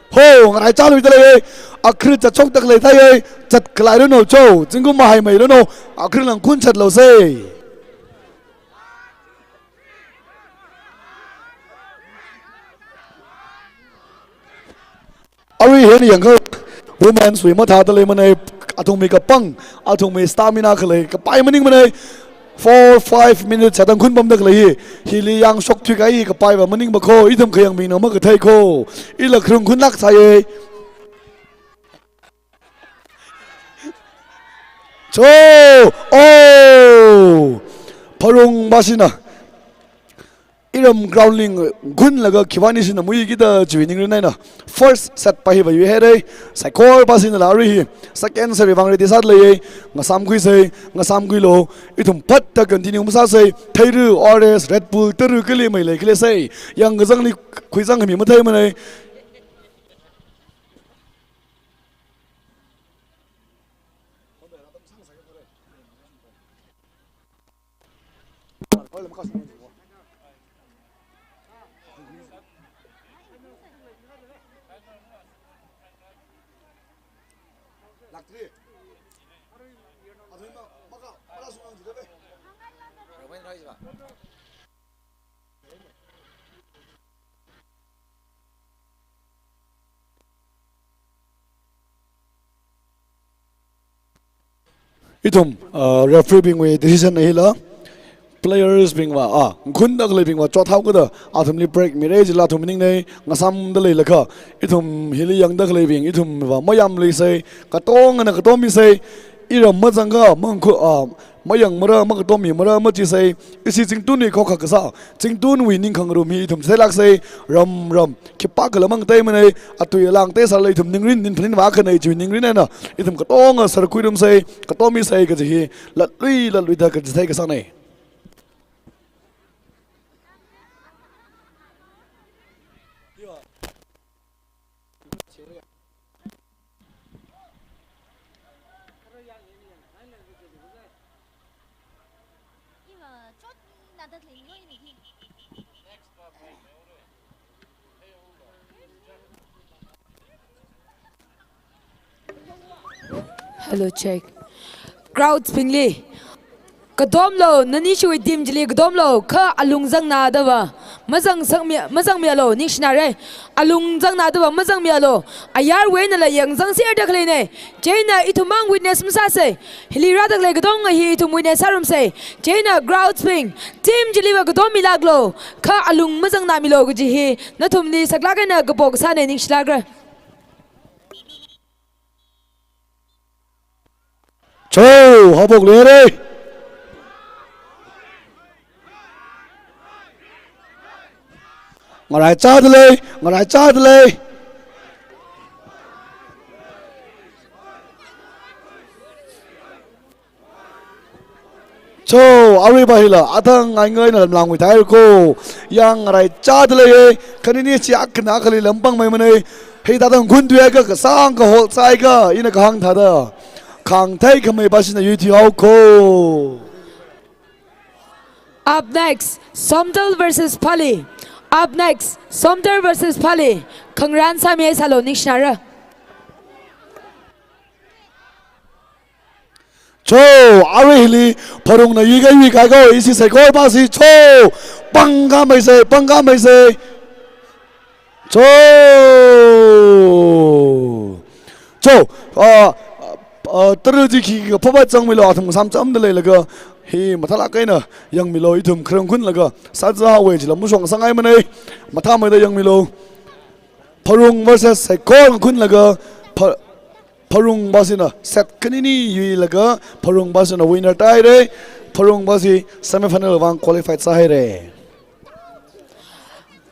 Ho, ngaraichāluida leiye, akhri chatshokda khalei theiye, chatkhalairanu cho, zingkum mahaimeiranu, akhri ngkhun chatlu sei. Arui hili yangakha women's wui mathāda leimanei, athumwui kapang, athumwui stamina khalei kapai maningmanei. Four, five minutes sāda ngkhun pamda khalei hi, hili yangshok thuikahai kapaiva maningmako, ithum khayangbingna makathei ko. Ila kharung ngkhunlāk sāye. Cho! Oh! Pharung vāsina. Iram ground li ngunlaga khipāna shina muikida chiwui ningrin eina first set pa hi vāyuihaira. Saikorpā sina la arui hi second set wui vang ready sāda leiya. Ngasāmkhuisa, ngasāmkhuilu. Ithum phatta continue masāsa. Theiru, Ores, Red Bull, tara kali mei leikhala sai. Yangkazangli khuizangmi matheimanei. Ithum, ah, referee bingwui decision hila, players bingva, ah, ngunda khaleibingva chothaokida athumli break mira jila athum ningnei. Ngasāmda leilakha, ithum hili yangda khaleibing, ithumva mayamluisa, katongana katomisa. Iram mazangakha, mangkhu-, ah, mayangmara, makatommimara machisa. Ishi Chingtunwui khokkha kasā, Chingtunwui ningkhangarum hi ithum theilāksa. Ram ram khipākhala mang teimanei, atui alang teisālala ithum ningrin, ning phaninva khanei chiwui ningrin eina ithum katonga sārkhuirumsa, katommisa kaji hi latlui latluida kachithei kasānei. Hello, check. Crowds bingli, katomlu, nani chiwui team chili katomlu, kha alung zangnada va mazang sangmi, mazangmialu, ningshinare. Alung zangnada va mazangmialu. Ayarwui einala yangzangserda khaleinei. Chieina ithum mang witness masāsa. Hili rāda khalei katonga hi ithum witness sārumsa. Chieina crowds bing, team chiliva katommilāklu, kha alung mazangnamilu kaji hi nathumli saklāk eina kapo kasānei, ningshilākra. Cho, haophokluira. Ngaraichāda lei, ngaraichāda lei. Cho, aruiva hila athang ngaingaina lamlāngwui thai ko. Yang ngaraichāda leiya, khanini chi akhana akhali lampangmeimanei. Hithāda ngun thuiakha kasāngkha hol sāakha, ina kahāng thāda, khāngthei khamei pāshina yuithuihao ko. Up next, Somdal versus Phali. Up next, Somdal versus Phali. Khangarān sāmi sālu, ningshinara. Cho, arui hili pharungna yuikahai yuikahai ko, ishi saikorpā si cho, pangkhamei sai, pangkhamei sai. Cho. Cho, ah, ah, tara chi khikha phapat zangmilu, athum samchamda leilaga, hi mathālāk eina yangmilu, ithum kharang khunlaga, sāzāhaowa jila mashong sāngaimanei, mathāmeida yangmilu. Pharung versus saikor ngakhunlaga, pha-, pharungpā sina set khanini yuilaga, pharungpā sina winner tāhaira, pharungpā si semi final vang qualified sāhaira.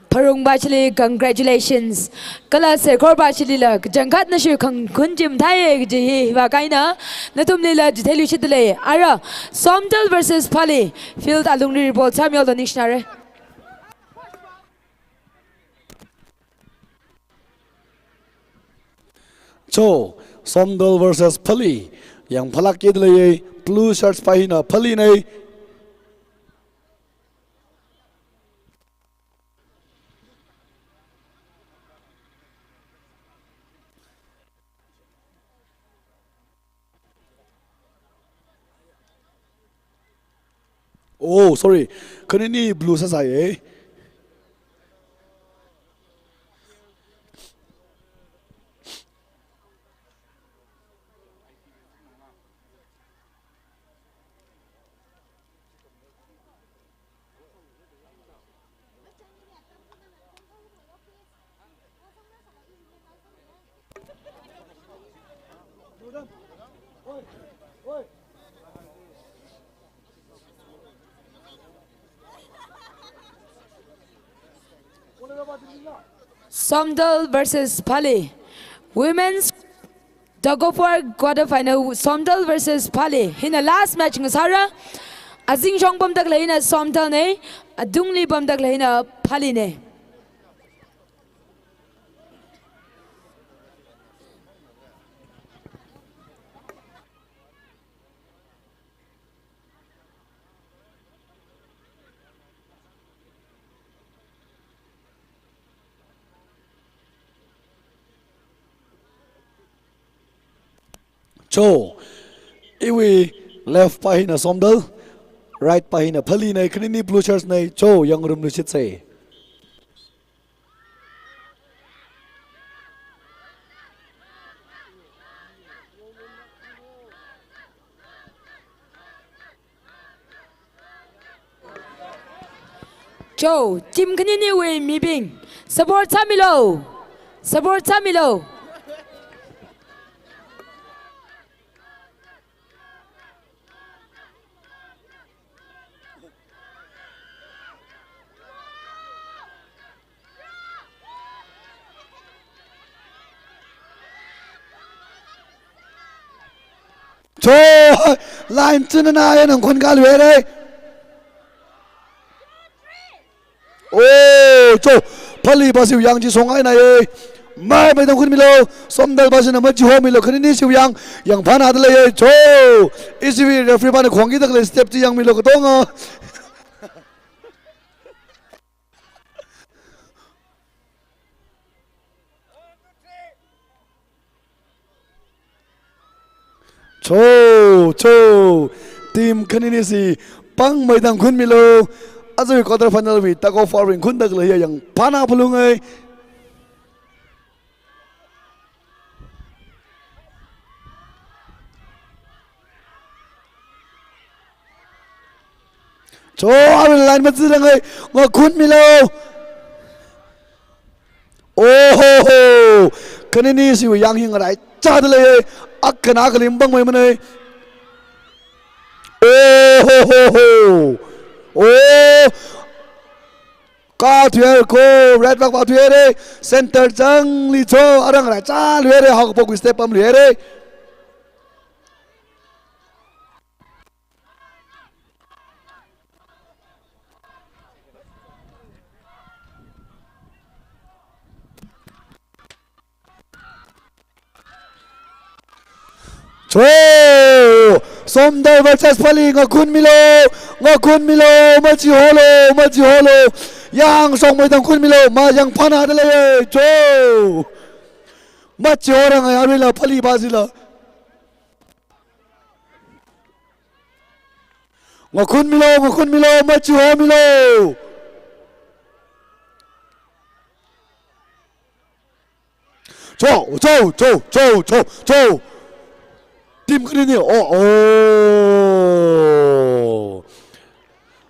Pharungpā chili congratulations. Kala saikorpā chilila kachangkhatna shuikhang khun chim thāi kaji hi vākaina, nathumlila chitheiluishitda lei. Ara, Somdal versus Phali, field alungli report sāmilu, ningshinara. Cho, Somdal versus Phali. Yangphālākkida leiya, blue shirts pā hina Phalinei. Oh, sorry. Khanini blue sāsāya. Somdal versus Pali. Women's tug of war quarter final, Somdal versus Pali. Hina last match ngasāra. Azingshong pamda khalei hina Somdal na, adungli pamda khalei hina Pali na. Cho, iwui left pa hina Somdal, right pa hina Pali na, khanini blue shirts na, cho, yangrumlu shitsei. Cho, team khaniniwui mibing, support sāmilu. Support sāmilu. Cho, line chunana ya nang khon kalu re. Oh, cho, Pali pa siu yang chi songai na ye. Mai mai tang khun milu, Somdal pa sina machi ho milu, khanini siu yang, yang phana da lei ye, cho. Isiwui referee pa na khongki da lei step chi yang milu katonga. Cho, cho. Team khanini si pang mai tang khun milu. Aja quarter final wui tug of war wui khun da lei yang phana phalung ai. Cho, arui line mazi lang ai, ngakhun milu. Oh ho ho. Khanini siu yang hing rai cha da lei. Akana kalim bang mai manai. Oh ho ho ho. Oh. Ka thuiya ko, red flag pa thuiya re. Center changli cho, arang rai cha luiya re, hak pok step pam luiya re. Cho! Somdal versus Pali, ngakhun milu, ngakhun milu, machi holu, machi holu. Yang song mai tang khun milu, ma yang phana da lei, cho! Machi horang ai, arila Pali pa sila. Ngakhun milu, ngakhun milu, machi ho milu. Cho, cho, cho, cho, cho, cho. Team khanini, oh, oh.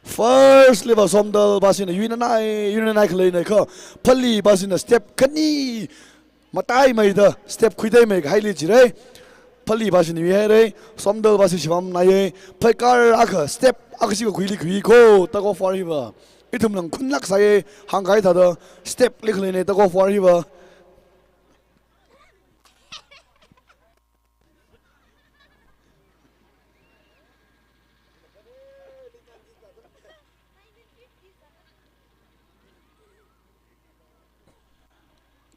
First li va Somdal pa sina yuina nai, yuina nai khalei nai kha. Pali pa sina step khani matai mai da, step khuitai mai kahaili chi re. Pali pa sina yui hai re, Somdal pa si shimam nai ye. Phaikar akha step akha si khuili khui ko, tug of war hi va. Ithum nang khun lak sai, hāngkahai thāda, step li khalei na tug of war hi va.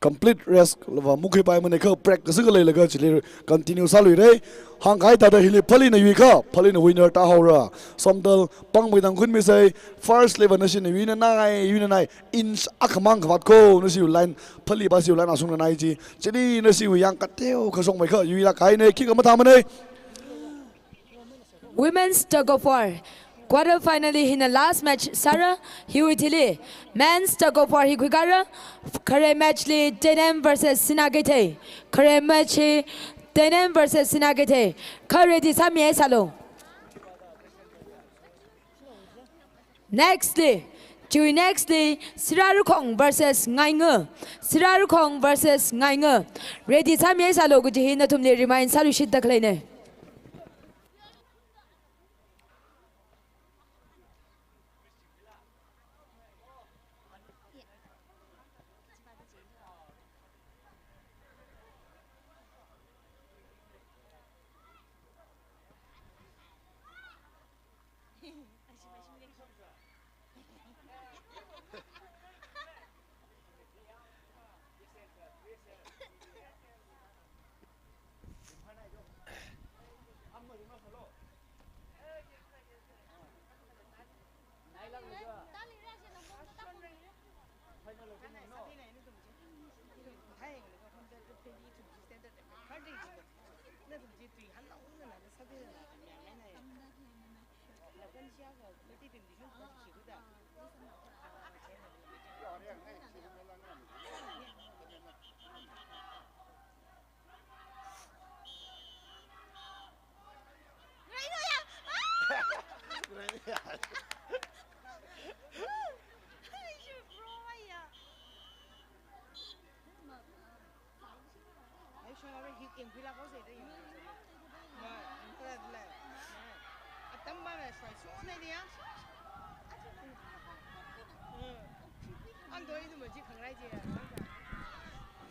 Complete rest va mukhui pai mane kha, break kasu khalei laga chili continue sālui re. Hāngkahai thāda hili Pali na yui kha, Pali na winner tāhaora. Somdal pang mai tang khun mi sai, first li va nasi na yuina nai, yuina nai, inch akhamang khavāt ko, nasi line, Pali pa si line asung na nai chi. Chili nasi yang kateo kasong mai kha, yuila kai ne, khi kamathā mane. Women's tug of war. Quarter final li hina last match sāra, hiwui thili. Men's tug of war hi khuikara, khare match li Tenem versus Sinakeithei. Khare match hi Tenem versus Sinakeithei. Kha ready sāmi sālu. Next li, chiwui next li, Sirarakhong versus Ngainga. Sirarakhong versus Ngainga. Ready sāmi sālu kaji hi nathumli remind sāluishit da khalei ne.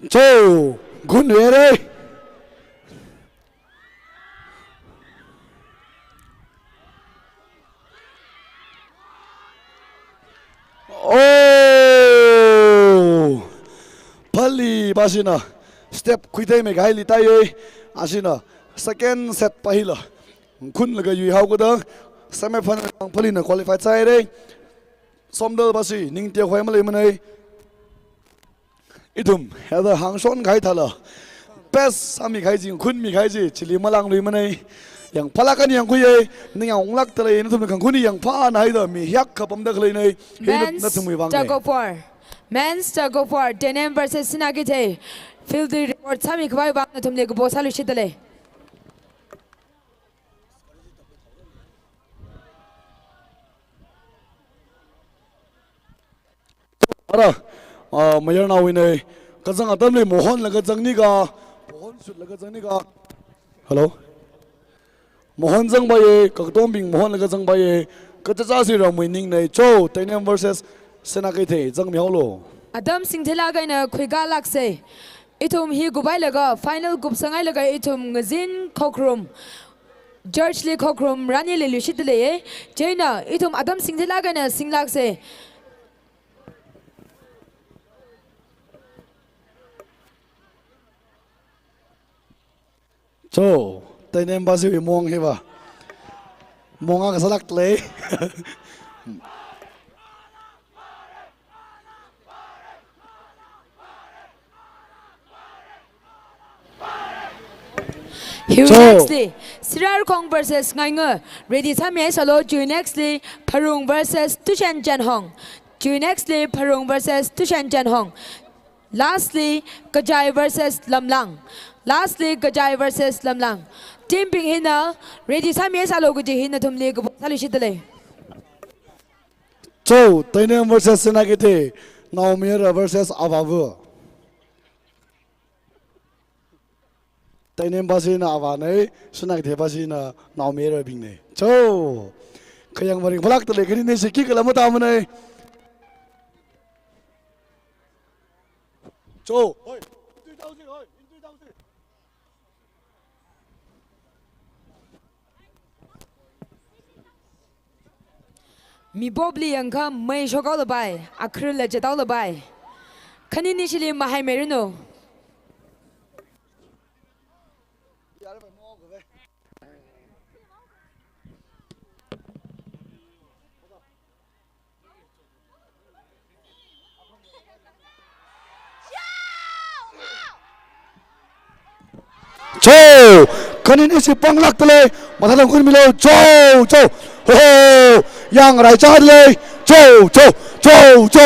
Cho, gun were. Oh, Phali bashina step khuitei me gaili taiye. Ashina second set pahila khunlaga yuihao kada semifinal ang Phalina qualify sāhaire. Somdal bashi ningte khoi maleimanei. Ithum heda hāngshon kahai thala best sāmi kahai chi, khunmi kahai chi chili malāngluimanei. Yangphālāk eina yangkhuiye, ningyāng unglāk talei, nathumna khangkhuni yangphāna haida mi hiyākha pamda khaleinei. Hina Men's nathumwui vang tug nei. Of war. Men's tug of war, Teinem versus Sinakeithei. Field report sāmi khavai vang nathumli kapo sāluishit dalei. Ara, ah, mayarnaowui nei, kazang atamli Mohon laga zangni ka, Mohon shut laga zangni ka. Hello? Mohon zangpaiye, kakatombing Mohon laga zangpaiye, kachacha si ramwui ning nei, cho, Teinem versus Sinakeithei, zangmihaolu. Atam singtheilāk eina khuikālākse. Ithum hi kuphailaga, final kupsanghailaga ithum ngazin khokharum, judge li khokharum ranili luishit leiye. Chieina, ithum atam singtheilāk eina singlākse. Cho, Teinem basiwui mong hiva. Mong akha sālāk lei. Hiwui Cho. Next li, Sirarkhong versus Ngainga. Ready sāmihaisālu, chiwui next li, Pharung versus Tushen Chanhong. Chiwui next li, Pharung versus Tushen Chanhong. Lastly, Kajai versus Lamlang. Lastly, Kajai versus Lamlang. Team bing hina, ready sāmihaisālu kaji hi nathumli kapo sāluishit dalei. Cho, Teinem versus Sinakeithei, Naomayara versus Avāva. Teinem bashina avānei, Sinakeithei bashina Naomayarabing nei. Cho, khayang maringphalāk dalei khanini shiki kala matāmanei. Cho, hoi, mipopli yangkha mei shokhaolapai, akhrila chataolapai. Khanini shili mahaimeiranu. Cho! Khanini ishi panglāk dalei, mathāda khunmilu, cho, cho, ho, ho, yang rai cha dalei, cho, cho, cho, cho.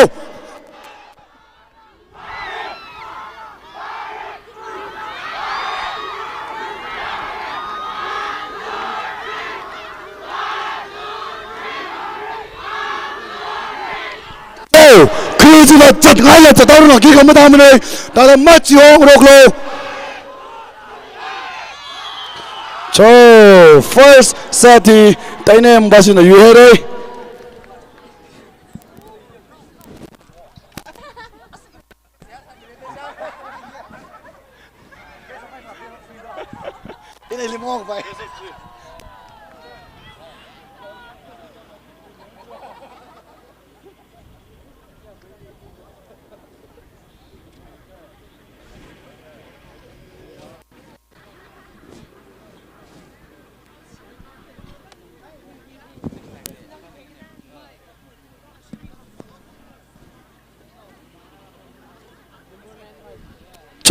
Oh, kri chiva zatngaila zathaoranu, khikha matāmanei, thāda machiong roklu. Cho, first set hi Teinem bashina yuihairei. Ina limong pai.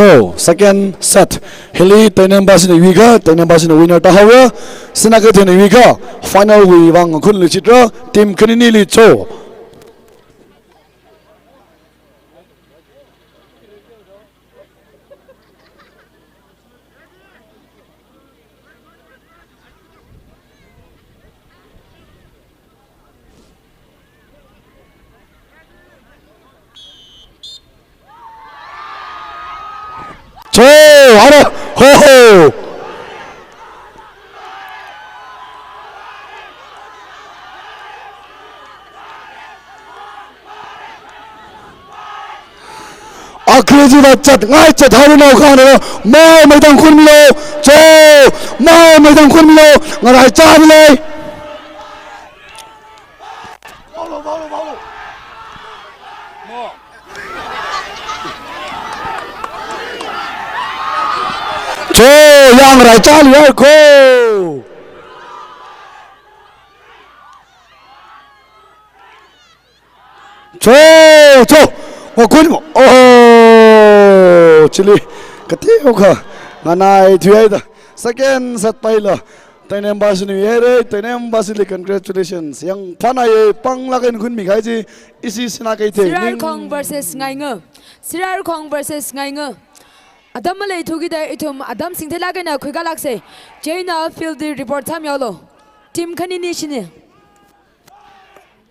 Oh, second set. Hili Teinem Basina yuikha, Teinem Basina winner tāhaora. Sinakeithei yuikha, final wui vang khun luishitra, team khaninili cho. Cho, ara, ho, ho. Akhriwui vāchat, ngaichat haoranu khangarā, maimeitang khunmilu, cho, maimeitang khunmilu, ngaraichāmilu. Cho, yang ngaraichāmilu ko. Cho, cho. Ngakhun mo. Oh, chili. Kateokha. Nganaithuihaida. Second set paila. Teinem Basina yuihaira. Teinem Basili congratulations. Yangphānāya, panglāk eina khunmi kahai chi. Ishi Sinakeithei. Sirarakhong versus Ngainga. Sirarakhong versus Ngainga. Atam maleithukida ithum atam singtheilāk eina khuikālāksa. Chieina field li report sāmihaolu. Team khanini shini.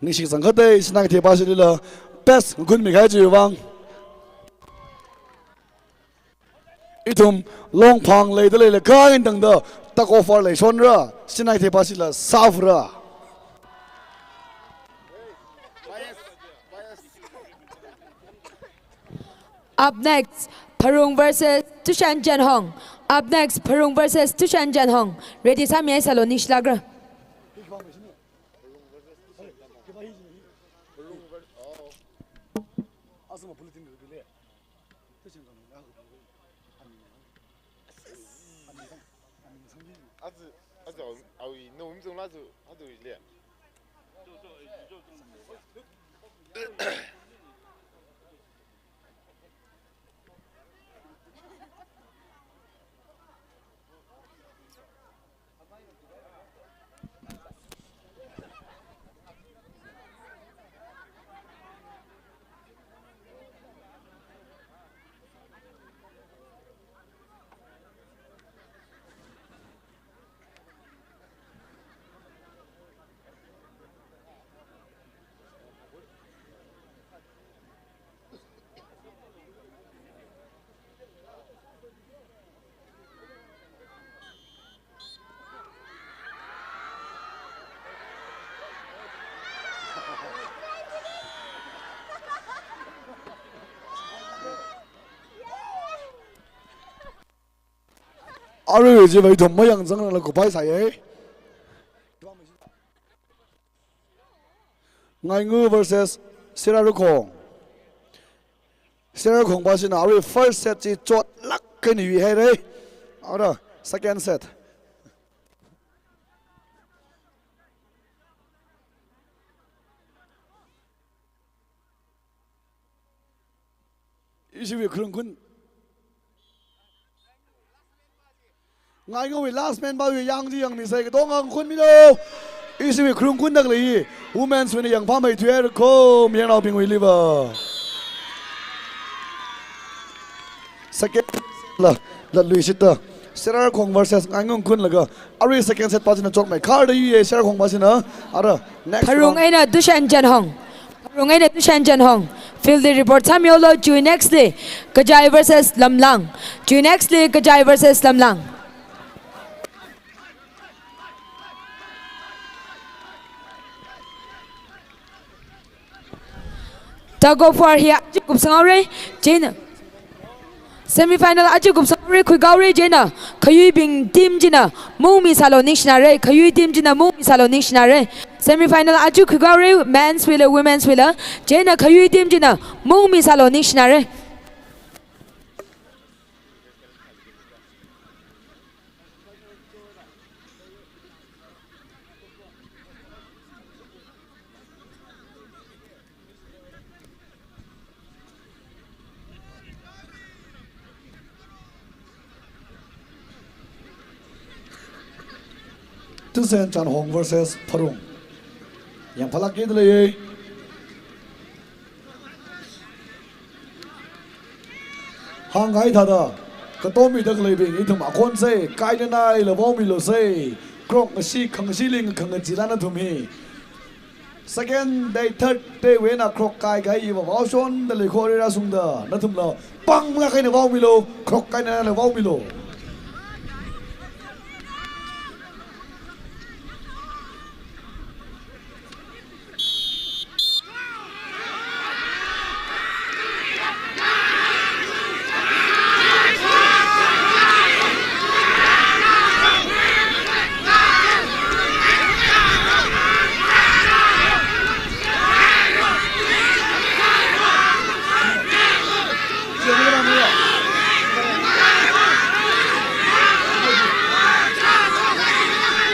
Ningshi zangkhathei Sinakeithei Basilila best ngakhunmi kahai chiwui vang. Ithum Longphang leida leilakha eina tangda tug of war leishonra, Sinakeithei Basila sāra. Up next, Pharung versus Tushan Janhong. Up next, Pharung versus Tushan Janhong. Ready sāmihaisālu, ningshilākra. Aja, aja, awui, no, imzong la ju, aja, ile. Arui chiva ithum mayangzanglala kuphaisai ye. Ngainga versus Sirarakhong. Sirarakhong Basina arui first set chi chotlāk eina yuihaira. Ara, second set. Ishiwui kharungkhun. Ngaingawui last man pāwui yang chi yangmisai katonga ngakhunmilu. Ishiwui kharungkhun dak lei. Women's wui eina yangphāmeithuihaira ko, mayarnaobingwuiliva. Second la, latluishitta. Sirarakhong versus Ngainga ngakhunlaga. Arui second set pā china chotmei. Kharda yuiya Sirarakhong Basina. Ara, next Pharung round. Eina Tushan Janhong. Pharung eina Tushan Janhong. Field li report sāmihaolu, chiwui next li Kajai versus Lamlang. Chiwui next li Kajai versus Lamlang. Tug of war hi aja kupsanghaora, chieina semi final aja kupsanghaora, khuikāhaora, chieina khayuibing team china maungmisālu ningshinara, khayui team china maungmisālu ningshinara. Semi final aja khuikāhaora, men's wuila, women's wuila, chieina khayui team china maungmisālu ningshinara. Sen Chanhong versus Pharung. Yangphālākki dalei. Hāngngai thāda, katomida khaleibing, ithum akhon sei, kainanaila vaomilo sei, krok ngashi, khangashili khangachila nathum hi. Second day, third day wui eina krok kaikai iva vaoshon dalei khorira sungda, nathumla panglāk eina vaomilo, krok kainanaila vaomilo.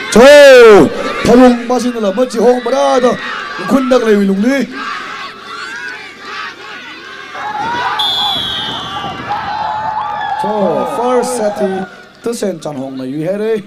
Cho, Pharung masinala machihomara da, khunda khaleiwui lungli. Cho, first set hi Thusen Chanhongna yuihaira.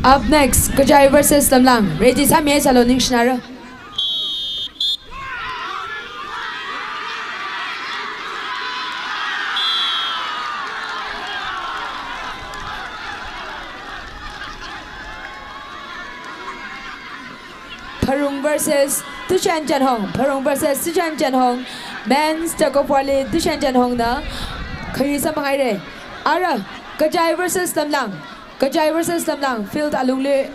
Up next, Kachai versus Lamlang. Ready sāmi sālu, ningshinara. Pharung versus Thusen Chanhong. Pharung versus Thusen Chanhong. Men's tug of war li Thusen Chanhongna khayui samphanghaira. Ara, Kachai versus Lamlang. Kachai versus Lamlang. Field alungli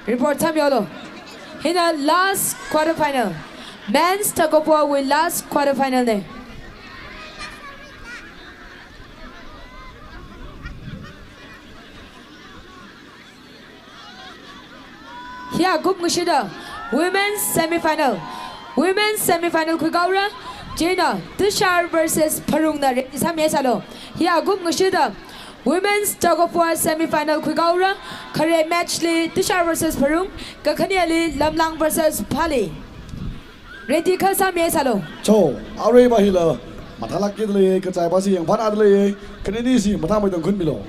report sāmilu. Hina last quarter final. Men's tug of war wui last quarter final na. Hiya kupngashida women's semi final. Women's semi final khuikahaora. Chieina Thusen versus Pharungna ready sāmi sālu. Hiya kupngashida women's tug of war semi final khuikahaora. Khare match li Thusen versus Pharung, kakhaneli Lamlang versus Pali. Ready kha sāmi sālu. Cho, aruiva hila mathālākki dalei, Kachaiva si yangphāna dalei, khanini si mathāmeida khunmilu.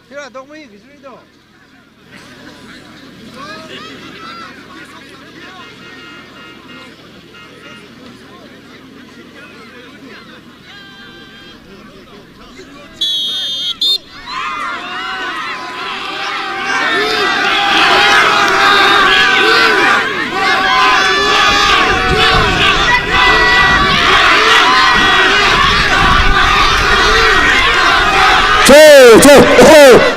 Kira dok mai, kira dok. Cho, cho, oh.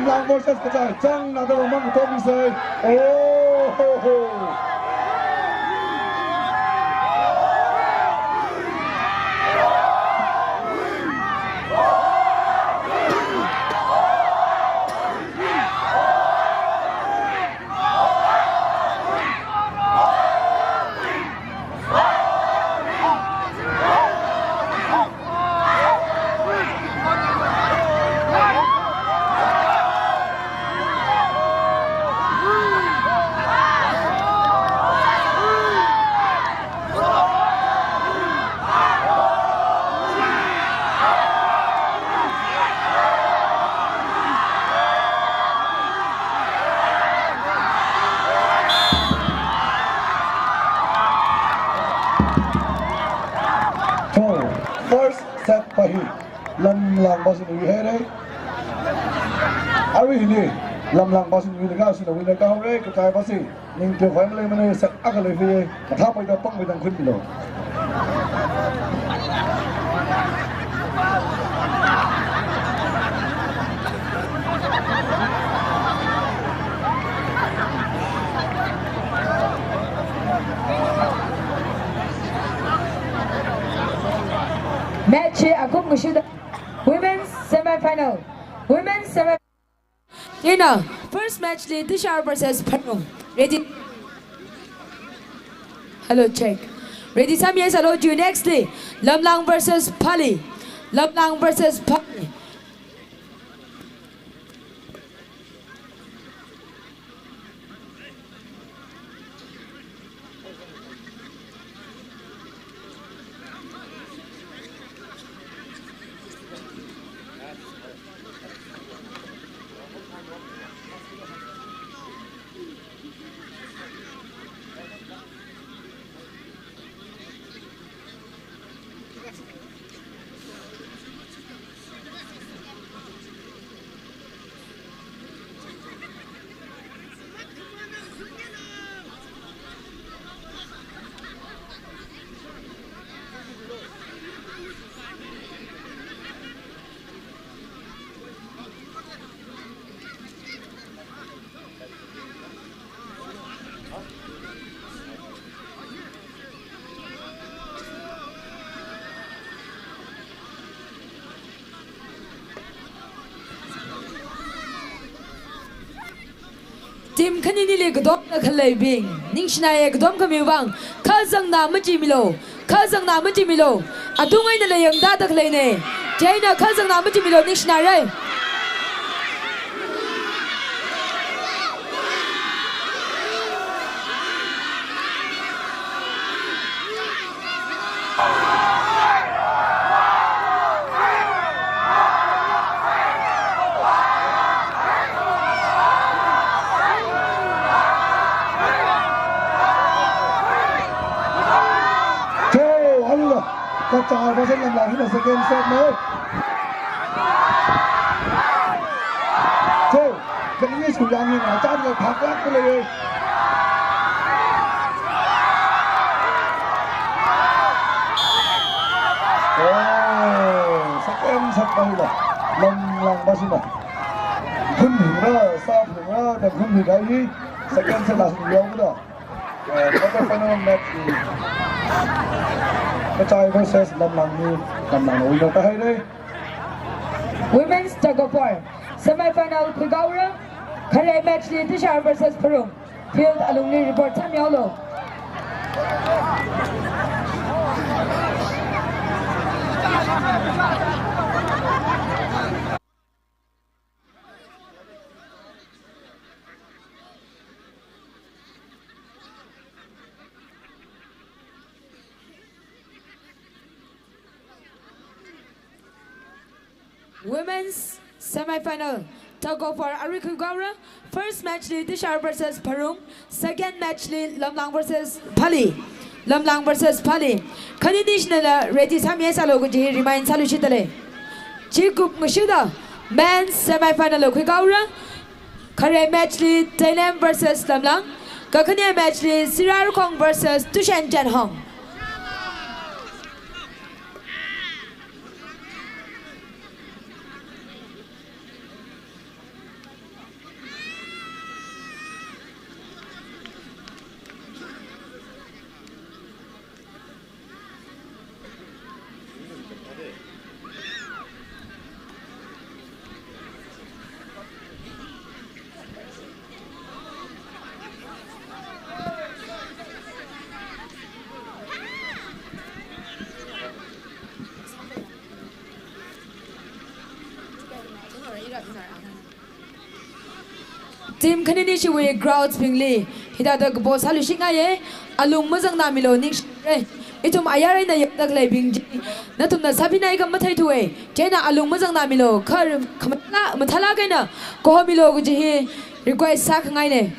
Lamlang versus Kachai, chang nada mang tomi sai. Oh ho ho. So, first set pa hi Lamlang versus Kachai haira. Arui hili Lamlang versus Kachai na winner kahaora, Kachai versus Ningteo Family mana sak akha lei fi, kathā paida pang paida khun bilo. Match hi akum kashida women's semi-final. Women's semi Ina, first match li Tishar versus Pharung. Ready? Hello, check. Ready, sāmi sālu, ju next li Lamlang versus Pali. Lamlang versus Pali. Team khaninili kadomda khaleibing, ningshinaya kadom khami vang, khazangna machimilu, khazangna machimilu, atung eina layang dada khaleina, chieina khazangna machimilu, ningshinara. Cho, Allah. Kachai versus Lamlang hina second set na. Cho, kani suyang hina chan ya phak lak kule. Oh, second set pa hila Lamlang versus na. Khun hingra, sa hingra, da khun hingra hi second set la suyang da. Eh, quarter final match hi Kachai versus Lamlang hi Lamlang na winner kahaira. Women's tug of war semi-final khuikahaora. Khare match li Tishar versus Pharung. Field alungli report sāmihaolu. Women's semi-final tug of war arui khuikahaora. First match li Tishar versus Pharung, second match li Lamlang versus Pali. Lamlang versus Pali. Khanini shinala ready sāmi sālu kaji remind sālu shitale. Chikup ngashida men's semi-final la khuikahaora. Khare match li Teilem versus Lamlang. Kakhane match li Sirarakhong versus Tushen Janhong. Team khanini chiwui crowds bingli hithāda kapo sāluishingaiye, alung mazangnāmilu ningshire. Ithum ayar eina yangda khaleibing chi, nathumna sāphinai akha matheithuwe, chieina alung mazangnāmilu, kha, kha mathālāk, mathālāk eina kahomilu kaji hi request sākhangaine.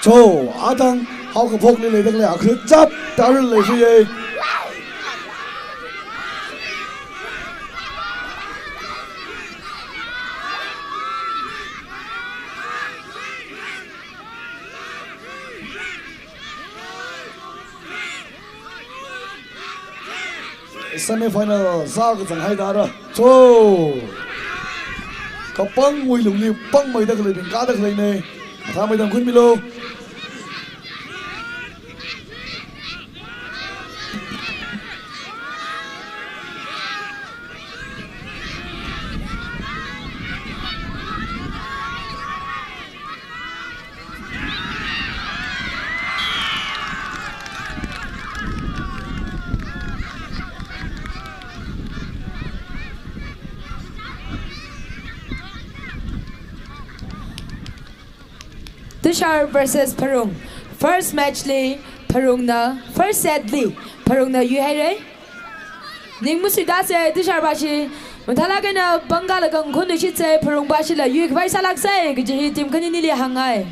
Cho, athang, haokaphokli leida khalei akhrit chap, tarun leishiye. Semi final sākazang haida ra. Cho. Kapangwui lungli pangmeida khaleibing kāda khaleine. Mathāmeida khunmilu. Tushar versus Pharung. First match li Pharungna, first set li Pharungna yuihaire. Ning masuidase, Tushar bashi mathālāk eina pangkālaga ngakhun luishitse, Pharung bashila yuikhavai sālākse kaji hi team khaninili hāngngai.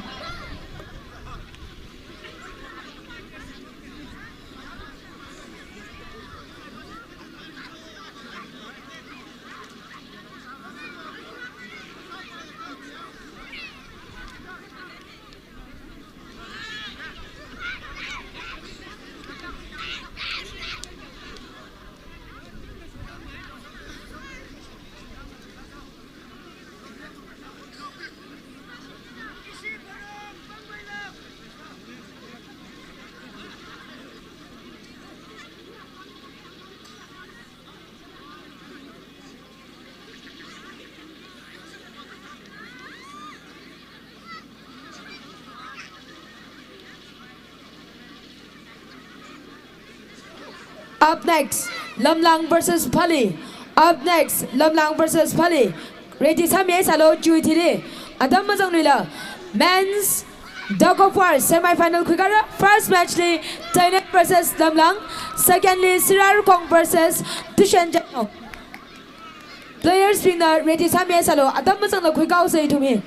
Up next, Lamlang versus Pali. Up next, Lamlang versus Pali. Ready sāmi sālu, chiwui thili. Atam mazangluila. Men's tug of war semi-final khuikara. First match li Tainet versus Lamlang. Second li Sirarkong versus Tushen Jano. Players bingna ready sāmi sālu, atam mazangla khuikāhaosa ithum hi.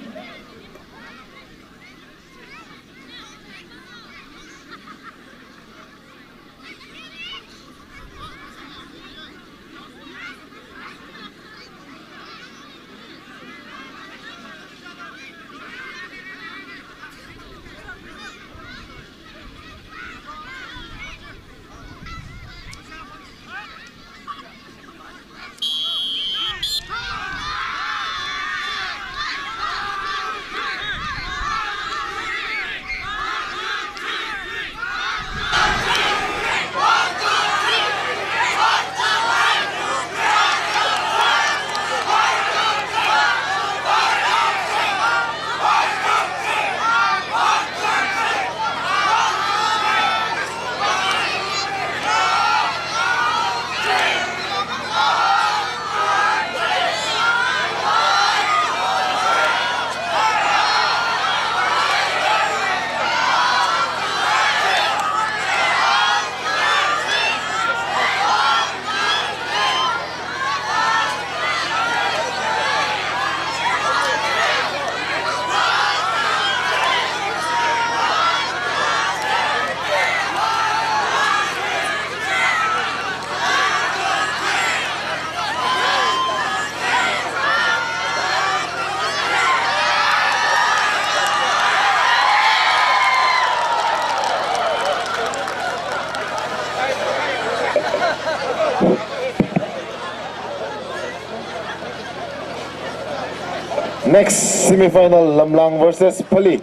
Next semifinal, Lamlang versus Pali.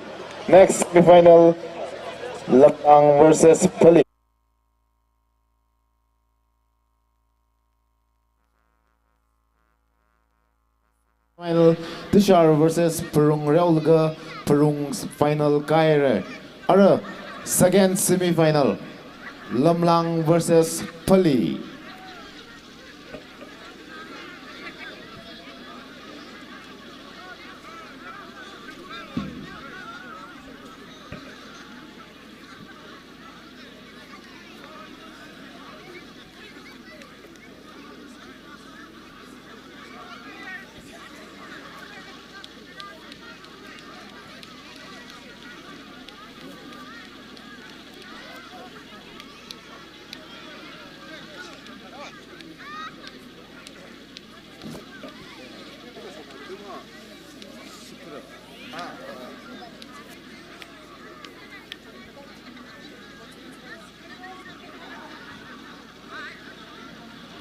Next semifinal, Lamlang versus Pali. Final, Tishar versus Pharung reolaga Pharung final kahaira. Ara, second semifinal, Lamlang versus Pali.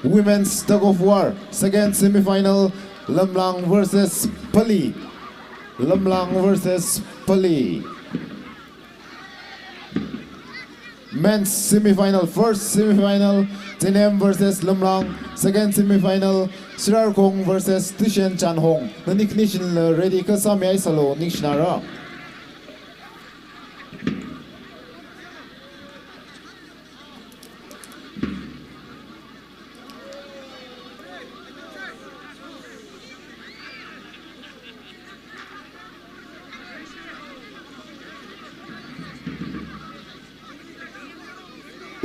Women's tug of war, second semifinal, Lamlang versus Pali. Lamlang versus Pali. Men's semifinal, first semifinal, Tinem versus Lamlang, second semifinal, Sirarkhong versus Tushen Chanhong. Nani khani shinla ready kasā mi ai sālu, ningshinara.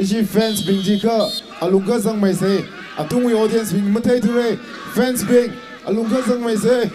Ishi fans bing jikha alungkazang maisei. Atungwui audience bing matheithura. Fans bing alungkazang maisei.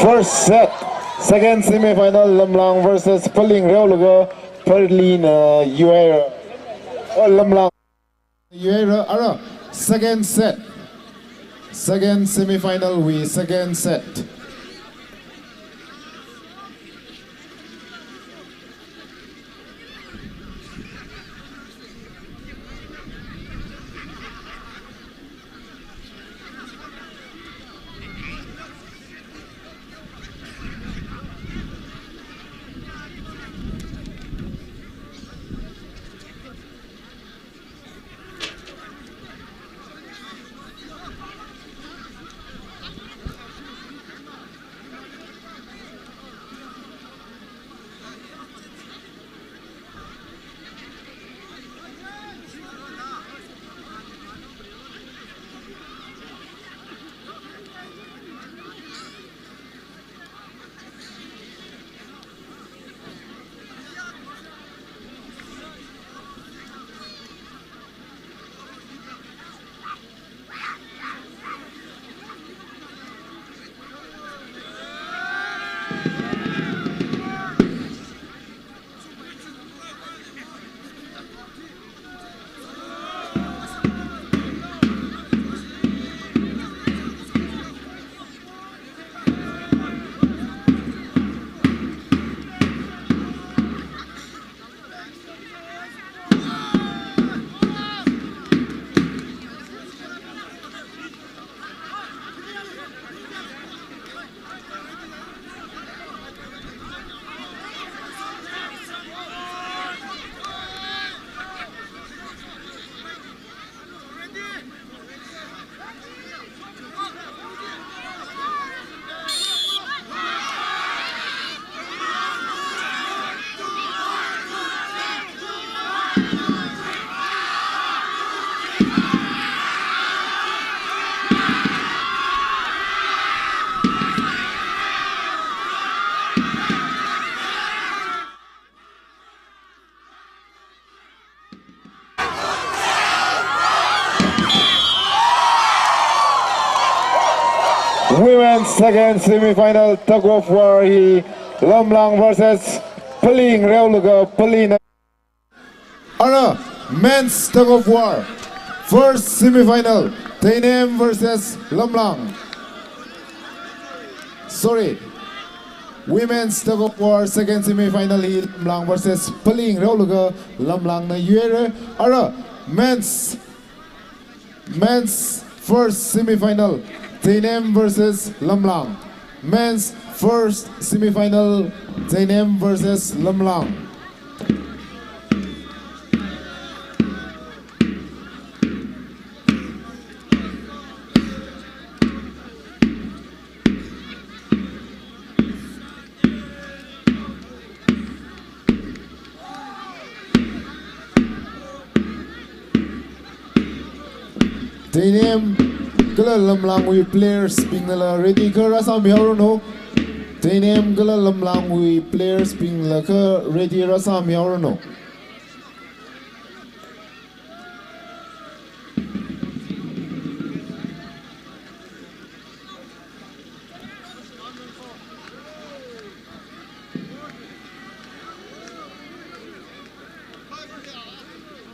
First set, second semifinal, Lamlang versus Pali reolaga Palina yuihaira. Oh, Lamlang yuihaira, ara, second set. Second semifinal wui second set. Women's second semi-final tug of war hi Lamlang versus Pali ngareolaga Palina. Ara, men's tug of war, first semi-final, Teinem versus Lamlang. Sorry. Women's tug of war, second semi-final hi Lamlang versus Pali ngareolaga Lamlangna yuire. Ara, men's, men's first semi-final, Teinem versus Lamlang. Men's first semi-final, Teinem versus Lamlang. Teinem kala Lamlangwui players bingnala ready kha rāsāmihaoranu. Teinem kala Lamlangwui players bingnala kha ready rāsāmihaoranu.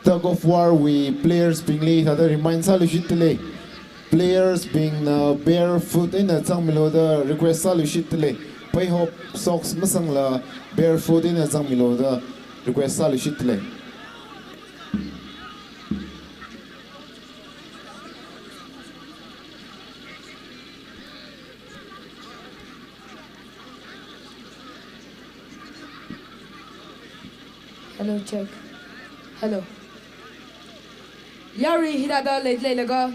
Tug of war wui players bingli thāda remind sāluishitdalei. Players bingna barefoot eina zangmilu da request sāluishitdalei. Pheihop socks masangla barefoot eina zangmilu da request sāluishitdalei. Hello, check. Hello. Yarui hithāda lei, leilaga,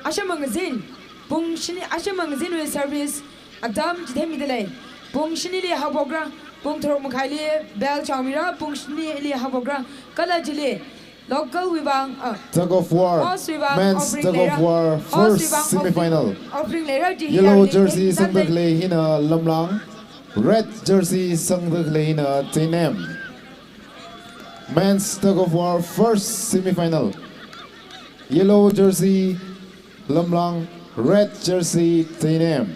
asham ngazin, pung shini, asham ngazinwui service, atam chithemidalei. Pung shinili haophokra, pung tharuk makhaili bell changmira, pung shinili haophokra, kala chili, local wui vang, ah, tug of war, host wui vang men's offering tug of leira. War, host wui first vang offering, semi-final. Offering leira, chi hi yellow yarui jersey sangda khalei hina Lamlang, red jersey sangda khalei hina Teinem. Men's tug of war first semi-final. Yellow jersey Lamlang, red jersey Teinem.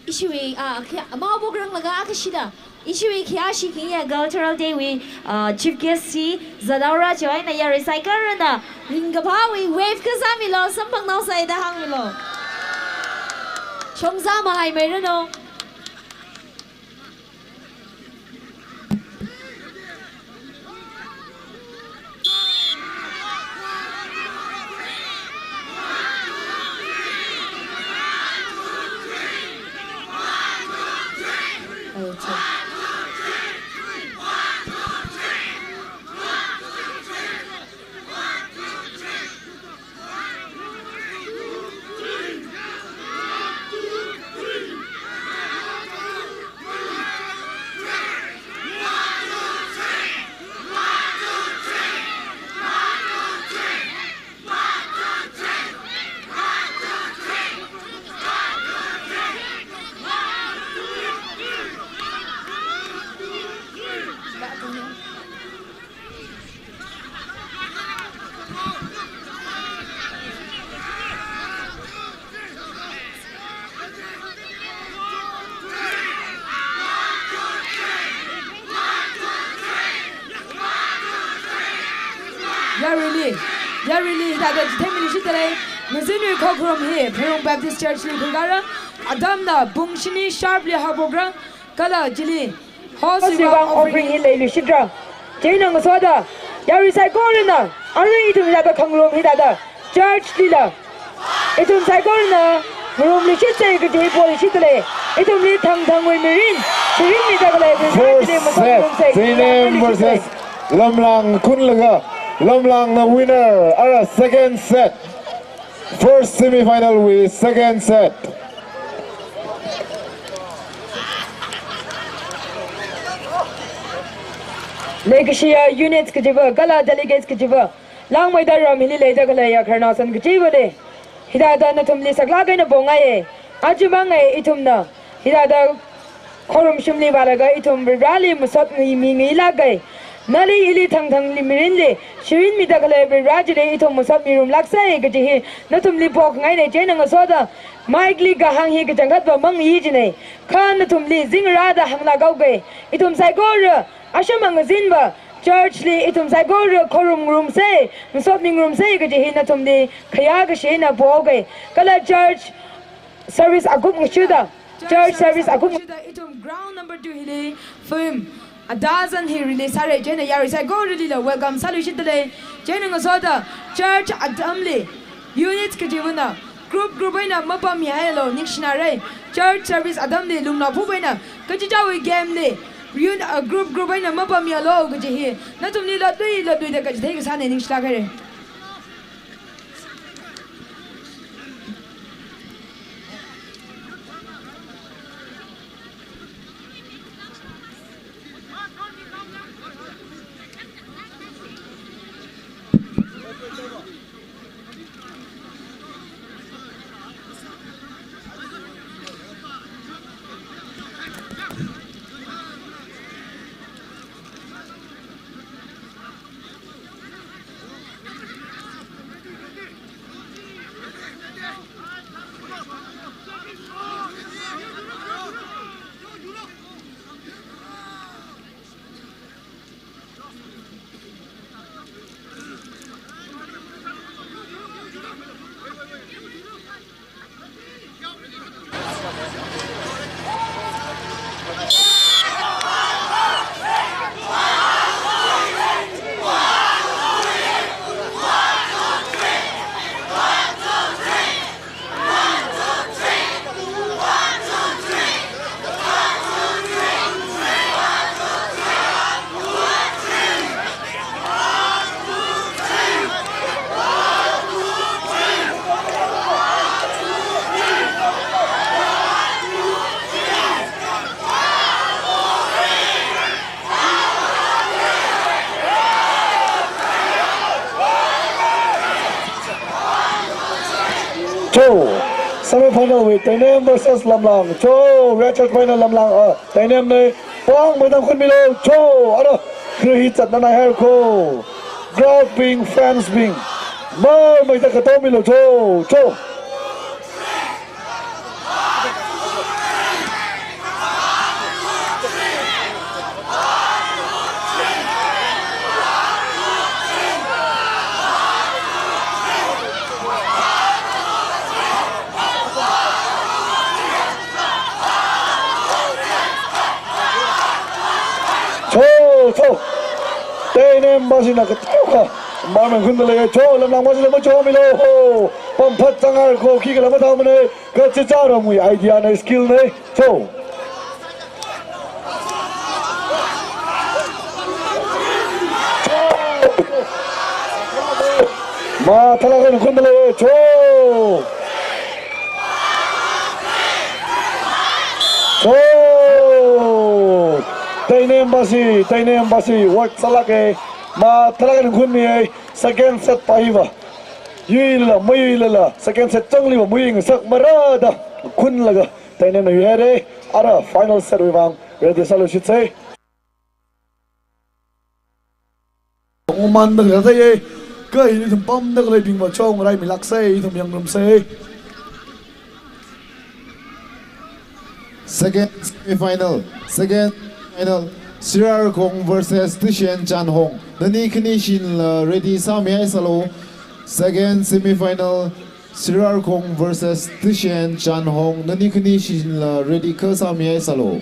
Ishiwui, ah, kya, maophokranglaga akashida. Ishiwui khayāshi khayā Cultural Day wui, ah, chief guest chi zat haora, chieina yarui saikorana ringkaphāwui wave kasā milu, samphanghaosa da hāngmilu. Shongza mahaimeiranu. Yaruili, yaruili hithāda chithemmiluishitdalei, ngazinwui khokharum hi Pherong Baptist Church li khuikara, atamna pung shini sharp li haophokra, kala chili host wui vang offering hi leiluishitra. Chieina ngasoda, yarui saikorana, arui ithum hithāda khangarum hithāda, church lila, ithum saikorana ngarumluishitsei kaji poishitdalei. Ithumli thangthangwui mirin, shirin mida khalei, first set, Teinem versus Lamlang khunlaga, Lamlangna winner, ara second set. First semi-final wui second set. Leikashiya units kajiva, kala delegates kajiva, langmeida ram hili leida khaleiya khararnaosan kachivali, hithāda nathumli saklāk eina pongaiye. Aja mangai ithumna hithāda khorumshimli vālaga ithum Vareli masot ngai mi ngailākai. Nali ili thangthangli mirinli shirinmida khalei Vareli ithum masot mirumlāksei kaji hi nathumli phokngaina. Chieina ngasoda mic li kahāng hi kachangkhatva mangayi jina. Kha nathumli zingrāda hānglāk haoga. Ithum saikora asham ngazinva church li ithum saikora khorumngarumsei, masot mingarumsei kaji hi nathumli khayā kashina poga. Kala church service akup ngachuda, church service akup ngachuda ithum ground number two hili film Adazan hi release sāra. Chieina yarui saikoralila welcome sāluishitdalei. Chieina ngasoda church atamli unit kachivana group group eina mapammihailo, ningshinara. Church service atamli lungnaophup eina kachichāwui game li un-, uh, group group eina mapammihailo kaji hi nathumli lotlui lotluida kachithei kasāna, ningshilāk haira. Cho, semi final wui Tainem versus Lamlang. Cho, Richard Paina Lamlang, uh, Tainemna. Pāng maitang khunmilo. Cho, ara, kri hi chatna nai haira ko. Crowd bing, fans bing. Mar maitang khatomilo. Cho, cho. Cho, cho. Tainem basi na kateokha. Mar makhundalei cho, Lamlang basi la machomilo ho. Pamphat zangar ko, khikhala mathāmana. Kachichā ramwui idea na, skill na. Cho. Mathālāk eina khundalei cho. Cho. Tainem basi, Tainem basi, work sālāka. Mathālāk eina khunmiya. Second set pa hiva yuilala, mayuilala, second set changliva mayuingasakmara da khunlaga Tainemna yuihaira. Ara final set wui vang ready sāluishitsei. Ungmanda khalei ye, kha hi ithum pamda khaleibingva chongraimilāksei, ithum yangngarumsei. Second semi-final, second final, Sirarakhong versus Tishen Chanhong. Nani khani shinla ready sāmihaisālo. Second semi-final, Sirarakhong versus Tishen Chanhong. Nani khani shinla ready kha sāmihaisālo.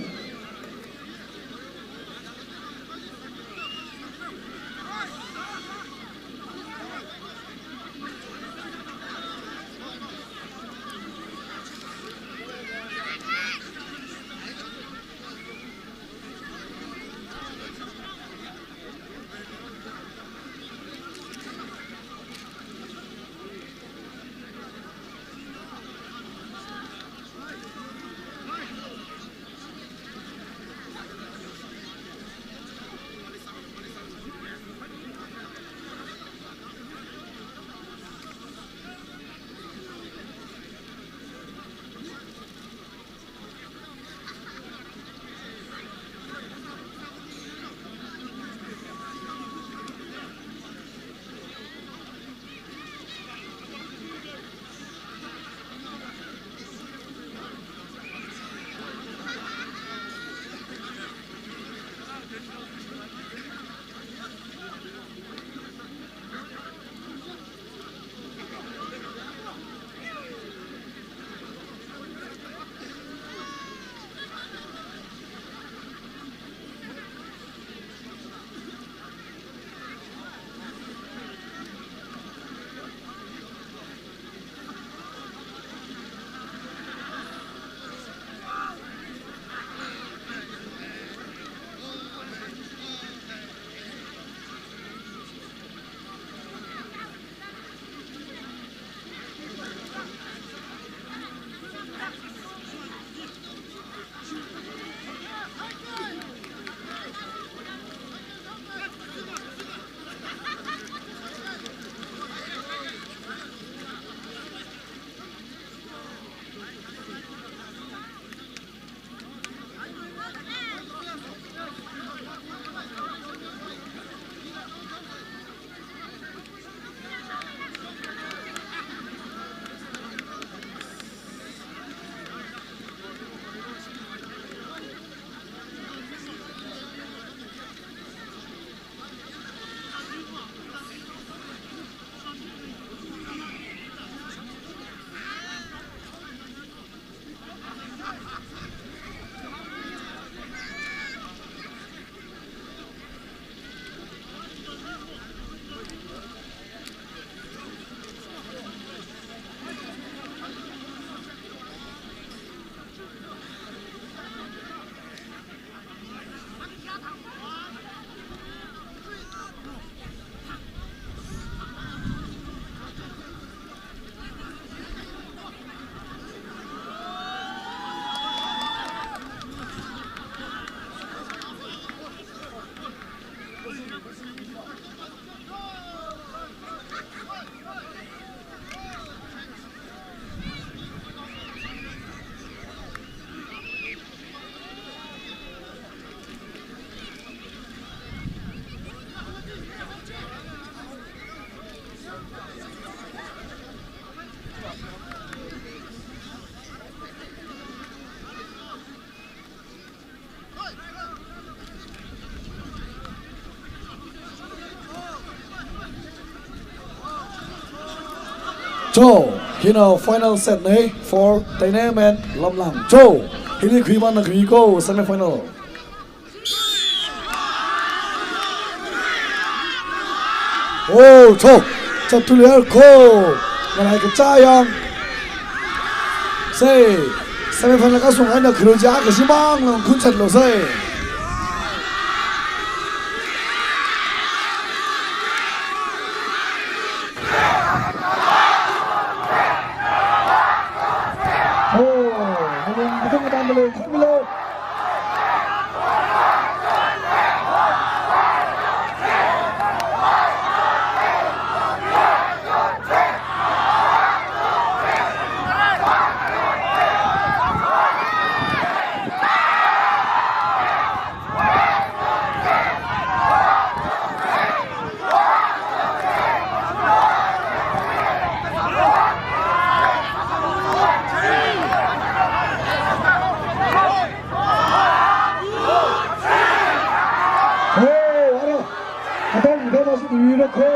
Cho, hina final set nei for Teinem and Lamlang. Cho, hili khuivāna khuiko semi final. Oh, cho, chaptuliar ko. Ngalai kachā yang. Sei, semi final kasung eina kharuja kashimang lang khunchatlo sei. Oh, malung katung katung malung, khumilo. Ho, ara, katang, katang, masuk dulu, ho.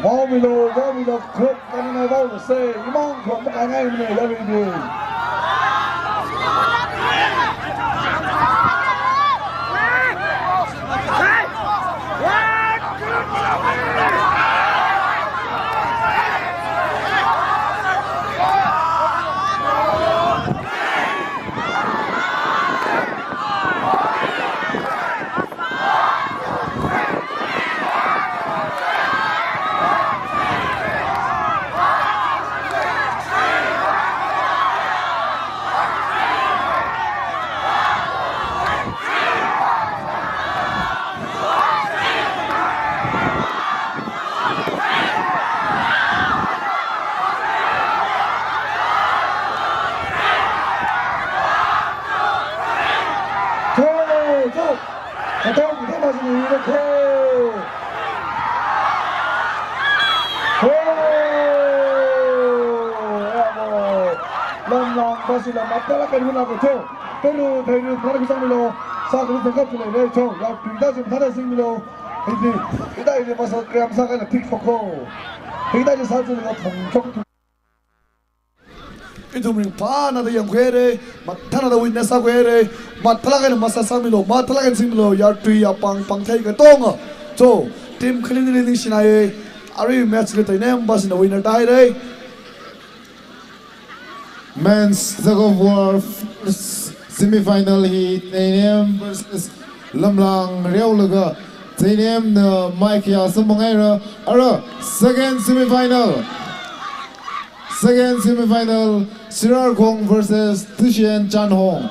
Vaomilo, vaomilo, group kanina vaomilo sei, imang group makaingai mane, ya, ready. Go, go. Katong, katong, masih di, go. Go. Lamlang, masih lam, apa lah kan guna ko, go. Peru, Peru, mana kusang milo. Sa, kusang kap chulai, go. Ya, pindah sih, mana sih milo. Hindi, kita ini masa kriam sa kan tik foko. Hindi, sa, sih, nggak pungcok. Ithum ringphānada yangkhuire, mathānada witness sākhuire, mathālāk eina masāsāmilo, mathālāk eina singmilo, yartui yapāng pāngthei katonga. Cho, team khaninili ningshinaiye, arui match li Teinem bashina winner tāhaire. Men's tug of war first semi-final hi Teinem versus Lamlang reolaga Teinemna maikhayā samphangngaira, ara second semi-final. Second semi-final, Sirarakhong versus Tushen Chanhong.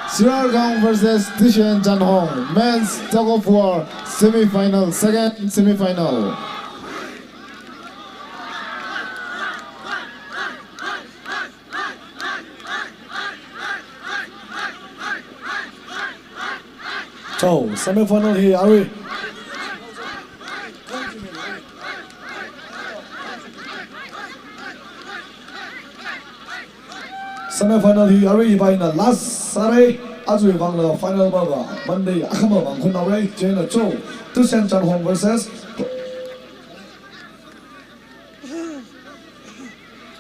Sirarakhong versus Tushen Chanhong. Men's tug of war semi-final, second semi-final. Cho, semi-final hi arui. Semi-final hi arui ivaina last sāre, aja ivangla final bava, Monday akhama vang khunnaore, chieina cho, Tushen Chanhong versus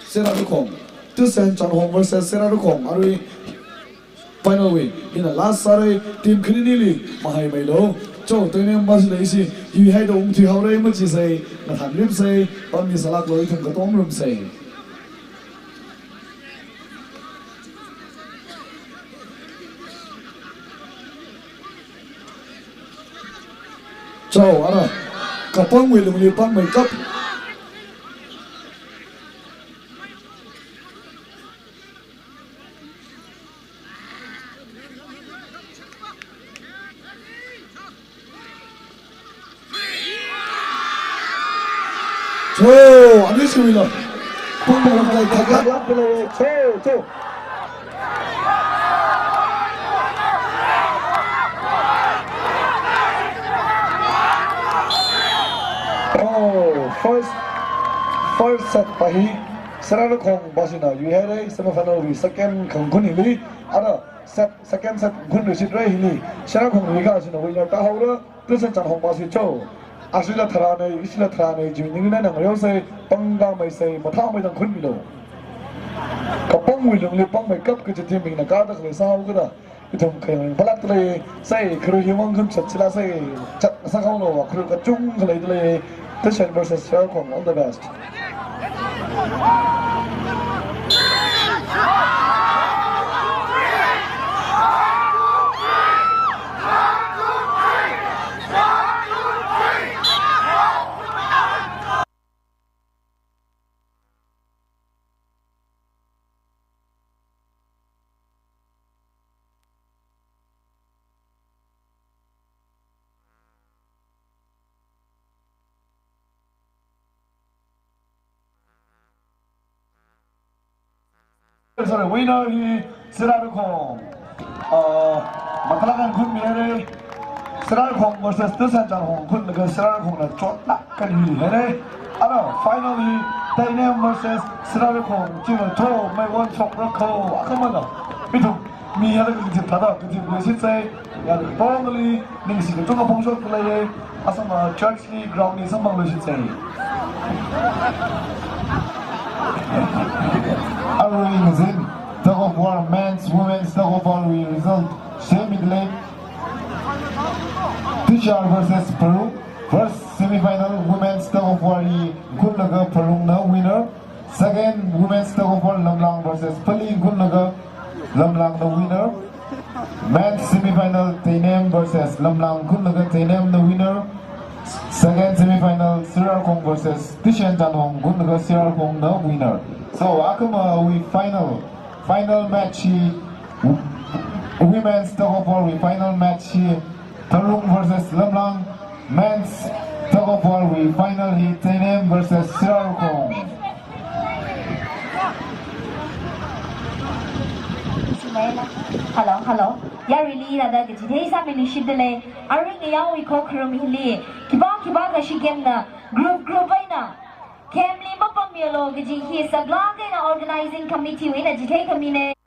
Sirarakhong. Tushen Chanhong versus Sirarakhong. Arui final wui hina last sāre, team khaninili mahaimeilo. Cho, Teinem bashila ishi, yuihaida ungthuihaore machisei, ngathānripsei, pammi sālāklo ithum katonga rumsei. Cho, ara, kapangwui lungli pangmeikap. Cho, ani sui lo. Pung pung lai thak lak. Cho, cho. Oh, first, first set pa hi Sirarakhong bashina yuihaire, semi-final wui second khangkhun hili, ara set, second set khangkhun rishit rai hili, Sirarakhong wui kashina winner tāhaora. Tusen Chanhong masi cho. Ashila tharānei, ishila tharānei, jiwui ningna nang yo sai, pangkhamei sai, mathāmei tangkhun milo. Kapangwui lungli pangmeikap kaji team bingna kada khalei sāhao kada. Ithum khayang phalākda lei, sai, kharui himang khun chat sila sai, chat sākhaolo, kharui kachungkha leida lei, Tusen versus Sirarakhong, all the best. Sorry, winner hi Sirarakhong. Uh, mathālāk eina khunmi haira. Sirarakhong versus Tusen Chanhong khunlaga Sirarakhongna chotlāk eina win haira. Ara, final hi Teinem versus Sirarakhong, china thomei won shokra kho, akamala. Ithum mi yālaga kazip thāda, kazip leishitsei, yālaga tongli, ningshi kachungkha phongshok khalei, asam, uh, church li, ground li samphang leishitsei. Arui ngazin, tug of war, men's, women's tug of war wui result share mida lei. Tichar versus Pharung, first semifinal women's tug of war hi khunlaga Pharungna winner. Second women's tug of war Lamlang versus Pali khunlaga Lamlangna winner. Men's semifinal Teinem versus Lamlang khunlaga Teinemna winner. Second semifinal Sirarakhong versus Tusen Chanhong khunlaga Sirarakhongna winner. So, akhama wui final, final match hi, women's tug of war wui final match hi, Pharung versus Lamlang, men's tug of war wui final hi Teinem versus Sirarakhong. Hello, hello. Yaruili rāda kachithei sāmi ningshida lei. Arui ngayāwui khokharum hili, khipā khipākha shikemna, group group eina, camp li mapammilu kaji hi saklāk eina organizing committee wui eina chithei khamina.